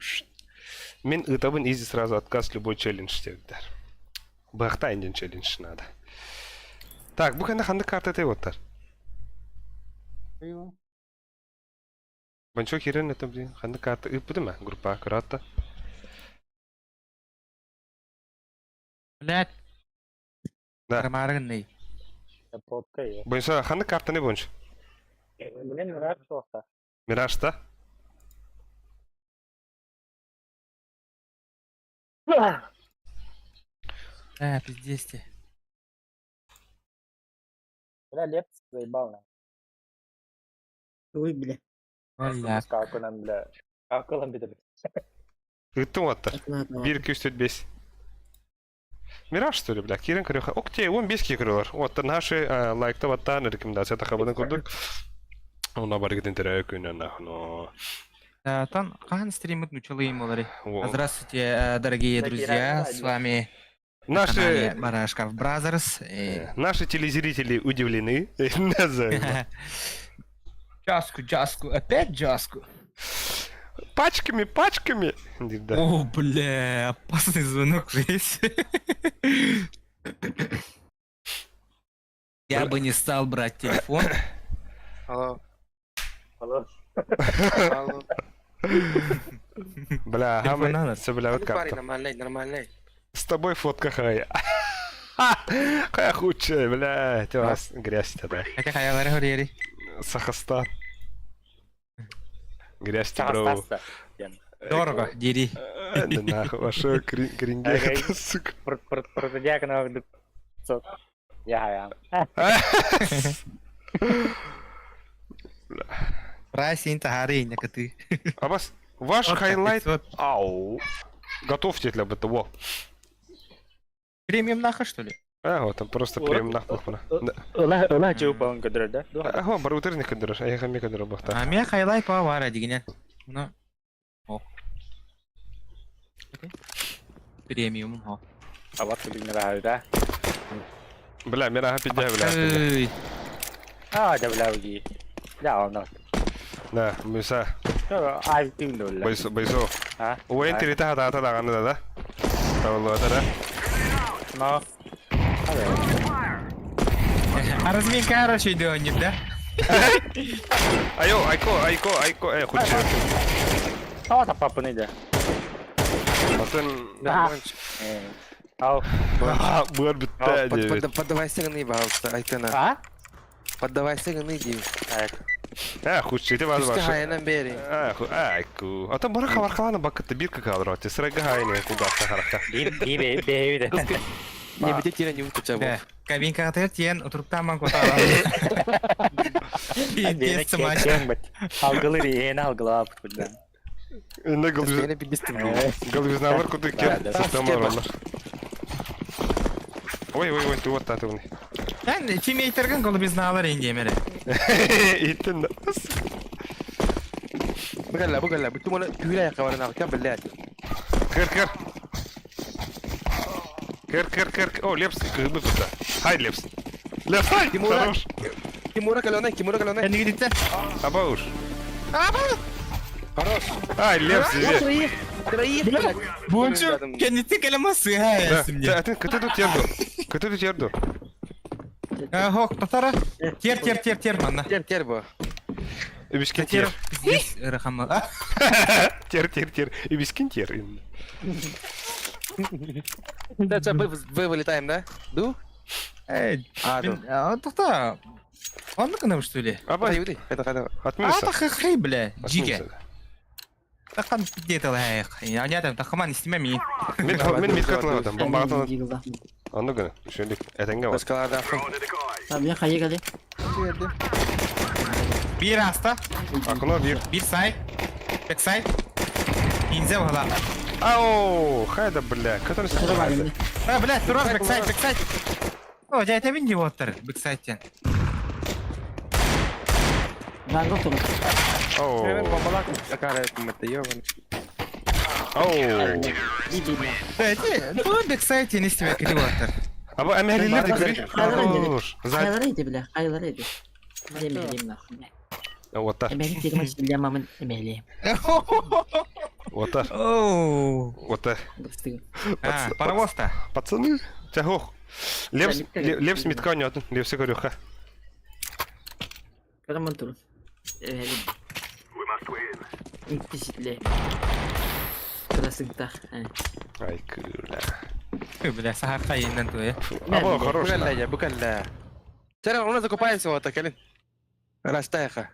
Мен ытабын изи сразу отказ любой челлендж дедер. Бахта инден челлендж надо. Так, бу кэннэ ханнык карта этэй оттар. Банчо кирен это блин, ханнык карта ыппытым группа аккуратно. Блядь. Да. Кармарыгын Попка я. Бойынша ханнык картаны бойынша. Блин, Мираж тоқта. Мираж та? Э, пиздец те. Бля, Лепс заебал на. Ой, бля. Бля. Какунан, бля. Какунан бит. Ыттым оттар. 1 2 3 4 5. Мираж, что ли, бля? Кирен көрөха. Окте, 15 ки көрөлөр. Оттар наши лайкта баттан рекомендация тахабынан көрдүк. Она баргытын терәйе күнә нахно. Тан қан стримит нучалы олары. Здравствуйте, дорогие друзья, с вами Наши Барашков Brothers. Наши телезрители удивлены. Джаску, джаску, опять джаску. Пачками, пачками. О, бля, опасный звонок жесть. Я бы не стал брать телефон. Алло. Алло. Алло. Бля, Телефон ага, бля, вот Парень, карта. нормальный, нормальный. С тобой фотка хай. Хай худшая, бля, у вас грязь тогда. Хотя хаялары хорери. Сахастан. Грязь ты, бро. Дорого, дери. Да нахуй, ваша кринге, сука. Протодиаконов Я, я. Прайсин тахары некоты. Абас, ваш хайлайт... Ау. Готовьте для БТО. Премиум нахуй, что ли? А, вот там просто премиум нахуй. Ыла, ыла чуупан көдөрө да. Ага, барутер не көдөрөр, аяга ме көдөрөр бахта. А мен хайлайт па бара дегенен. Ну. О. Премиум, хо. А вот ты не да. Бля, мира пидя, бля. А, да бля, уги. Да, он. Да, муса. Ай, ты ну. Бойсо, бойсо. А? Уэн тирита хата хата даганы да да. Табылы да. Но. А разминка короче идет, да? Айо, айко, айко, айко, э, худший. А, та папа не да. Атын. Да. Ау. Быр бітті. Поддавайся гны, пожалуйста, Айтена. А? Поддавайся гны, ди. Так. А, худший, ты вас Пускай хайнам бери. А, айку. А там бара хабар бакытты бир какалыр, ты сырага хайны кугатта характа. Би би би би. Не бите не утуча Да. Кабинка тен утруктаман кота. Пиздец, мать. Алгылы рен алгылап куда. Не голубизналар куды кер. Ой, ой, ой, ты вот та ты. Мен тиммейтерген голубизналар инде мере. Иттен. Бugalla, bugalla, бутумана күлә якаварына кем белә. Кыр, кыр. Кыр, кыр, кыр. О, Лепс, кырбы тут. Хай, Лепс. Лепс, хай! Хорош. Кимура калона, Кимура калона. Не видите? Абауш. Абау! Хорош. Ай, Лепс, тебе. Троих, блядь. Бончу, я не ты калямасы, Да, ты, ты тут ерду. Көтөрү тиэр дуо? Хок, татара. Тер, тер, тер, тер, манна. Тер, тер бу. Үбүскин тиэр. Пиздец, ырахамма. Тер, тер, тер. Үбүскин тиэр. Да, что, мы вы вылетаем, да? Ду? Эй, А, ду. Тоқта. Онны гына что ли? Абай, Айуды, это когда. А, отминуса. так хей, бля, жиге. Отминуса. Тақан пиздец алайық. Я не там, тақыман истеме ми. Мен мен митка тылабатам. Бомбаҕа Дигла. Онну гына. Үшөндүк. Этэҥҥэ бар. Башкаларда. Там я хайа кали. Тиэрдим. Бир аста, Окно бир. бир сайт, бек сайт. Инзе бағала. Ау, хайда, бля. Который Тура бар инде. А, бля, турас бек сайт, бек сайт. О, жай табин деп отыр, бек сайттен. Вангол тура. Оу. Бомбалак. Какая это, ёбаный. Оу. Биби. Эти, бу бек сайттен истеме кирип отыр. Аба эмэлилер де көрүй. Хайлар За. Хайлар иди, бля, хайлар иди. Эмелим нахуй. Оттар. Эмелим тегмәч бля мамын эмелим. Оттар. Оу. Оттар. Достыгым. А, паровоз-то. Пацаны, тяхох. Лепс, Да, митка лепс митка нету, лепсы көрүхэ. Караман тур. Эмелим. Интиситле. Красыктах. Ай, күлә. Ой, бля, сахарка иннен туе. Або, хорош. Букалла, я, букалла. Сера, у нас закупаемся вот так, Алин. Растайха.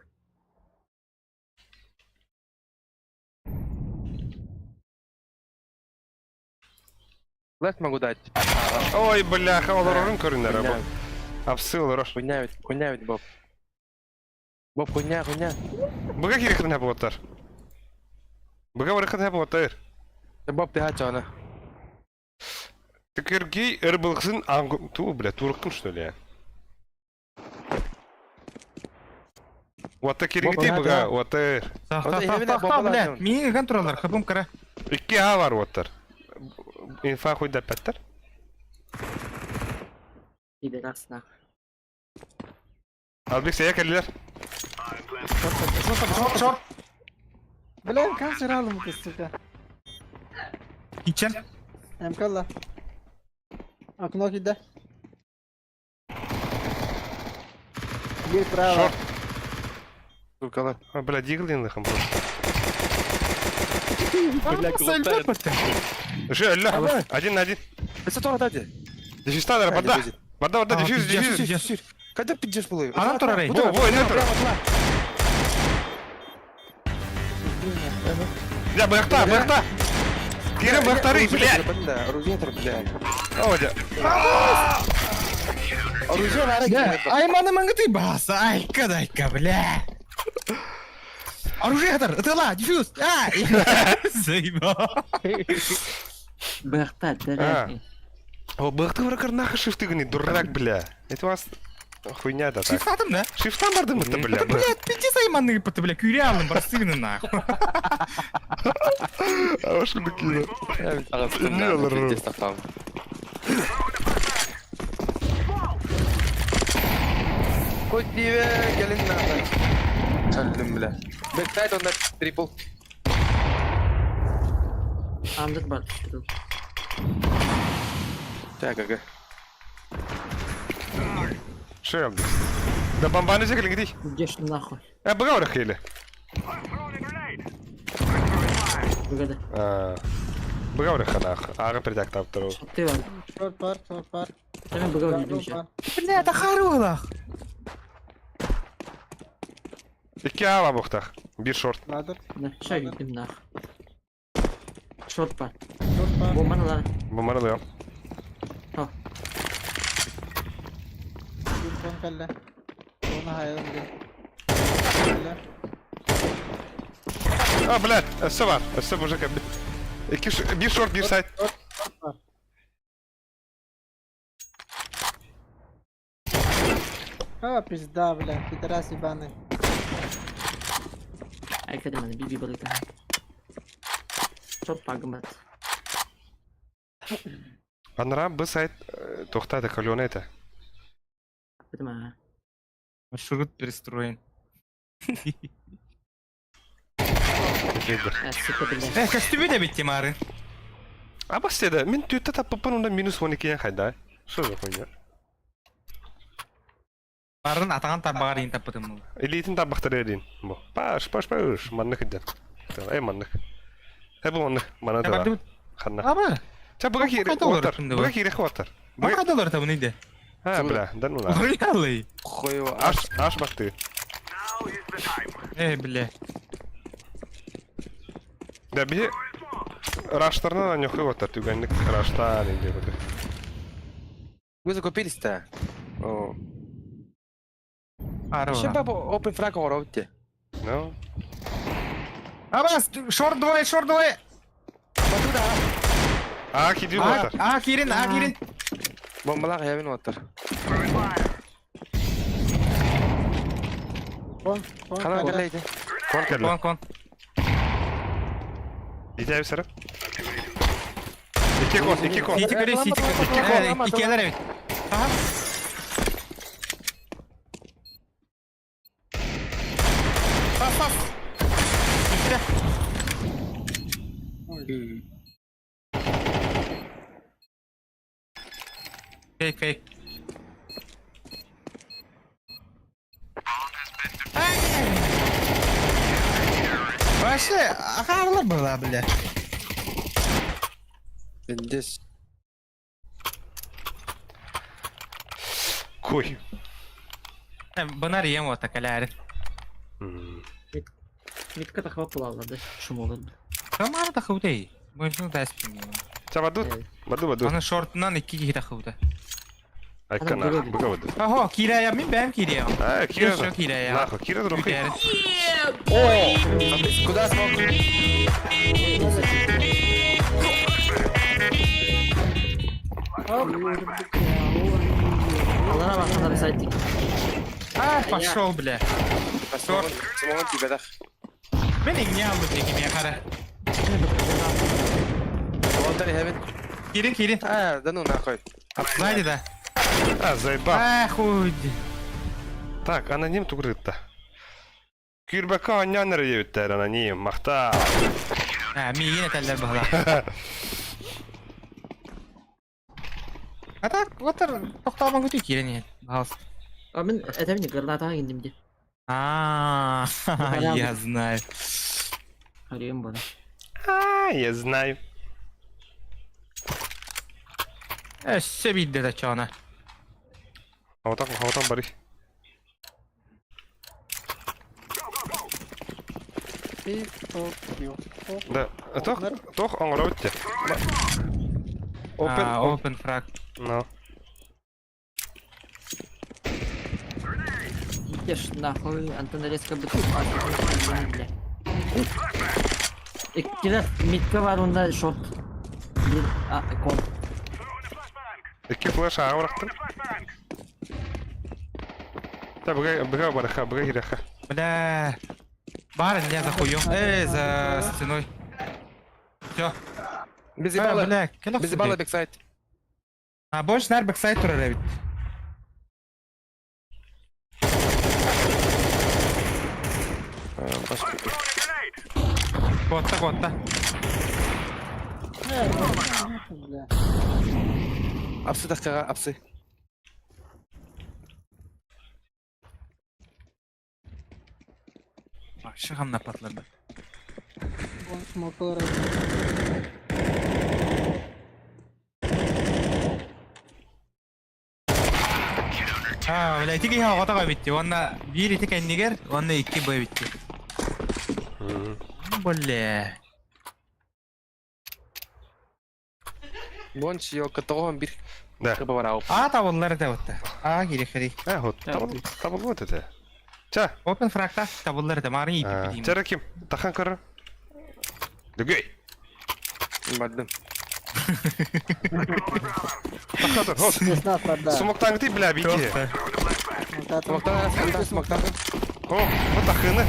Лес могу дать. Ой, бляха, олорорун көрүнөр або. Апсы олорор. Хуйня ведь, хуйня ведь, Боб. Боб, хуйня, хуйня. Буга кирехтин хап оттар. Буга барахын хап оттар. Да, Боб, ты хача, она. Текергей ырбылгысын ангу... Ту, бля, турыккын что ли? Уатта кирегити Боб, буга, уатта. Тақ, Вот тақ, именно тақ, тақ, бля. бомбалар. Миңе контроллер, хабым кара. Икки А бар уаттар. Инфа хуйда пәттер. Пидорас нахуй. Албек сәйә кәлиләр. Шорт, шорт. Бля, канцер алдым ты, сука. Кичен. Эмкалла. Окно кида. Бир право. Шорт. Сука, А, бля, диглин лыхым просто. Же, алла. Один на один. Это что, дайте? Дефис надо, вода. Вода, вода, дефьюз, дефьюз. Когда пиздешь полы? Анан турар, эй. Во, во, инен тур. Бля, быхта, быхта. Кирим быхтары, блядь. Оружие, блядь. О, дя. Оружие на Бля, ай, маны маңгы баса, айка дайка, бля. Оружие хатар, ытыла, диффьюз. А, заебал. Бахта, А. О, быхты вракар нахуй шифты гни, дурак, бля. Это у вас хуйня да так. Шифтатым, да? Шифтан бардым это, бля. Это, блядь, пиздец айманны пыты, бля, күйре алдым, простыгны нахуй. А ваш кино. Хоть тебе gelin нахуй. Öldüm bile. Backside on that triple. Андык бар. Так, ага. Шел. Да бомбаны зекли где? Идешь нахуй. А быга хели. Быгада. А. Быга ханах. Ага придак таптыру. Ты вам. Шорт пар, шорт пар. Там быга Гардон үйдүм пар. Бля, это харулах. Икки ава бухтах. Бир шорт. Ладер. Да, ша үйдүм нахуй. Шорт бар. Шорт пар. Бомбаны лар. Бомбаны лар. Бир кон калла. Оны хайрын бир. Калла. А, блядь, өссө бар. Өссө мужик. Икки бир шорт, бир сайт. А, пизда, бля, пидорас ебаный. Айка деманы, биби барыта. Шорт пагмат. Анра б сайт тохтады калёна это. Битма. Маршрут перестроен. Э, сука, бля. Э, костюмі де бітті мары. А бас деді, мен төтті таппаппын онда минус 12 хайда. Что за хуйня? Барын атаҕын тарбаҕар иин таппытым буолла. Илиитин тарбахтары эриин. Бу. Паш, паш, паш. Маннык иден. Э, маннык. Э, бу маннык. Мана да. Ханна. Аба. Ча быга киири уотар. Быга киири уотар. Быга кадалар табын иде. А, бля, да ну на. Хуялый. Хуево. Аш, аш бакты. Э, бля. Да би Раштарынан аньохы уотар түгэнник раштаан иде быды. Вы закупились-то? О. Арова. Ще бабу open frag оҥоробут Ну. Абас, шорт двое, шорт двое. Аа киирдин уотар. Аа киирин, аа киирин. Бомбалаах эһэбин уоттар. Ханан кэллэйди? Кон кэллэ. Кон, кон. Итээби сара. Икки кон, икки кон. Сити көрө, сити көрө. Икки кон. Иккиэлэр эбит. Аха. Бас, бас. Иккитэ. Фейк, фейк. Вообще, ахарлар была, бля. Здесь. Куй. Бынар ем вот такаляры. Митка тахва пулалла да, шумолын. Камара тахыбытай. Бойыншын да әспін. Ча баду? Баду баду. Аны шортынан икки киһи тахыбыта. Айкана, быга баду. Ахо, киирэ мин бэм киирэ. А, Кира. Киирэ. Нахуй, Кира рухи. О! Куда смог? Алара бакана сайт. А, пошел, бля. Шорт. Смогу тебе дах. Мен иҥне албыт дии миэхэ. Уоттар эһэбин. Киирин, киирин. А, да ну нахуй. Сзади, да. А, заебал. А, хуй. Так, аноним тугрытта. Күүрбэккэ оонньоон эрэ диэбиттэр аноним, махтаа. А, миигин этэллэр баһылаах. А так, вот тохтообон күтүү киирэн иһэн. Пожалуйста. А мин этэбин гранатаҕа иҥним дии. А, я знаю. Харыйым буолар. А, я знаю. Өссө биирдэ да чоона. Хаватан, хаватан барый. Да, тох, тох оҥоробут дии. Open, open frag. No. Ешь нахуй, Антон резко бы бля. Иккилэр мидка бар уонна шорт. Бир а кон. Икки флеш ааҕа бырахтым. Да, быга, быга барыха, быга кириэххэ. Бля. Бар, я за хуем. Эй, за стеной. Все. Без А, ебала. бля, кэлэх Без ебала backsite. А больше нар backsite турар эбит. Куотта, куотта. Апсы тахтаға, апсы. Вообще хамнапатлар. Смокалар. А, бля, ити киһи оҕото битти. Уонна биир ити кэннигэр, уонна икки б битти. Бля. Бонч ёлка тоҕон бир Да. кыба барау. А, табыллар это вот. А, кири Э, вот, табыл, табыл это. Ча. Open fragта табыллар это, марын иитип дейм. Чара ким? Тахан көрөр. Дүгей. Бардым. Тахатыр, хос. Сумоктаңты, бля, бити. Смоктан, смоктан. О, вот тахыны.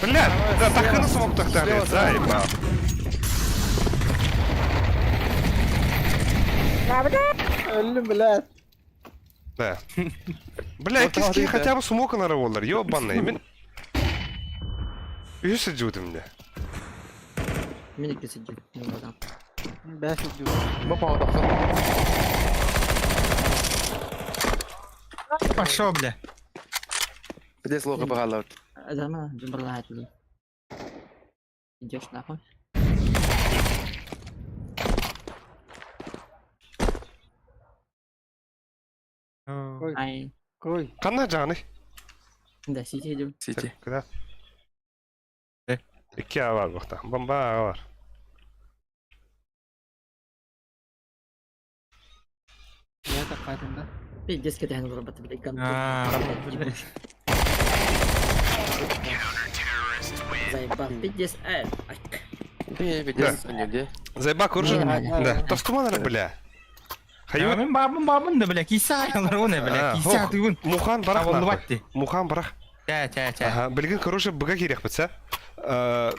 Бля, да тахыны смоктахтары, заебал. Өллүм, блядь. Да. Бля, киски хотя бы смоканары болар, ёбаный. Мен Үһүс сылдьыбытым дии. Мин икки сылдьыбыт. Бэс үрдүк. Бу паҕа Пошел, бля. Здесь лоха баҕалабыт. Нормально, джумбарлаһа туда. Идешь нахуй. Ой, Ай, кой. Ханна жаны? да, сити идем. Сити. Куда? Э. Икки А бар бухта. Бомба А бар. Я так хатым да. Пиздец, кэтэһэн олорбат, блядь, гантон. А, блядь. Заебал, пиздец, ай. Ты видишь, не Зайба куржа. Не, Да. Тостуман бля. Хайы. Мин бабын бабын да, бля, киса алар бля, А, киса хох. тыгын. Мухан барах. Табыллыбат ди. Мухан барах. Ча, ча, ча. Ага, билигин короче быга киириэхпит сэ.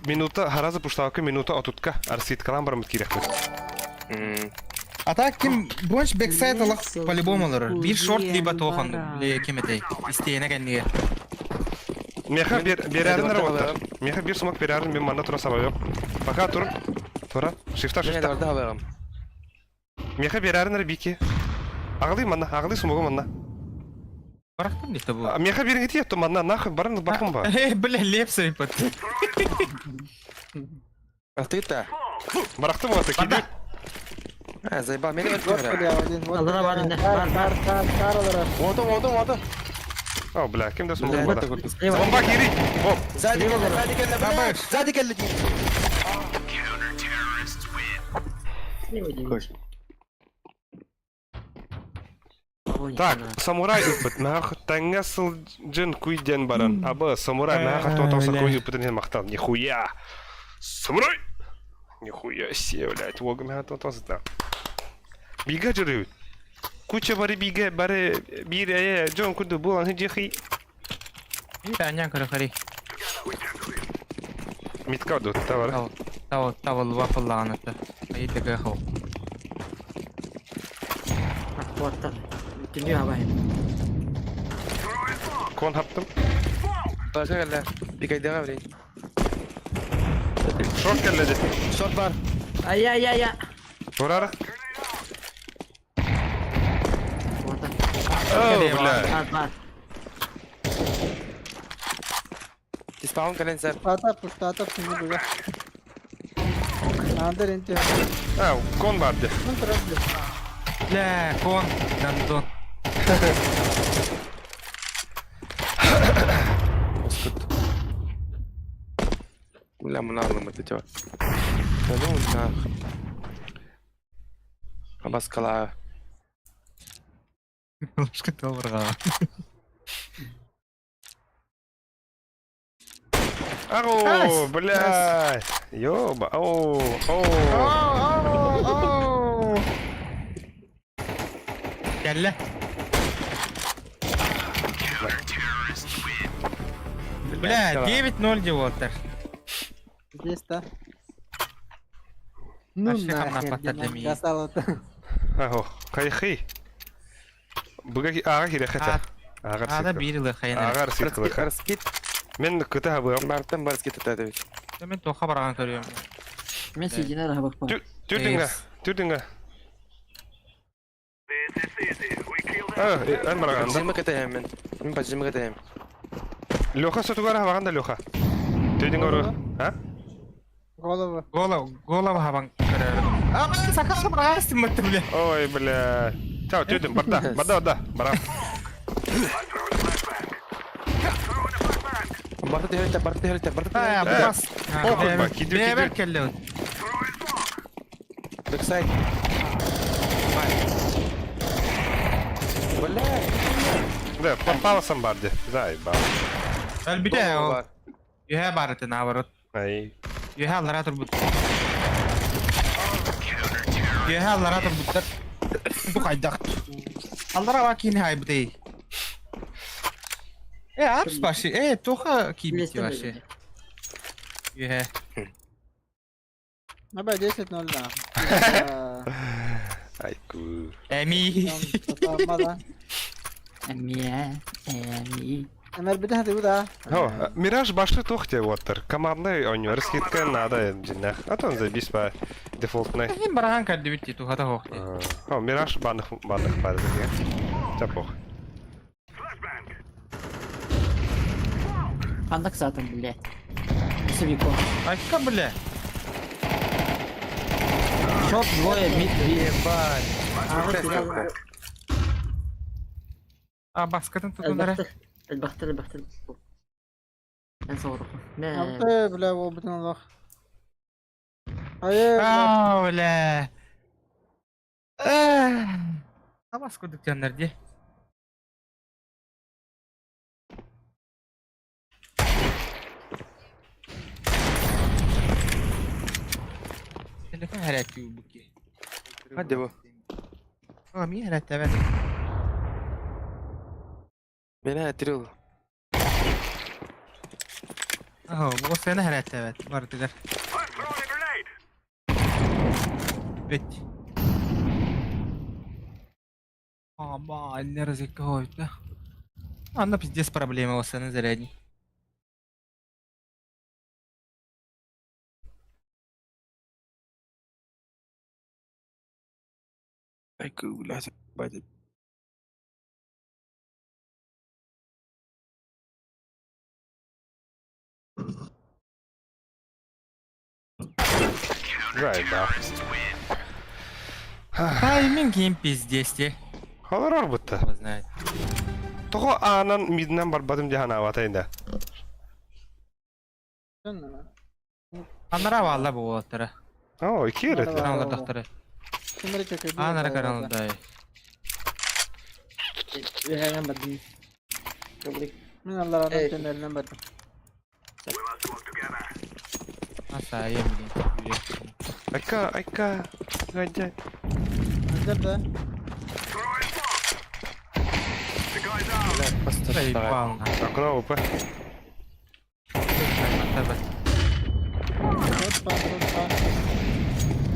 Минута харазы пуштавка минута отутка арситкалан барамыт киириэхпит. А так ким больше бэксайд алах по-любому алар. Бир шорт либо тохан, бля, ким этэй. Истиэнэ кэннигэ. Меха берәрин работар. Меха бир смок берәрин мен манна тура сабайым. Пока тур. Тура. Шифта шифта. Меха берәрин бики. Ағылый манна, ағылый смогу манна. Барахтым дихте бу. Меха берин гити манна нахуй барын бакым ба. Э, бля, лепсой под. А ты-то? Барахтым вот киди. А, заебал, меня Вот бля, один. Вот. Аллара бар инде, бар, бар. Кар, кар, аллара. Вот он, вот он, вот он. О, бля, кимде смогу Бля, бада. Слева. Бомба кири. Оп. Сзади келли, сзади келли, блядь. Сзади келли. Слева девять. Ой, Так, нихуя. самурай ыппыт. Мах таңга сылдьын куйден баран. Абы самурай мах тотоса куй ыппытын мактал. Нихуя. Самурай! Нихуя себе, блядь. Вога мах тотоса да. Бига жүрү. Куча бары бига бары бир э жон куду булан хижихи. Таня көрө хари. Митка ду тавар. Тау, тау, табыллыбат боллаҕына. Айы тыга хау. Вот так. Түнүү абай. Кон хаптым. Başka geldi. Bir kaydı daha vereyim. Шорт келледи. Short var. Ай, ай, ай, ай. Турара. Вот так. О, бля. Бар, бар. Spawn кэлэн сэр. Пустата, пустата, сини буга. Андер инте. А, кон барды. Ну, тұрып, бля. Бля, кон, гандон. Бля, мына алым это чё? Да ну нах. Абаскала. Ложка тобырга. Ау, бля. Ёба. Оу, оу. Кэллэ. Бля, 9-0 девоттар. Здесь, да? Ну Вообще нахер, хамна Диман, паттар достал это. Ахо, кайхи. Буга ага кире хата. Ага. Ада бир ылы хайна. Ага ситкылы. Раскид. Мен кыта хабы. Бартан барскид это ведь. Мен тоха барган көрөм. Мен сидине рахабак па. Түрдүңгө, түрдүңгө. А, эн барганда. Поджимы катаем мен. Мен поджимы катаем. Леха сотугара хабаганда Леха. Түрдүңгө ору. А? Голову. Гола, гола хабан көрөм. А, бля, сакасы барган стимматты, бля. Ой, бля. Чао, түрдүн, барда, барда, барда. Бара. Барты хөлтө, барты хөлтө, барты А, хөлтө. бас. Похуй ба, киди, киди. Бебер келле. Бэксайд. Бля. Да, попаласам барды. Заебал. Әлбите ол. Юхэ бар это наоборот. Ай. Юхэ аллара турбут. Юхэ аллара турбуттар. Бу кайдак. Аллара ва кин хай бутей. Э, апс баши. Э, тоха кибити вообще. Юхэ. Аба 10-0 да. Ай, ку. Эми. Мада. Эми, эми. Эмэрбитэ хатыбыт аа. О, Мираж башы туох диэ уоттар. Командный оонньуур скидка наада дьиннээх. А то он забис по дефолтный. Син барахан кэрдибит дии туһата суох дии. О, Мираж банных банных баар дии. Чапох. Ханнык саатан бля. Севико. Айка бля. Шот двое, мид, би. Ебать. А баскатын тутунара. Элбэхтэр, элбэхтэр, элбэхтэр. Эн соҕурукку. Мэ. Алты бля буолбутун олох. Айы бля. Аа бля. А бас курдук дьоннор дии. Телефон хэрээттии буки. Hadi bu. А мин хэрээттээбэт. Beni hatırıl. Аһо, бу сена хэрээттээбэт барытыгар. Бит. Ама, не разыковать, Анна пиздец проблема у сцены зарядни. Ay блядь. Бать. Жай, да. Тайминг им пиздец те. Холорор бутта. Кто знает. Тоҕо аанан мидинэн барбатым дии санаабата да. Анара валла буолаттара. О, икки эрэ. Аналардахтара. Кимэр чөкөй. Анара каралдай. Үһэҥэн бардым. Добрый. Мин алларанан Эй. төннөрүнэн бардым. Асайым блин. Айка, айка. Гадя. Öldür да. Блядь, просто Заебал. Окно УП. Опа, опа.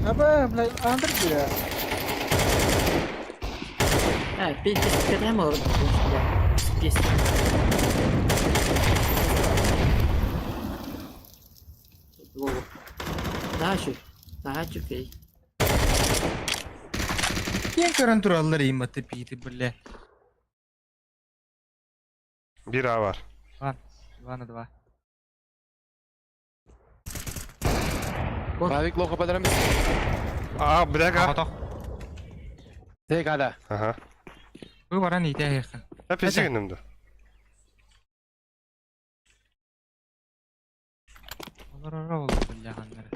Аба, бля, андыр бля. А, пить, пить, олорор. Пись. Наһаа Наһаа үчүгэй. Киэн көрөн тураллар иматы пиити бля. Бир А бар. Два на два. Правик лоха падарам. А, бляга. Охотох. Тек ада. Ага. Бу баран ите яхын. А пиздец гынным да. Олорор ол бля ханнары.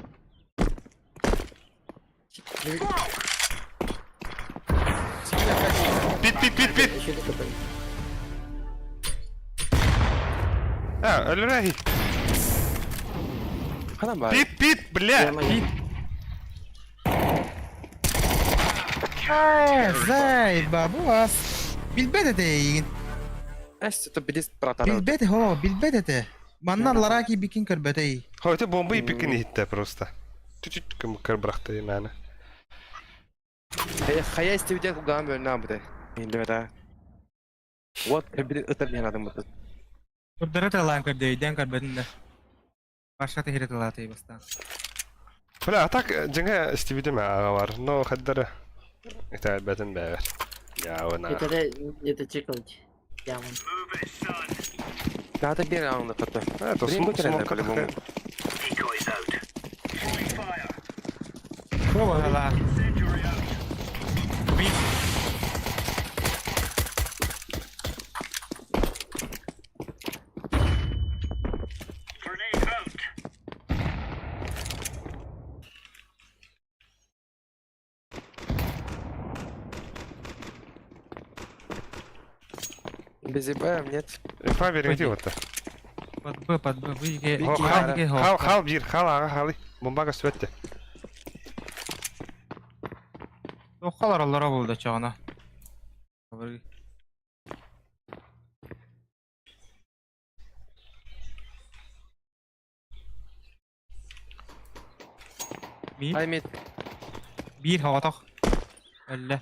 Пит, пит, пит, пит. Еще такой. А, өлөрөй. Ханан бар. Пит, пит, бля. Заебал вас. Билбет это егин. Эс, это пиздец братан. Билбет хо, билбет это. Маннан лараки бикин көрбөтей. Хо, это бомба и пикин хитте просто. Чуть-чуть кыр бырахты мәне. Хая истебиден кулган бөлүнө абыты. Инде да. Вот бир ытыр мен адам буту. Көрдөрө талаан көрдөйден көрбөтүн да. Башка техире талааты бастан. Бля, а так жеңе истебидем ага бар. Но хаддары. Это бәтен бәгәр. Я она. Это это чекалить. Я вон. Надо бир аңды каты. Это Блин, смок бу смок по-любому. Бу Би. Без ИБ, нет. Инфа бериңти вот. Под Б, под Б, выйге. Хал, хал, хал бир, хал ага халы. Бомбага сүтте. Тохалар аллара болду чагына. Бир, Ай мид. бир хаватах. Әллә.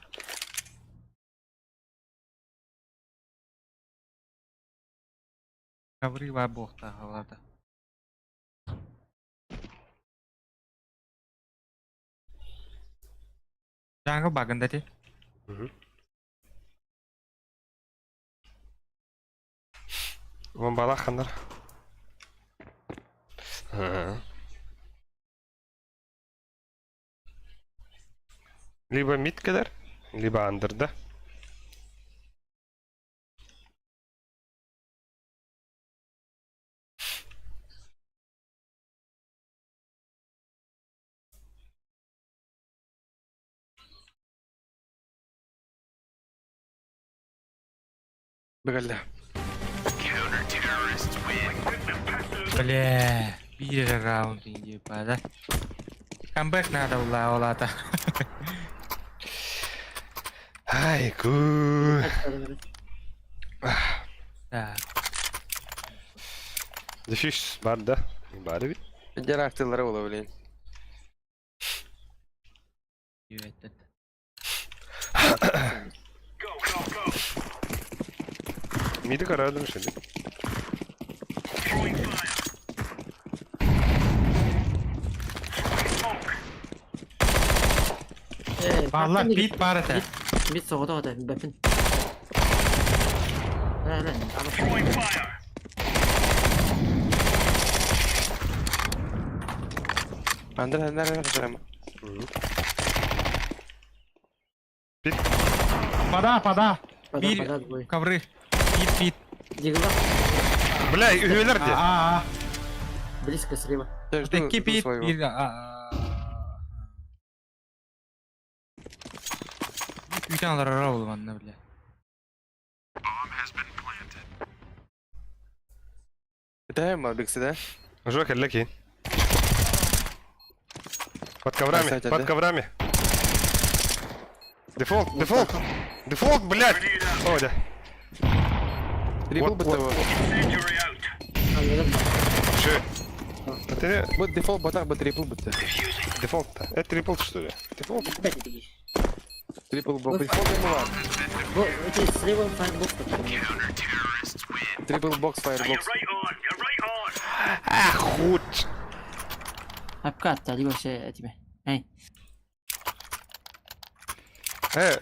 Ковры бар буолуохтаах алата. Дьааҥы багында ти. Бомбалаах ханнар. Либо мид кэлэр, либо андырда. Бөгэллэ. Бля, биир эрэ раунд индия да. Камбэк надо была олата. Ай, ку. Так. Дефиш бар да. Бар бит. Дьэр актылары була блин. Миди карадым şimdi. Балла бит бар этэ. Бит соҕотох этэ, бэпин. Ла, ла, Андрей, Андрей, Андрей. Бит. Пода, пода. Пода, Бир пода, двое. ковры. Бит, бит. Дигла, Бля, үһүөлэр дии. А, близко слева. Я жду, Икки жду бит, своего. бир. А. Үтэн аларара ол манна, бля. Это ма бикси, да? Жок, эллеки. Под коврами, Кстати, под да? коврами. Дефолт, дефолт, дефолт, блядь. О, да. Трипл Вот, бы вот. того. Че? Это Вот дефолт батах бы трипл бы. дефолт-то. Это трипл, что ли? Дефолт. Опять это есть. Трипл бокс. Дефолт была. Бо, эти слева фаербокс. Трипл бокс, фаербокс. Ах, Апка, либо все тебе. Эй,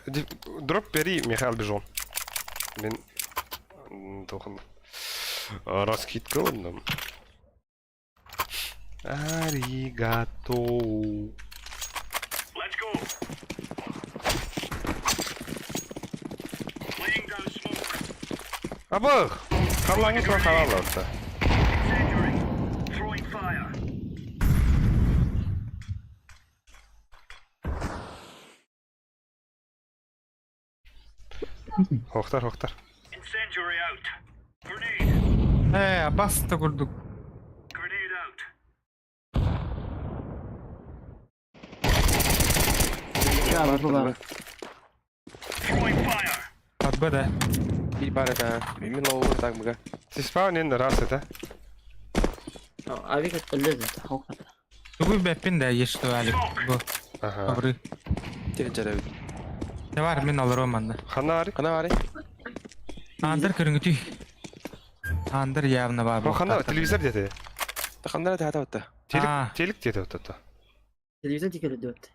Дроп бери, Михаил Бежон. Мен тоқын раскидка онным. Аригато. Абых! Халлаңы туа халаларда. Хохтар, хохтар. Э, баста курдук. я бу Подбы да. Бир бар это. Именно ол так быга. Сиспаунен раз это. Авик өллөдө, хокта. Тугуй бэппин да есть что алик. Бу Ага. ковры. Теренчер. Давар мен аларым манна. Ханари. Кана бари? Андыр көрүнгүтүй. Андыр явно бар. О, хана телевизор деді. Тахандар та хата. Телек, А. телек деді вот это. Телевизор тикеле дөт.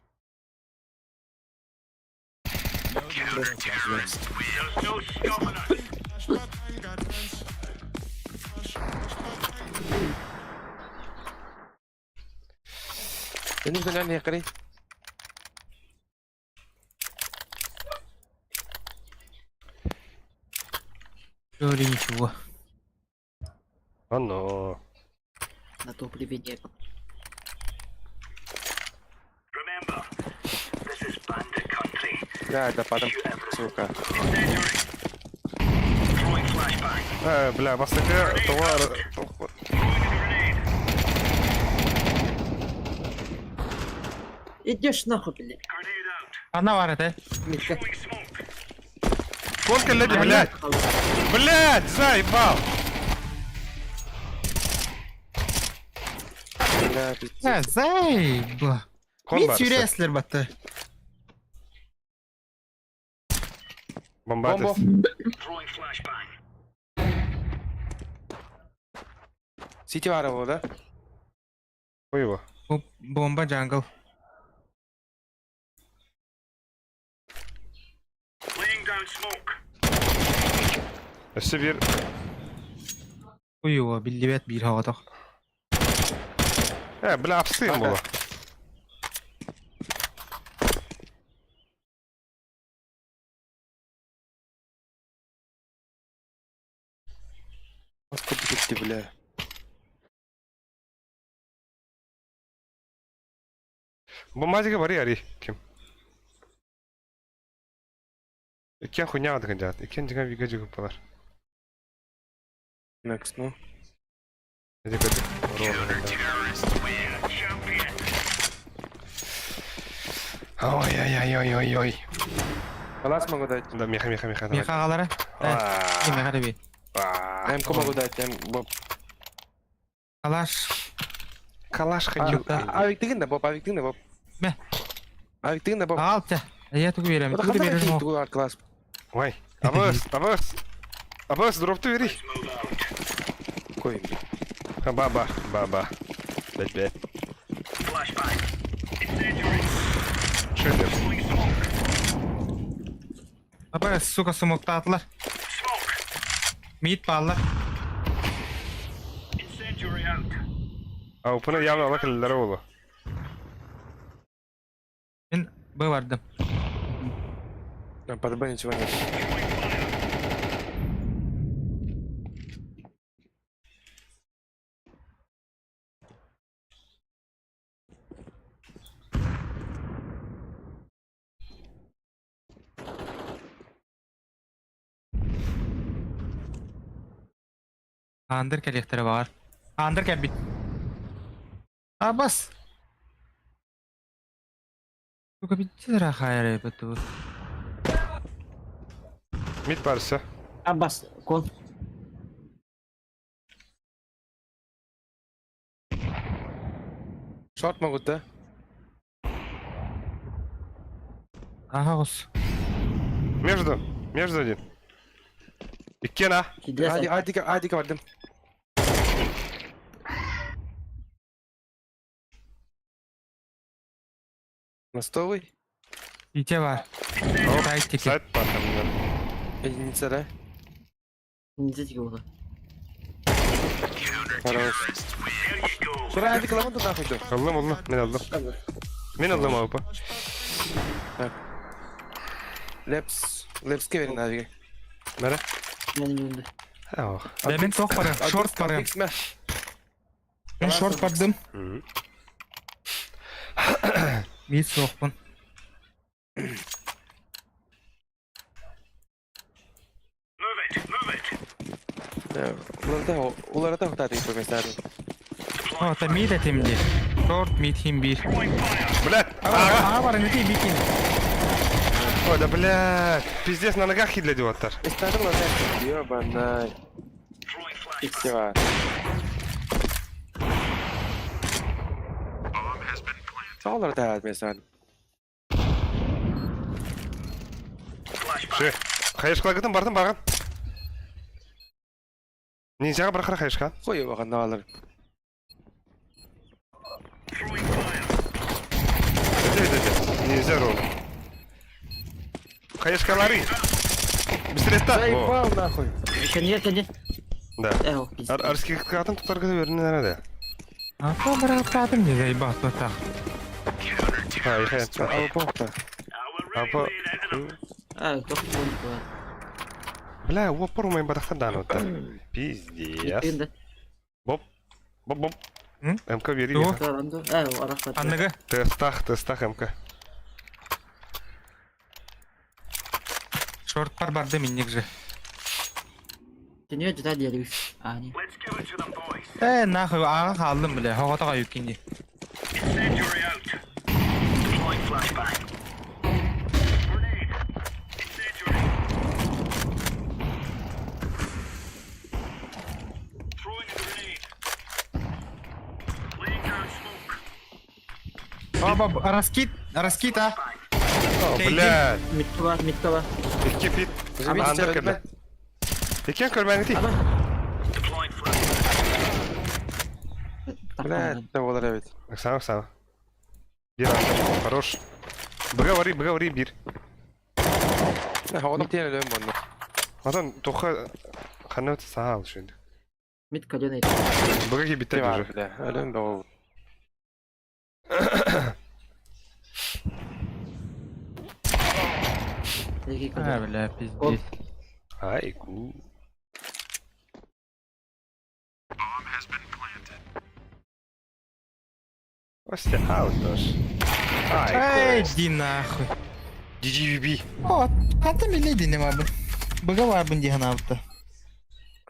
Эни күнән не карай. Или ничего. Оно. На топливе нет. Да, да, падам. Сука. Бля, бастакы товар. Идешь нахуй, блядь. Ана бар это. Митка. Сколько лет, блядь? Блядь, заебал! Бля, пиздец. Зайба. Кон Мин барысы. сүрәслер батты. Бомба. Бомбо. Сити баара буолла да? Ой его. Бомба джангл. Өссө биир Уйуо, биллибэт биир оҕотох. Э, бля, апсыым була. Курдук бля. Бу мазига бары ари ким. Иккен хуйня адыгын жаат. Иккен жига вига жигип балар. Next, ну. Ой-ой-ой-ой-ой. Калаш могу дать. Да, меха, меха, меха. давай. Меха аҕалара. А, Меха да бий. а. М-ку могу дать, М, Боб. Калаш. Калаш хочу. Авик тыгын да, Боб, авик тыгын да, Боб. Мэ. Авик тыгын да, Боб. Аал те. Я тугу берем. Это Тугу хата берем. какие тугу класс. Ой. Абыс, абыс. Абыс, дропту бери. Кой. Ба, ба, ба, ба. Бэт, бэт. Шедер. Аба, сука, сумоктаатылар. Миит бааллар. А, упына явно ала кэллэрэ буолуо. Мин б бардым. Под Б ничего нет. Андыр кэлиэхтэрэ баар. Андыр кэлбит. Абас. Сука, битти хайрай быту. Мид барса. Аббас, кон. Шорт могут, да? Ага, ос. Между. Между один. Иккен а. Кидрес. Ади, адика, адика бардым. Мостовый? Ите бар. Сайт теки. Сайт бар. Единица, да? Нельзя тебе было. Хорош. Шура, адика ламан тут нахуй да. Аллам, аллам. Мен алдым. Мен алдым апа. Лепс. Лепске верин адиге. Мәрі. Мен үйімді. Ох. Да мен тоқ барым. Шорт барым. Мен шорт бардым. Миит соқпын. Уларда хутаты поместарым. О, та миит этим ди. Шорт миит хим бир. Блядь. Ага. Ага бар, не бикин. Ой, да блядь. Пиздец, на ногах хидледи оттар. Эстадыр ла Ёбана. Иксева. Саалар да месан. Ше. Хайышкалагытын бардым барган. Ниндзяга бір қара хайышка. Қой оған алар. Иди, иди, иди. Ниндзя ролл. Хайышкалары. Быстрее стат. О, Заебал нахуй. Кәне, кәне. Да. Эхо, пиздец. Арский катын тутаргы вернен арада. А то баратадым не заебал то так. Хай, хай. Алпохта. Апа. А, тоқ кон бар. Бля, опор умай бадахтан дан оттар. Пиздец. Енді. Боп. Боп, боп. М? МК бери. Тугу? Таранды. Э, арақпат. Анныгы. Тестах, тестах МК. Шорт бар барды минник же. Кәне жата дербис. А, не. Э, нахуй, ага қалдым, бля. Хоғатаға юккенде. Оба, раскид, раскид, а. О, блядь. Митка бар, митка бар. Икки пит. Заметите, Андыр кэллэ. Иккен көрмәңти. Аба. Бля, это буолар эбит. Оксана, Оксана. Бир Хорош. Быга барый, быга барый бир. Оҕону тиэн өлөм буонна. Отон туха ханна саал шүнд. Мит каленый. Быга кибитте Бар, уже. бля, өлөм да ол. А, бля, пиздец. Ай, ку. Костя, аутош. Эй, Ай, иди нахуй. GGVB. О, хантан билейдин эм абы. Быга барбын диэн абыта.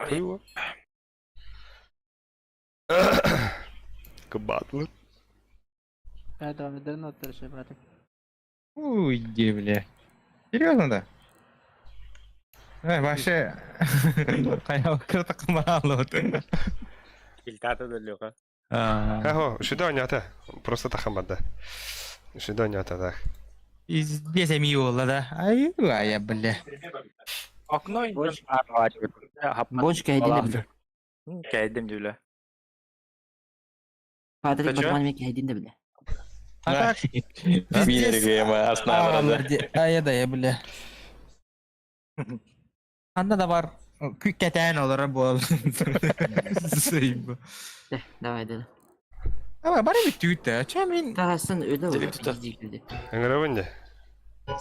Было. Кабатлы. Да, да, ну, братик. Уйди, бля. Серьезно, да? Э, вообще... Хайа, кырта кымаалы. Килтата да Леха. Ахо, сюда не ата. Просто тахамада. Сюда не ата, так. Здесь эмиола, да? Ай, ая, бля. Окно Боч. Бочка кәйдин да биле. Кәйдим диле. Патрик Ты чё? Батман мен кәйдин да биле. А так, Пиздец. Ая да, я, бля. Анда да бар. Күккәтән олара бол. Сейб. Давай, да. Ама бары бит түтә. Ча мин Тагасын өдө Телек тута. Ыңырабын де.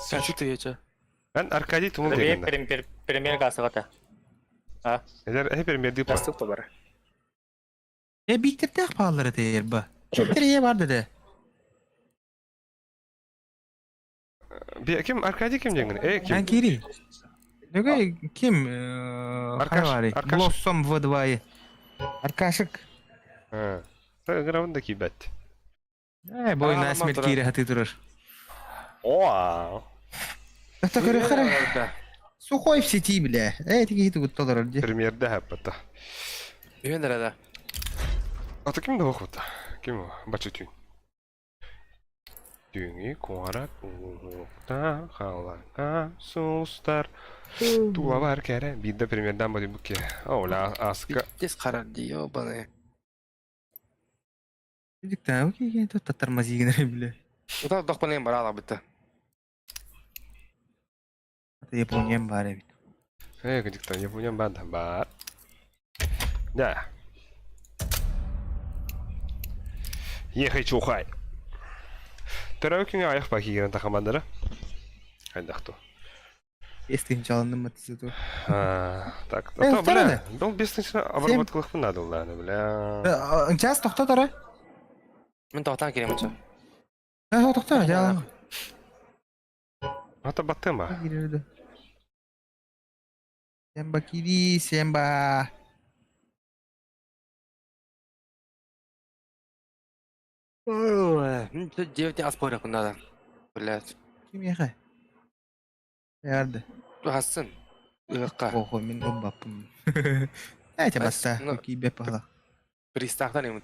Сачу ты ече. Эн Аркадий тумул деген. Премьер гасыгата. Элер э премьер дип. Гасык бар. Э биттер паалары тер ба. Биттер бар деди. Би ким Аркадий ким деген? Э ким? Эн кири. Нүгө ким? Аркаш, Аркаш. Аркаш. Блоссом В2. Аркашык. А. Ыңырабын да кибәт. Э, бой А, насмерть матура. кире хаты турар. Оа. Это көрө Сухой в сети, бля. Э, тиги хиту гутталар ди. Премьерде хаппата. Үйен да. Ата ким да окута? Ким о? Бачы түйін. Түйіңі куарат уукта халака сустар. Туа бар кәрі. Бидді премьердан бади буке. Ола аска. Пиздец харар ди, ёбаный. Дикта, окей, тут тормози бля. Ута дохпанын бар ала битте. Это Япония бар бит. Э, күдікті, Япония бар да бар. Да. Ехай чухай. Төрәу күңе аяқ баки керен тақамандыры. Айдақту. Эстин чалындым матысы Так, Э, а то, бля, второй дол бестінші обработкалық надо, ладно, бля. Час тоқтат ара. Мен тоқтан керем оча. Э, тоқта, жа. Ата баттыма. Семба кири, семба. Девять аспоря надо. Блядь. Ким яха? Ярды. Хасын. Ыққа. Охо, мен обаппым. Әйте баста, Ну. ки беп пахла. Пристахтан им.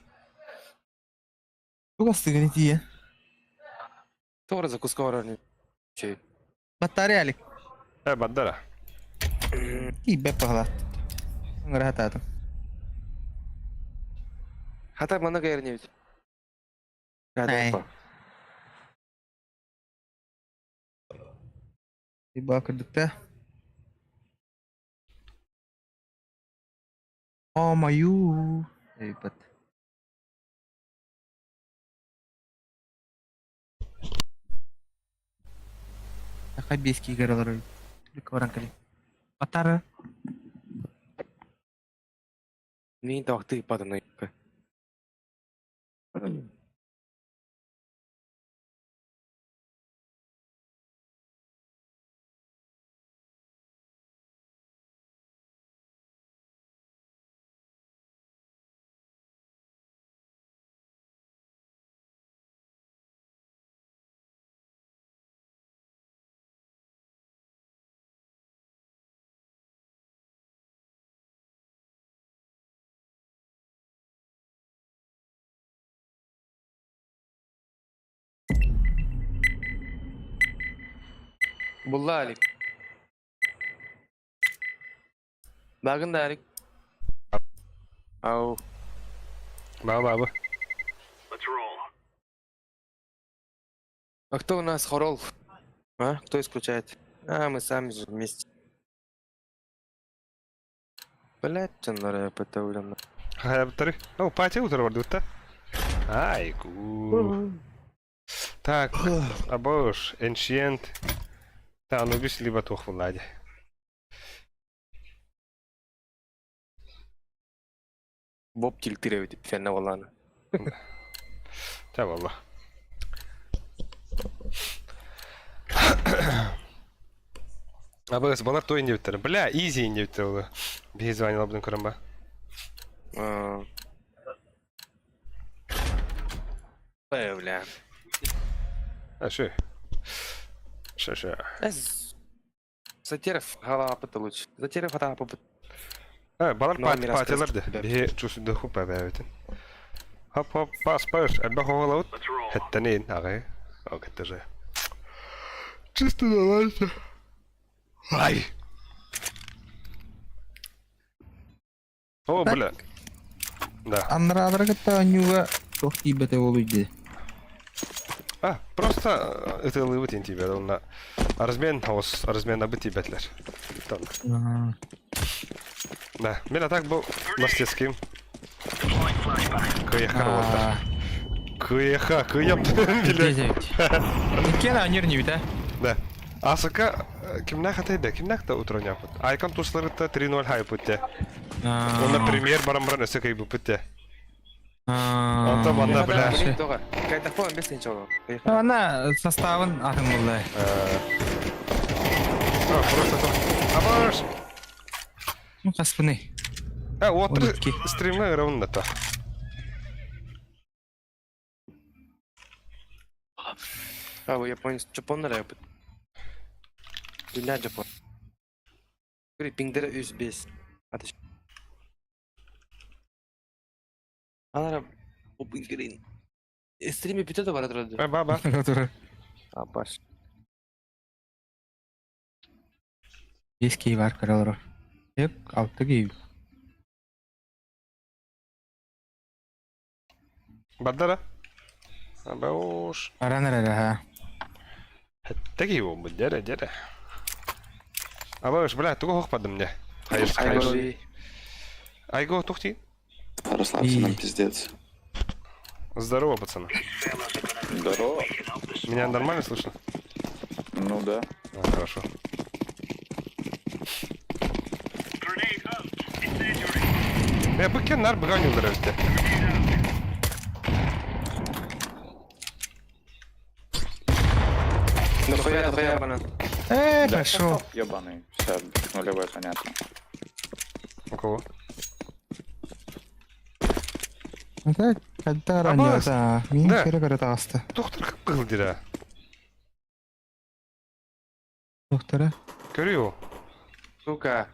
Туга стыгын тие. Тора закуска орны. Чей. Батарея алик. Э, баддара. Ки беп пахла. Ңыра хататым. Хата мана гайрне ведь. Ай. Иба кырдыкта. О, мою. Эй, бат. Така бески игралар. Ликоран кали. Батара. Не тоқты паданы. Булла алик. Багын да алик. Ау. Ба, ба, ба. А кто у нас хорол? А? Кто исключает? А, мы сами же вместе. Блять, чыннары ПТ-үлем. Хайабыттары. О, пати утары бардыбытта. Айгу. Так, абош, Ancient. Та, Анубис либо туох буллади. Боб тилтир эбит фенне боллааны. Та болла. Абыгас балар той индиуттар. Бля, изи индиуттар ол. Биһи звонил көрөн ба. Бля. А, шо? Шо, шо? Затеров халапыты лучше. Затеров халапыты. Э, балар патилар да. Биһи чусуда хупа бэбитин. Хоп хоп пас пас. Эбэ хоголаут. Хеттенин агай. Ок, это же. Чисто давайте. Ай. О, бля. Да. Аннараалары кытта оонньууга туох тиийбэтэ буолуй дии. А, просто ытылыбыт ин тиийбэт онно размен хаос размен абы тиийбэтлэр. Да, мен а так бу ластецким. Кыяхар уолтар. Кыяха, кыям. Иккиэн оонньуур ньибит ээ? Да. Асыка кимнээх атай да, кимнээх да утро Айкон тусларытта 3-0 хайпут те. Онно премьер баран баран өссө кыйбыппыт те. Онтон манна бля. Ана составын атын булла. Просто то. Абаш. Ну хаспыны. А, вот стримы ровно то. А, вы японец, Жапоннар yapıt. Dünya Japon. Пингдere 105. Ateş. Анара бу пингерин. Стриме бүтө да бара турады. Э, баба. А, баш. Бес кей бар көрөлөр. Эп, алты кей. Баддара. Абауш. Баран эрэ ха. Таки его, дядя, дядя. Абауш, бля, тугу хохпадым мне. Хайш, хайш. Айго, тухти. Расслабься, нам пиздец. Здорово, пацаны. Здорово. Меня нормально слышно? Ну да. А, хорошо. Я бы кеннар бганю здравствуйте. Нахуя, нахуя банан. Э, пошел. Ебаный. Все, нулевое понятно. У кого? Это когда ранее, да. Мин кері көрі тағысты. Доктор как дира? Доктора? Көрү его. Сука.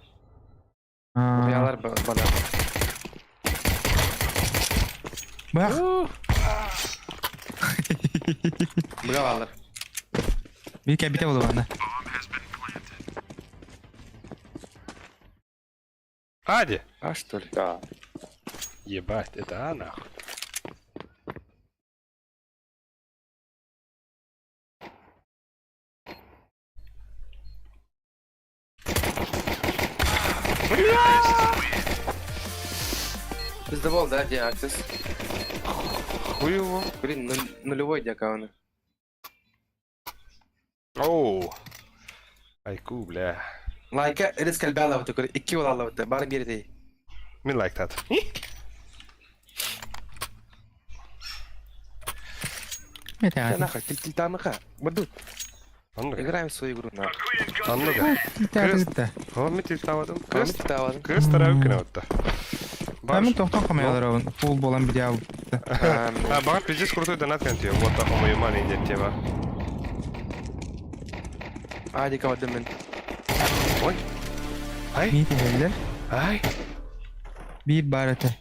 Нахуялар банан. Бах. Быга Bir кәбите болды бана. Ади. А что ли? Да. Ебать, это а нахуй. Пиздовол, да, где аксесс? Хуй его. Блин, нулевой дякауны. Оу. Айку, бля. Лайка резко альбяла вот такой, икки улала вот, бар бердей. Мин лайктат. Это нахуй, тильтамыха. Баду. Играем в свою игру, нахуй. Анныга. Тильтамыха. О, мен тильтавадым. Тильтавадым. Кыз тарабы отта. Мен тоқтон қамай Фул болан видео. А, баға пиздец крутой донат кентио. Вот так мою мани нет тема. Адика вадым мен. Ой. Ай. Мителлер. Ай. Bir бар эте.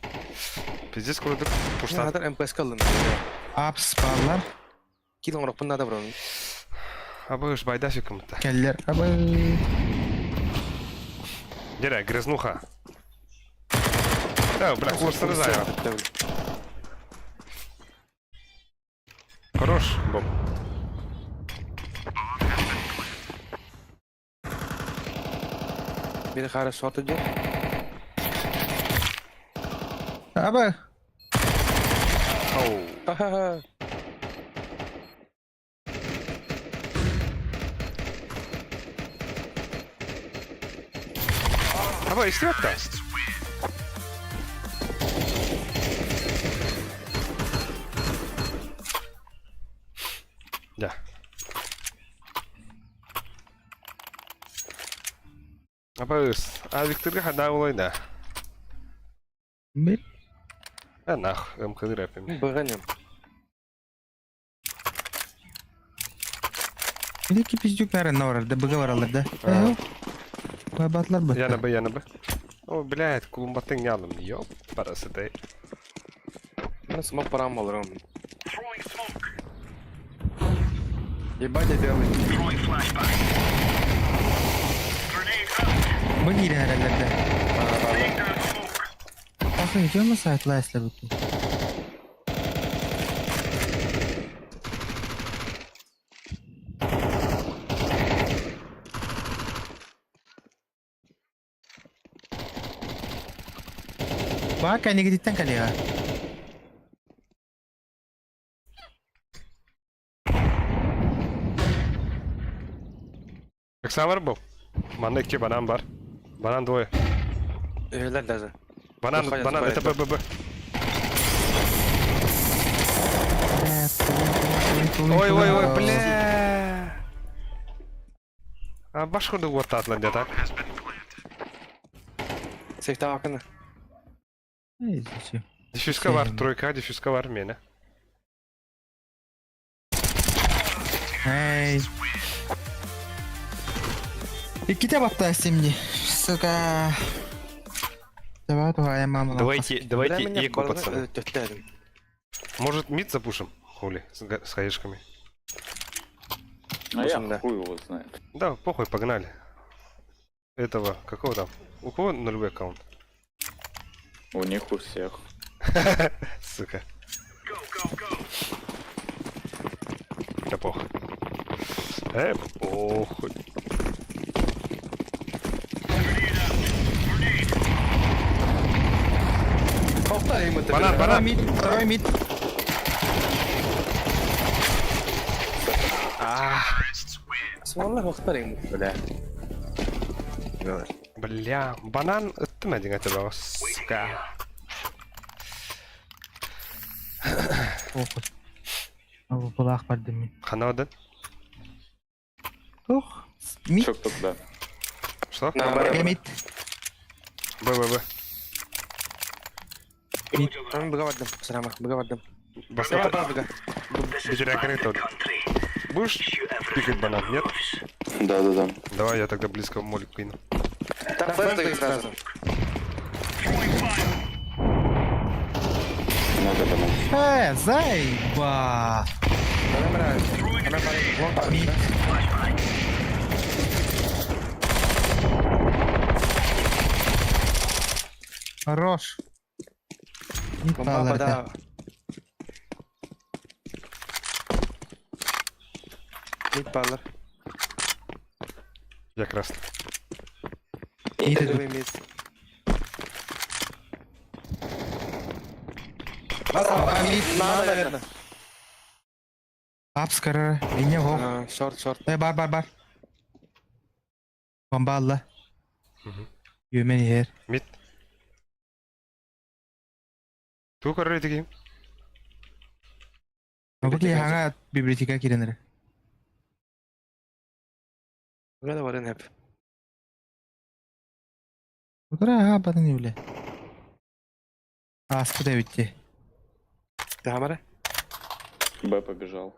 Пиздец крутой пуштат. Хатар МПС калдым. Апс барлар. Килон рок надо бро. Абыш байда кымта. Келлер. Абы. Деря, грязнуха. Да, бля, хвост разаю. Хорош, Боб. Бери хара шорт идет. Аба. Оу. Ха-ха-ха. Аба, истибэт да? Да. Абаыс, а Викторга хадаа улай да. Бил. А нах, МК рэпим. Быгынем. Или пиздюк, наверное, на да быга баралар да. Батлар бы. Яна бы, яна бы. О, блядь, кулумбатын ялым. Ёп, парасытай. Ну, смог парам болром. Ебать, я белый. Бы киирэн эрэллэр да. Ахын идем сайт лайслер буту. Бака негидиттен калига. Савар был. Манна икки банан бар. Банан двое. Öyle даже. Банан, Выходят, банан, это Б, выходят. Б, Б. Ой, ой, ой, бля. А башку вот атлан где так. Сехта акына. Эй, зачем? Диффюзка бар, тройка, диффюзка бар мене. Эй. Икките батта семьи. Сука. Давай, давай, мама. Давайте, давайте эко, пацаны. Төтләдем. Может, мид запушим? Хули, с хаешками. А я да. хуй его знает. Да, похуй, погнали. Этого, какого там? У кого нулевой аккаунт? У них у всех. Сука. Да похуй. Похуй. Банан, Второй банан. мид, второй мид. Сваллар вақтар бля. Бля, банан ыттым один этого, сука. Похуй. Абы булах бардым мин. Хана Ох. Мид. Чё кто куда? Что? Я мид. Б, Б, Б. Мен быга бардым. Сарама, быга бардым. Баста. Быга. Будешь пикать банан, нет? Да-да-да. Давай я тогда близко молик кину. Там флеш дают сразу. Много банан. Заеба. Мид. Хорош. Не Бомба, да. Мид баллар. Я красный. Мид. Мид. Мид. Наверное. Апскар. Ине го. Шорт, шорт. Бар, бар, бар. Бомба алла. Юмен ер. Мид. Ту көрөр дигим. Бу ки хаңа библиотека киренер. Быга да барын хеп. Утра ха батын юле. Аспы да битти. Камера. Б побежал.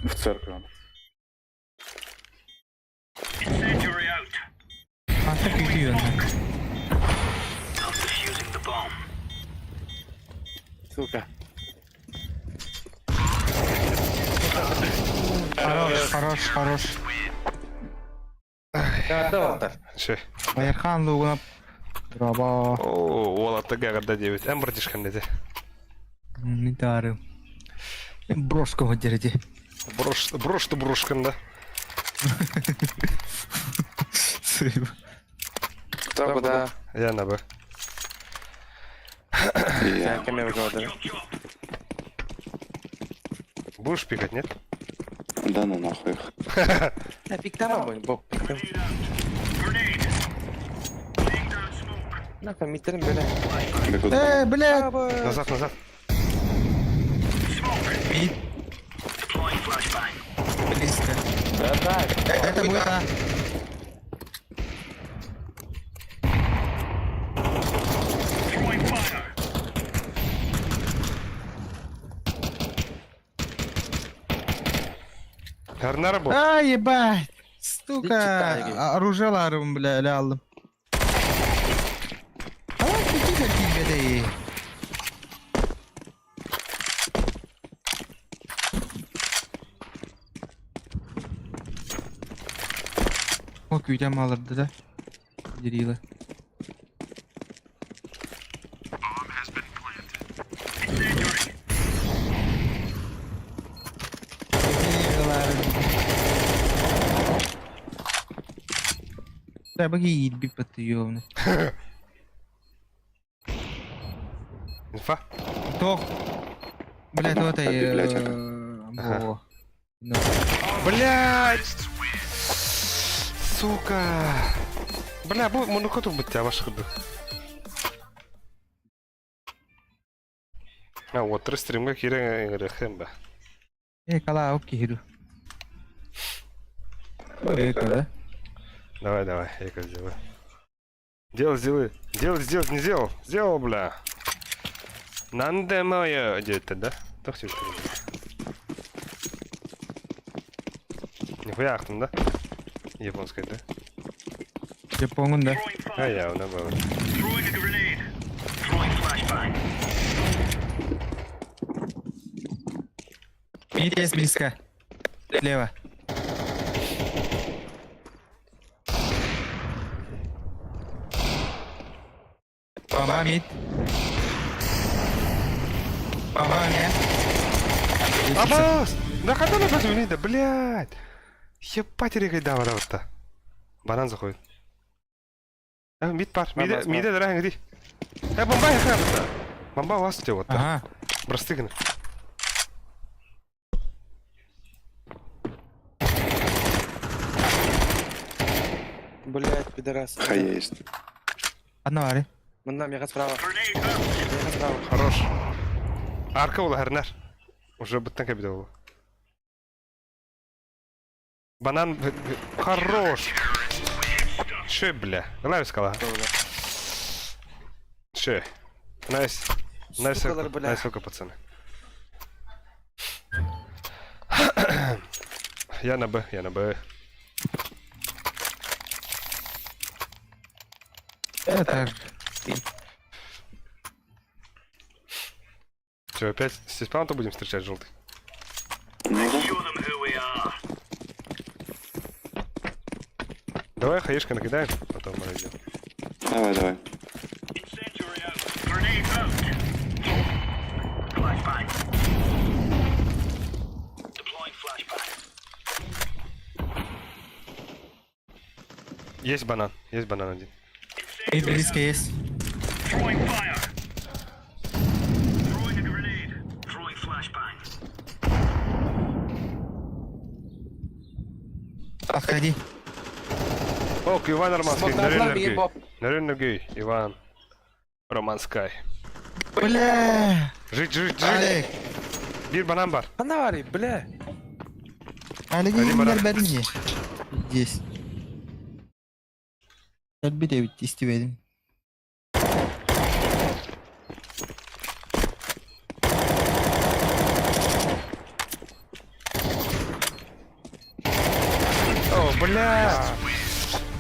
В церкви он. Ата күтү Сука. Хорош. Хорош, хорош. Шö. Байырхан лугуна Браво. Оо, уолаттарга эҕэрдэ диэбит. Эн братишкан дэтэ. Мин таарым. Брошка дерди. Брош, брош ты брошкан да. Сыба. Кто куда? Я на Б. Я. Кеме выгода. Будешь пикать, нет? Да ну нахуй их. Да, пиктама бу, бок пиктам. Нахуй миттерим бөле. Бегут. Э, блядь! Назад, назад. Мид. Близко. Это будет А. Гарнара бу. А, ебать! Сука! Оружие ларым, бля, ля алдым. А, какие какие беды. О, күйдем алырды да. Дирилы. Да, баги иирбит батты ёбны. Инфа. Тох. Бля, то это... Библиотека. Во. Ну. Блядь! Сука! Бля, бу мунука турбут тебя ваш курдук. А, вот, три стримга киирэн ыҥырыаххын ба. Э, кала, оп, киһиру. Эко, да? Давай, давай, я сделаю. Дело сделай. Дело сделать не сделал. Сделал, бля. Нанде мое где-то, да? Тох тебе. Нихуя ахтым, да? Японская, да? Японгун, да? А я, она была. Мид есть близко. Слева. Бомба мид. Бомба нет. Абас! Да когда на базу да, блядь! Ебать, рекай, да, вот Банан заходит. А, мид пар, мид, мид, дорогая, где? Э, бомба, я храбро. Бомба у вас у тебя вот. Ага. Простыгны. Блять, пидорас. Хай есть. Одна вари. Мында мега справа. Мега справа. Хорош. Арка була хернер. Уже быттан кабиде була. Банан хорош. Шö, бля. Главе скала. Шö. Найс. Найс, Сукалар, бля. найс, пацаны. Я на Б, я на Б. Это Че, опять с респаунта будем встречать желтый? Ну да. Давай хаешка накидаем, потом мы идем. Давай, давай. Есть банан один. Мид близко есть. Отходи. Ок, Иван Романский, Смок Нарин на фланге, Нургей. Боб. Нарин Нургей, Иван Романскай. Бля! Жить, жить, жить. Алек! Bir банан бар. Ханна вари, бля. Алек, Один баран. бәріне. Здесь. Әлбет эбит истибедим. О, бля.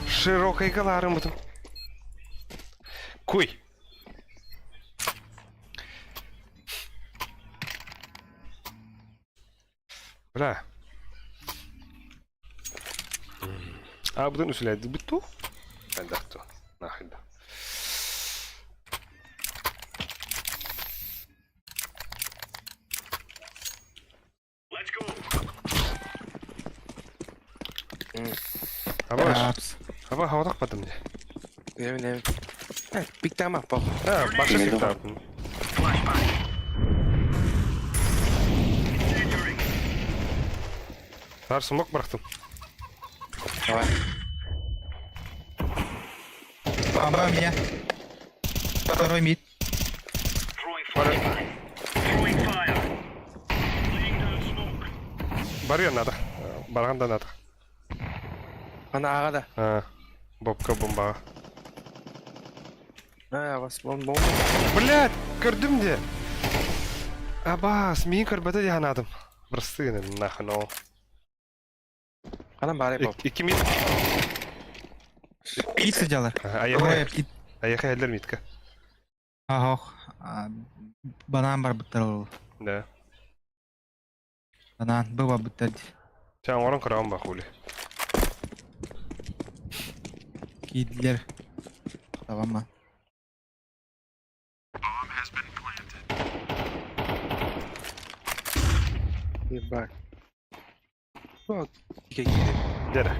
Широкая галарым бутым. Куй. Бля. Аабытын үсүлээдибит дуу? Хайдах дуу? Нахуй да. Аба, Апс. аба хавадах бадым де. Эм, эм. Пиктама, пох. А, баша Миду. фиктапын. Тар смок бырахтым. Давай. Бомба у меня. Второй мид. Барыан надо. Барган да надо. Ана ага да. А, бобка бомбаға. А, вас бом бом. Блядь, көрдүм де. Абас, миин көрбөтө де ханадым. Бырыстыгын нахуй но. Анам бары бом. Икки мид. Пицца делар. Аяха, Двое птиц. аяха эллер мидка. Ах, банан бар буттар. Да. Банан быба буттар. Сен орын кырауын ба хули. Кидлер. Tamam mı? Ебать. Вот. Какие. Дere.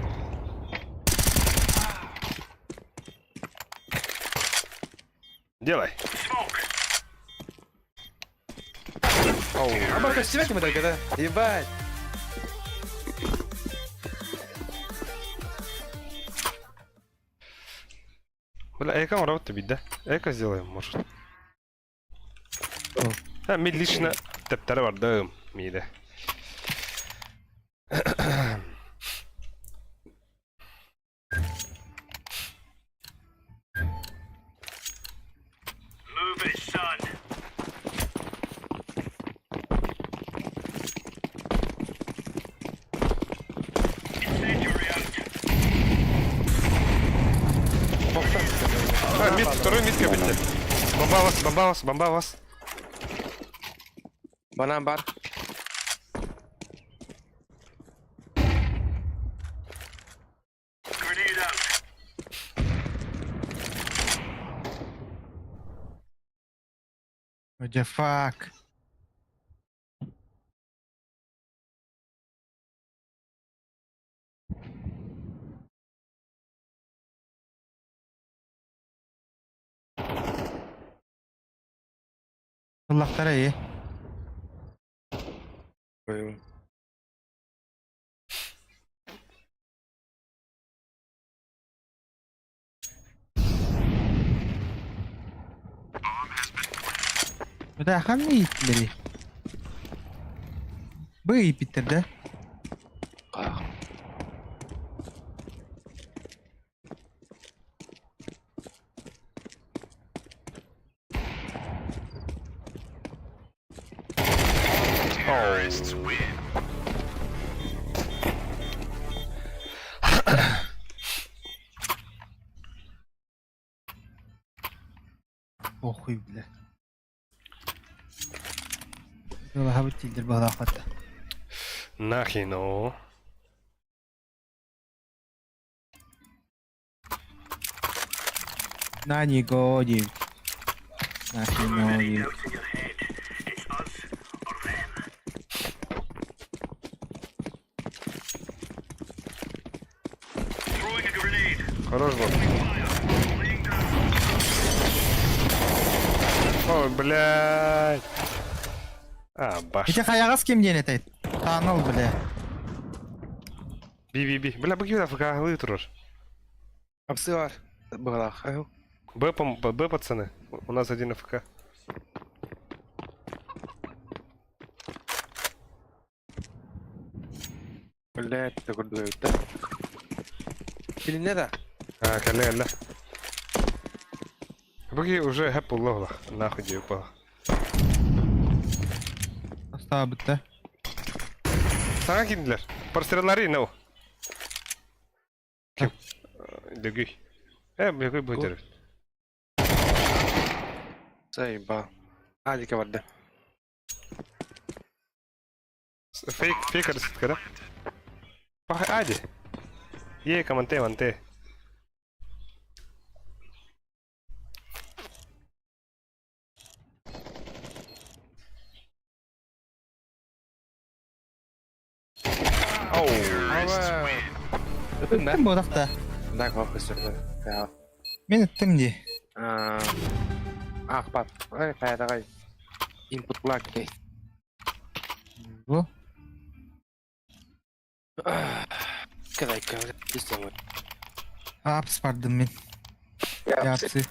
Делай. Оу. А бака стивать мы только, да? Ебать. Бля, эка работа бить, да? Эка сделаем, может. Ha, мен лично тептері бардым, мейді. А, мид, второй мид кабинет. Бомба вас, бомба вас, бомба вас. Банан бар. What the fuck? Kulaklara iyi. Ой. Bu da hangi itleri? Bu iyi bitirdi. Охуй, бля. يلا هبت تدير بها خطة. Нахино. На него девять. Нахино девять. Хорош был. Ой, блядь. А, баш. Ити хаягас кем диэн этэй? Таанал бля. Би, би, би. Бля, бу АФК турар. Апсы бар. Быгалах. Аю. Б, по, Б, пацаны. У нас один АФК. Блядь, такой дует, да? Или не да? А, кале, кале. Буги уже хэп уллах. Нахуй упал. Остаа битте. Саңа киндилер. Простреллары no. Ким? Дөгүй. Э, бөгүй бөтер. Заебал. Адика бар да. Фейк, фейк арсытка, да? Пахай, ади. Е, команте, манте. Оу. Ыттым буолах да. Да, кнопка сюда. Да. Мен ыттым дии. Ах, пап. Ай, давай. Input lag. Бу. Кадай, кадай. Система. Апс бардым мин. Япсы.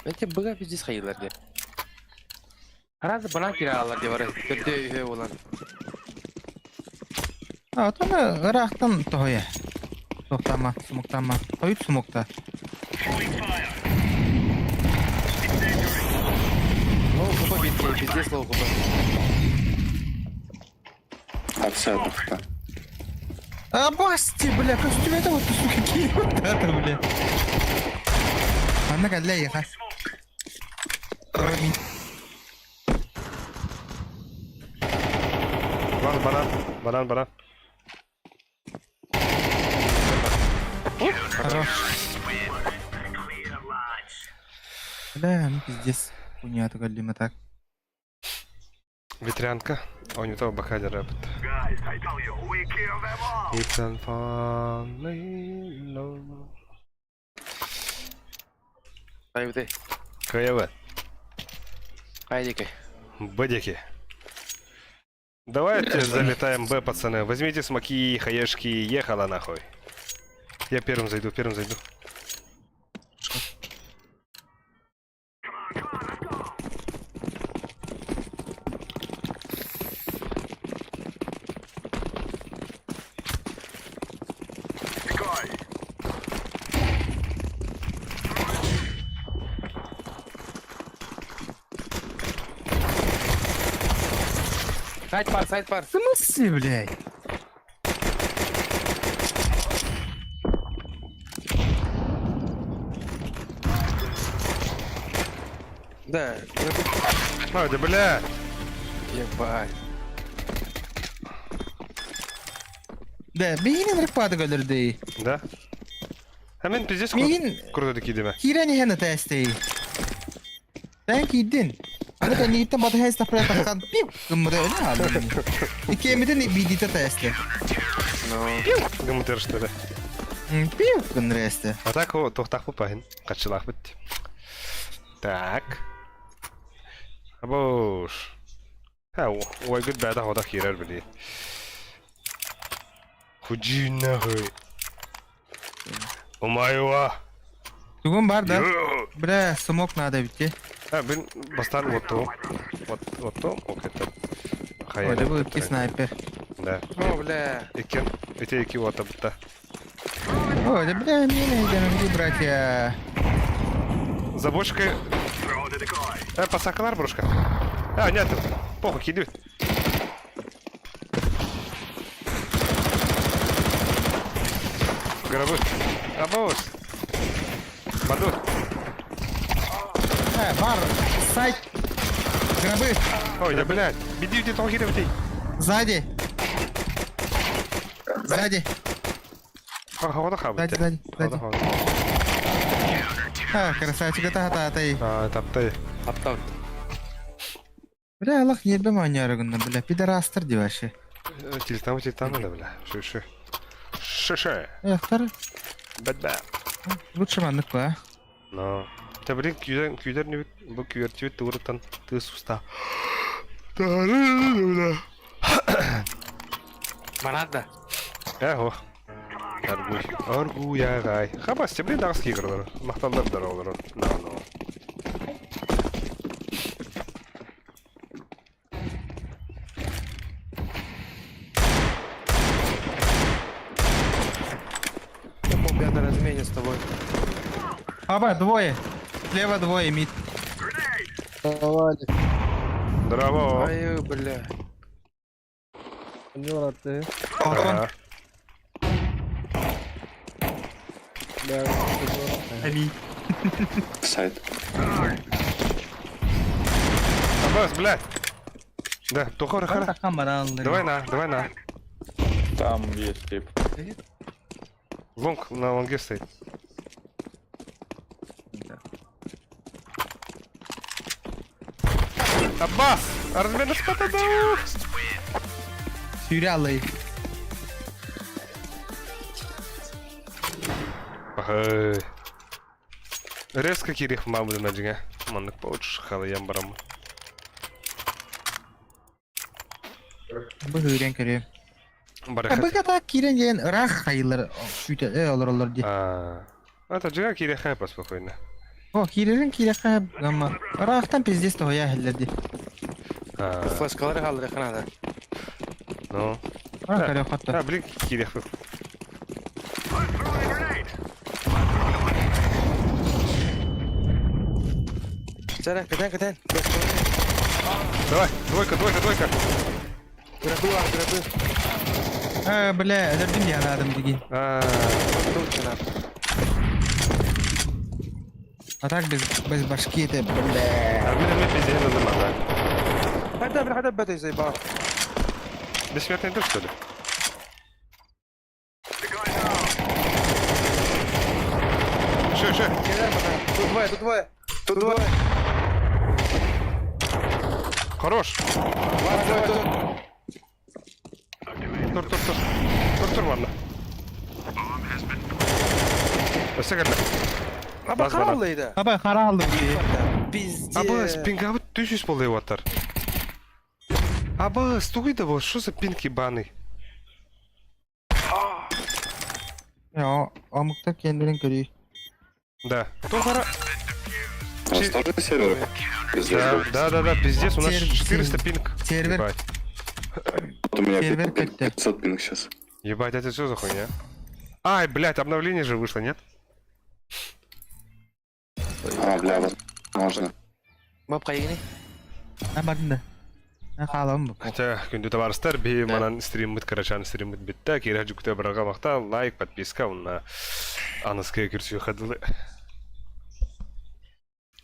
Эти быга пиздец хайылар де. Раз бана киралар де бары. Төрдө үйе болан. А, тоны ыраахтан тоһуйа. Тохтама, смоктама. Хойут смокта. Лоу хп битке, пиздец лоу хп. А все это хп. А, басти, бля, костюм это вот, сука, какие вот это, бля. Манна кэллэ эйиэхэ. Банан, банан, банан, банан. Хорош. Бля, ну пиздец. Хуйня кэллим так. Ветрянка. О, не то бахадер рэпет. It's unfunny love. Айбыты. КВ. Айдеке. Б-деки. Давайте залетаем Б, пацаны. Возьмите смоки, хаешки, ехала нахуй. Я первым зайду, первым зайду. Сайт пар, сайт пар. В смысле, блядь? Да. А, да бля! Ебать. Да, миигин ырыппааты көлөрдөй. Да? А мен пиздец Миигин круто такие деме. киирэн иһэн ытаастей. Тэн киирдин. Аны кэннииттэн батыһа истэхпинэ тахсан пиу гыммыта өлө хааллым. Иккиэммитин биирдиитэ ытаастей. Ну. Гымытыр что ли? Пиу гыннырыасте. А так о, тохтах папахин. Качылах бит. Так. Абош. Ха, ой, гыт бәдә хода хирер били. Худжи нахуй. Умайва. Тугун бар да? Бля, смок надо битте. А, блин, бастан вот то. Вот, вот то, ок, это. Ой, да был снайпер. Да. О, бля. Экен, эти эки вот абта. Ой, да бля, мина идем, братья. За бочкой. Посакалар, брошка. А, нет, похуй, кидают. Гробы. Абоус. Баду. Бар, сайт. Гробы. Ой, да блядь. Беди, где толки ты. Сзади. Сзади. Сзади, сзади, сзади. А, красавчик, это хата-атай. А, таптай. Таптау. Бля, Аллах не бля, бля, пидорастер ди вообще. Тильтам, тильтам, да, бля. Ши-ши. Ши-ши. Эх, Бэт-бэ. Лучше маннык ба. Но. Та, блин, күйдер, күйдер не бу күйертибит туурутан тыс уста. Манада. Эхо. Аргуй. Аргуй ягай. Хабас, тебе дагский игралар. Макталдар даралар. Но, но. Я на размене с тобой. Аба, двое. Слева двое, мид. Давай. Здорово. Ай, бля. Ты. Балкон. Да. Ами. Сайт. Абас, блядь. Да, тухар, хара. Давай на, давай на. Там есть тип. Лонг на лонге стоит. Аббас! Размен спатаду! Сүүрэ аллай. Ай. Резко кирих мамы на дьиҥэ. Маннык получше халыйан бараммын. Бу үүрэн көрүөм. Барыха. Быга так киирэн диэн ыраах хайылар сүүтэ э олороллор дии. А, это дьиҥэ киириэххэ поспокойно. О, киирэрин киирэххэ гамма. Ыраахтан пиздец тоһуйа иһэллэр дии. А, Флешкалары хаалларыахха наада. ну. Ыраах көрүөх хотто. А, блин, киириэхпит. Сэрэ, кэтэн, кэтэн. Давай, двойка, двойка, двойка. Грабы бар, грабы. Э, бля, өлөрдүм диэн аадым дигин. А, Точно. А так без, без башки это, бля. а мин эмиэ пиздец надо Хада, бля, хада, бэтэй заебал. Бессмертный дух, что ли? Еще, еще. Тут двое, тут двое. Тут двое. Хорош. Вас двое тут. Тур, тур, тур. Тур, тур, ладно. Өссө кэллэ. Аба Бас баран. хааллайда. Аба хара алдым дии. Пиздец. Абы, пингабыт 300 болду аттар. Абы, стугуй да бол, что за пинг ебаный? Я, омуктар кендерин көрүй. Да. Кто хара? У нас тоже сервер? Пиздец Да, был. да, да, да, пиздец, у нас Сервер- 400 пинг. Сервер. Ебать. Вот у меня Сервер как-то. 500 пинг сейчас. Ебать, это что за хуйня? Ай, блядь, обновление же вышло, нет? А, бля, возможно. Мап хайгини. А бардын да. А хаалам бу. Хотя, күндү табарыстар, би манан стриммит, карачан стриммит битте, кире жүкте барага вакта, лайк, подписка, онна аныскы күрсүү хадылы.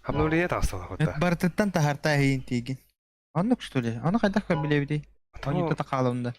Обновление тастала Эт хотта. бартыттан тахарта хейин тиигин. Оннук что ли? Ону хайдах көр билэбитий? Они то хаалам да.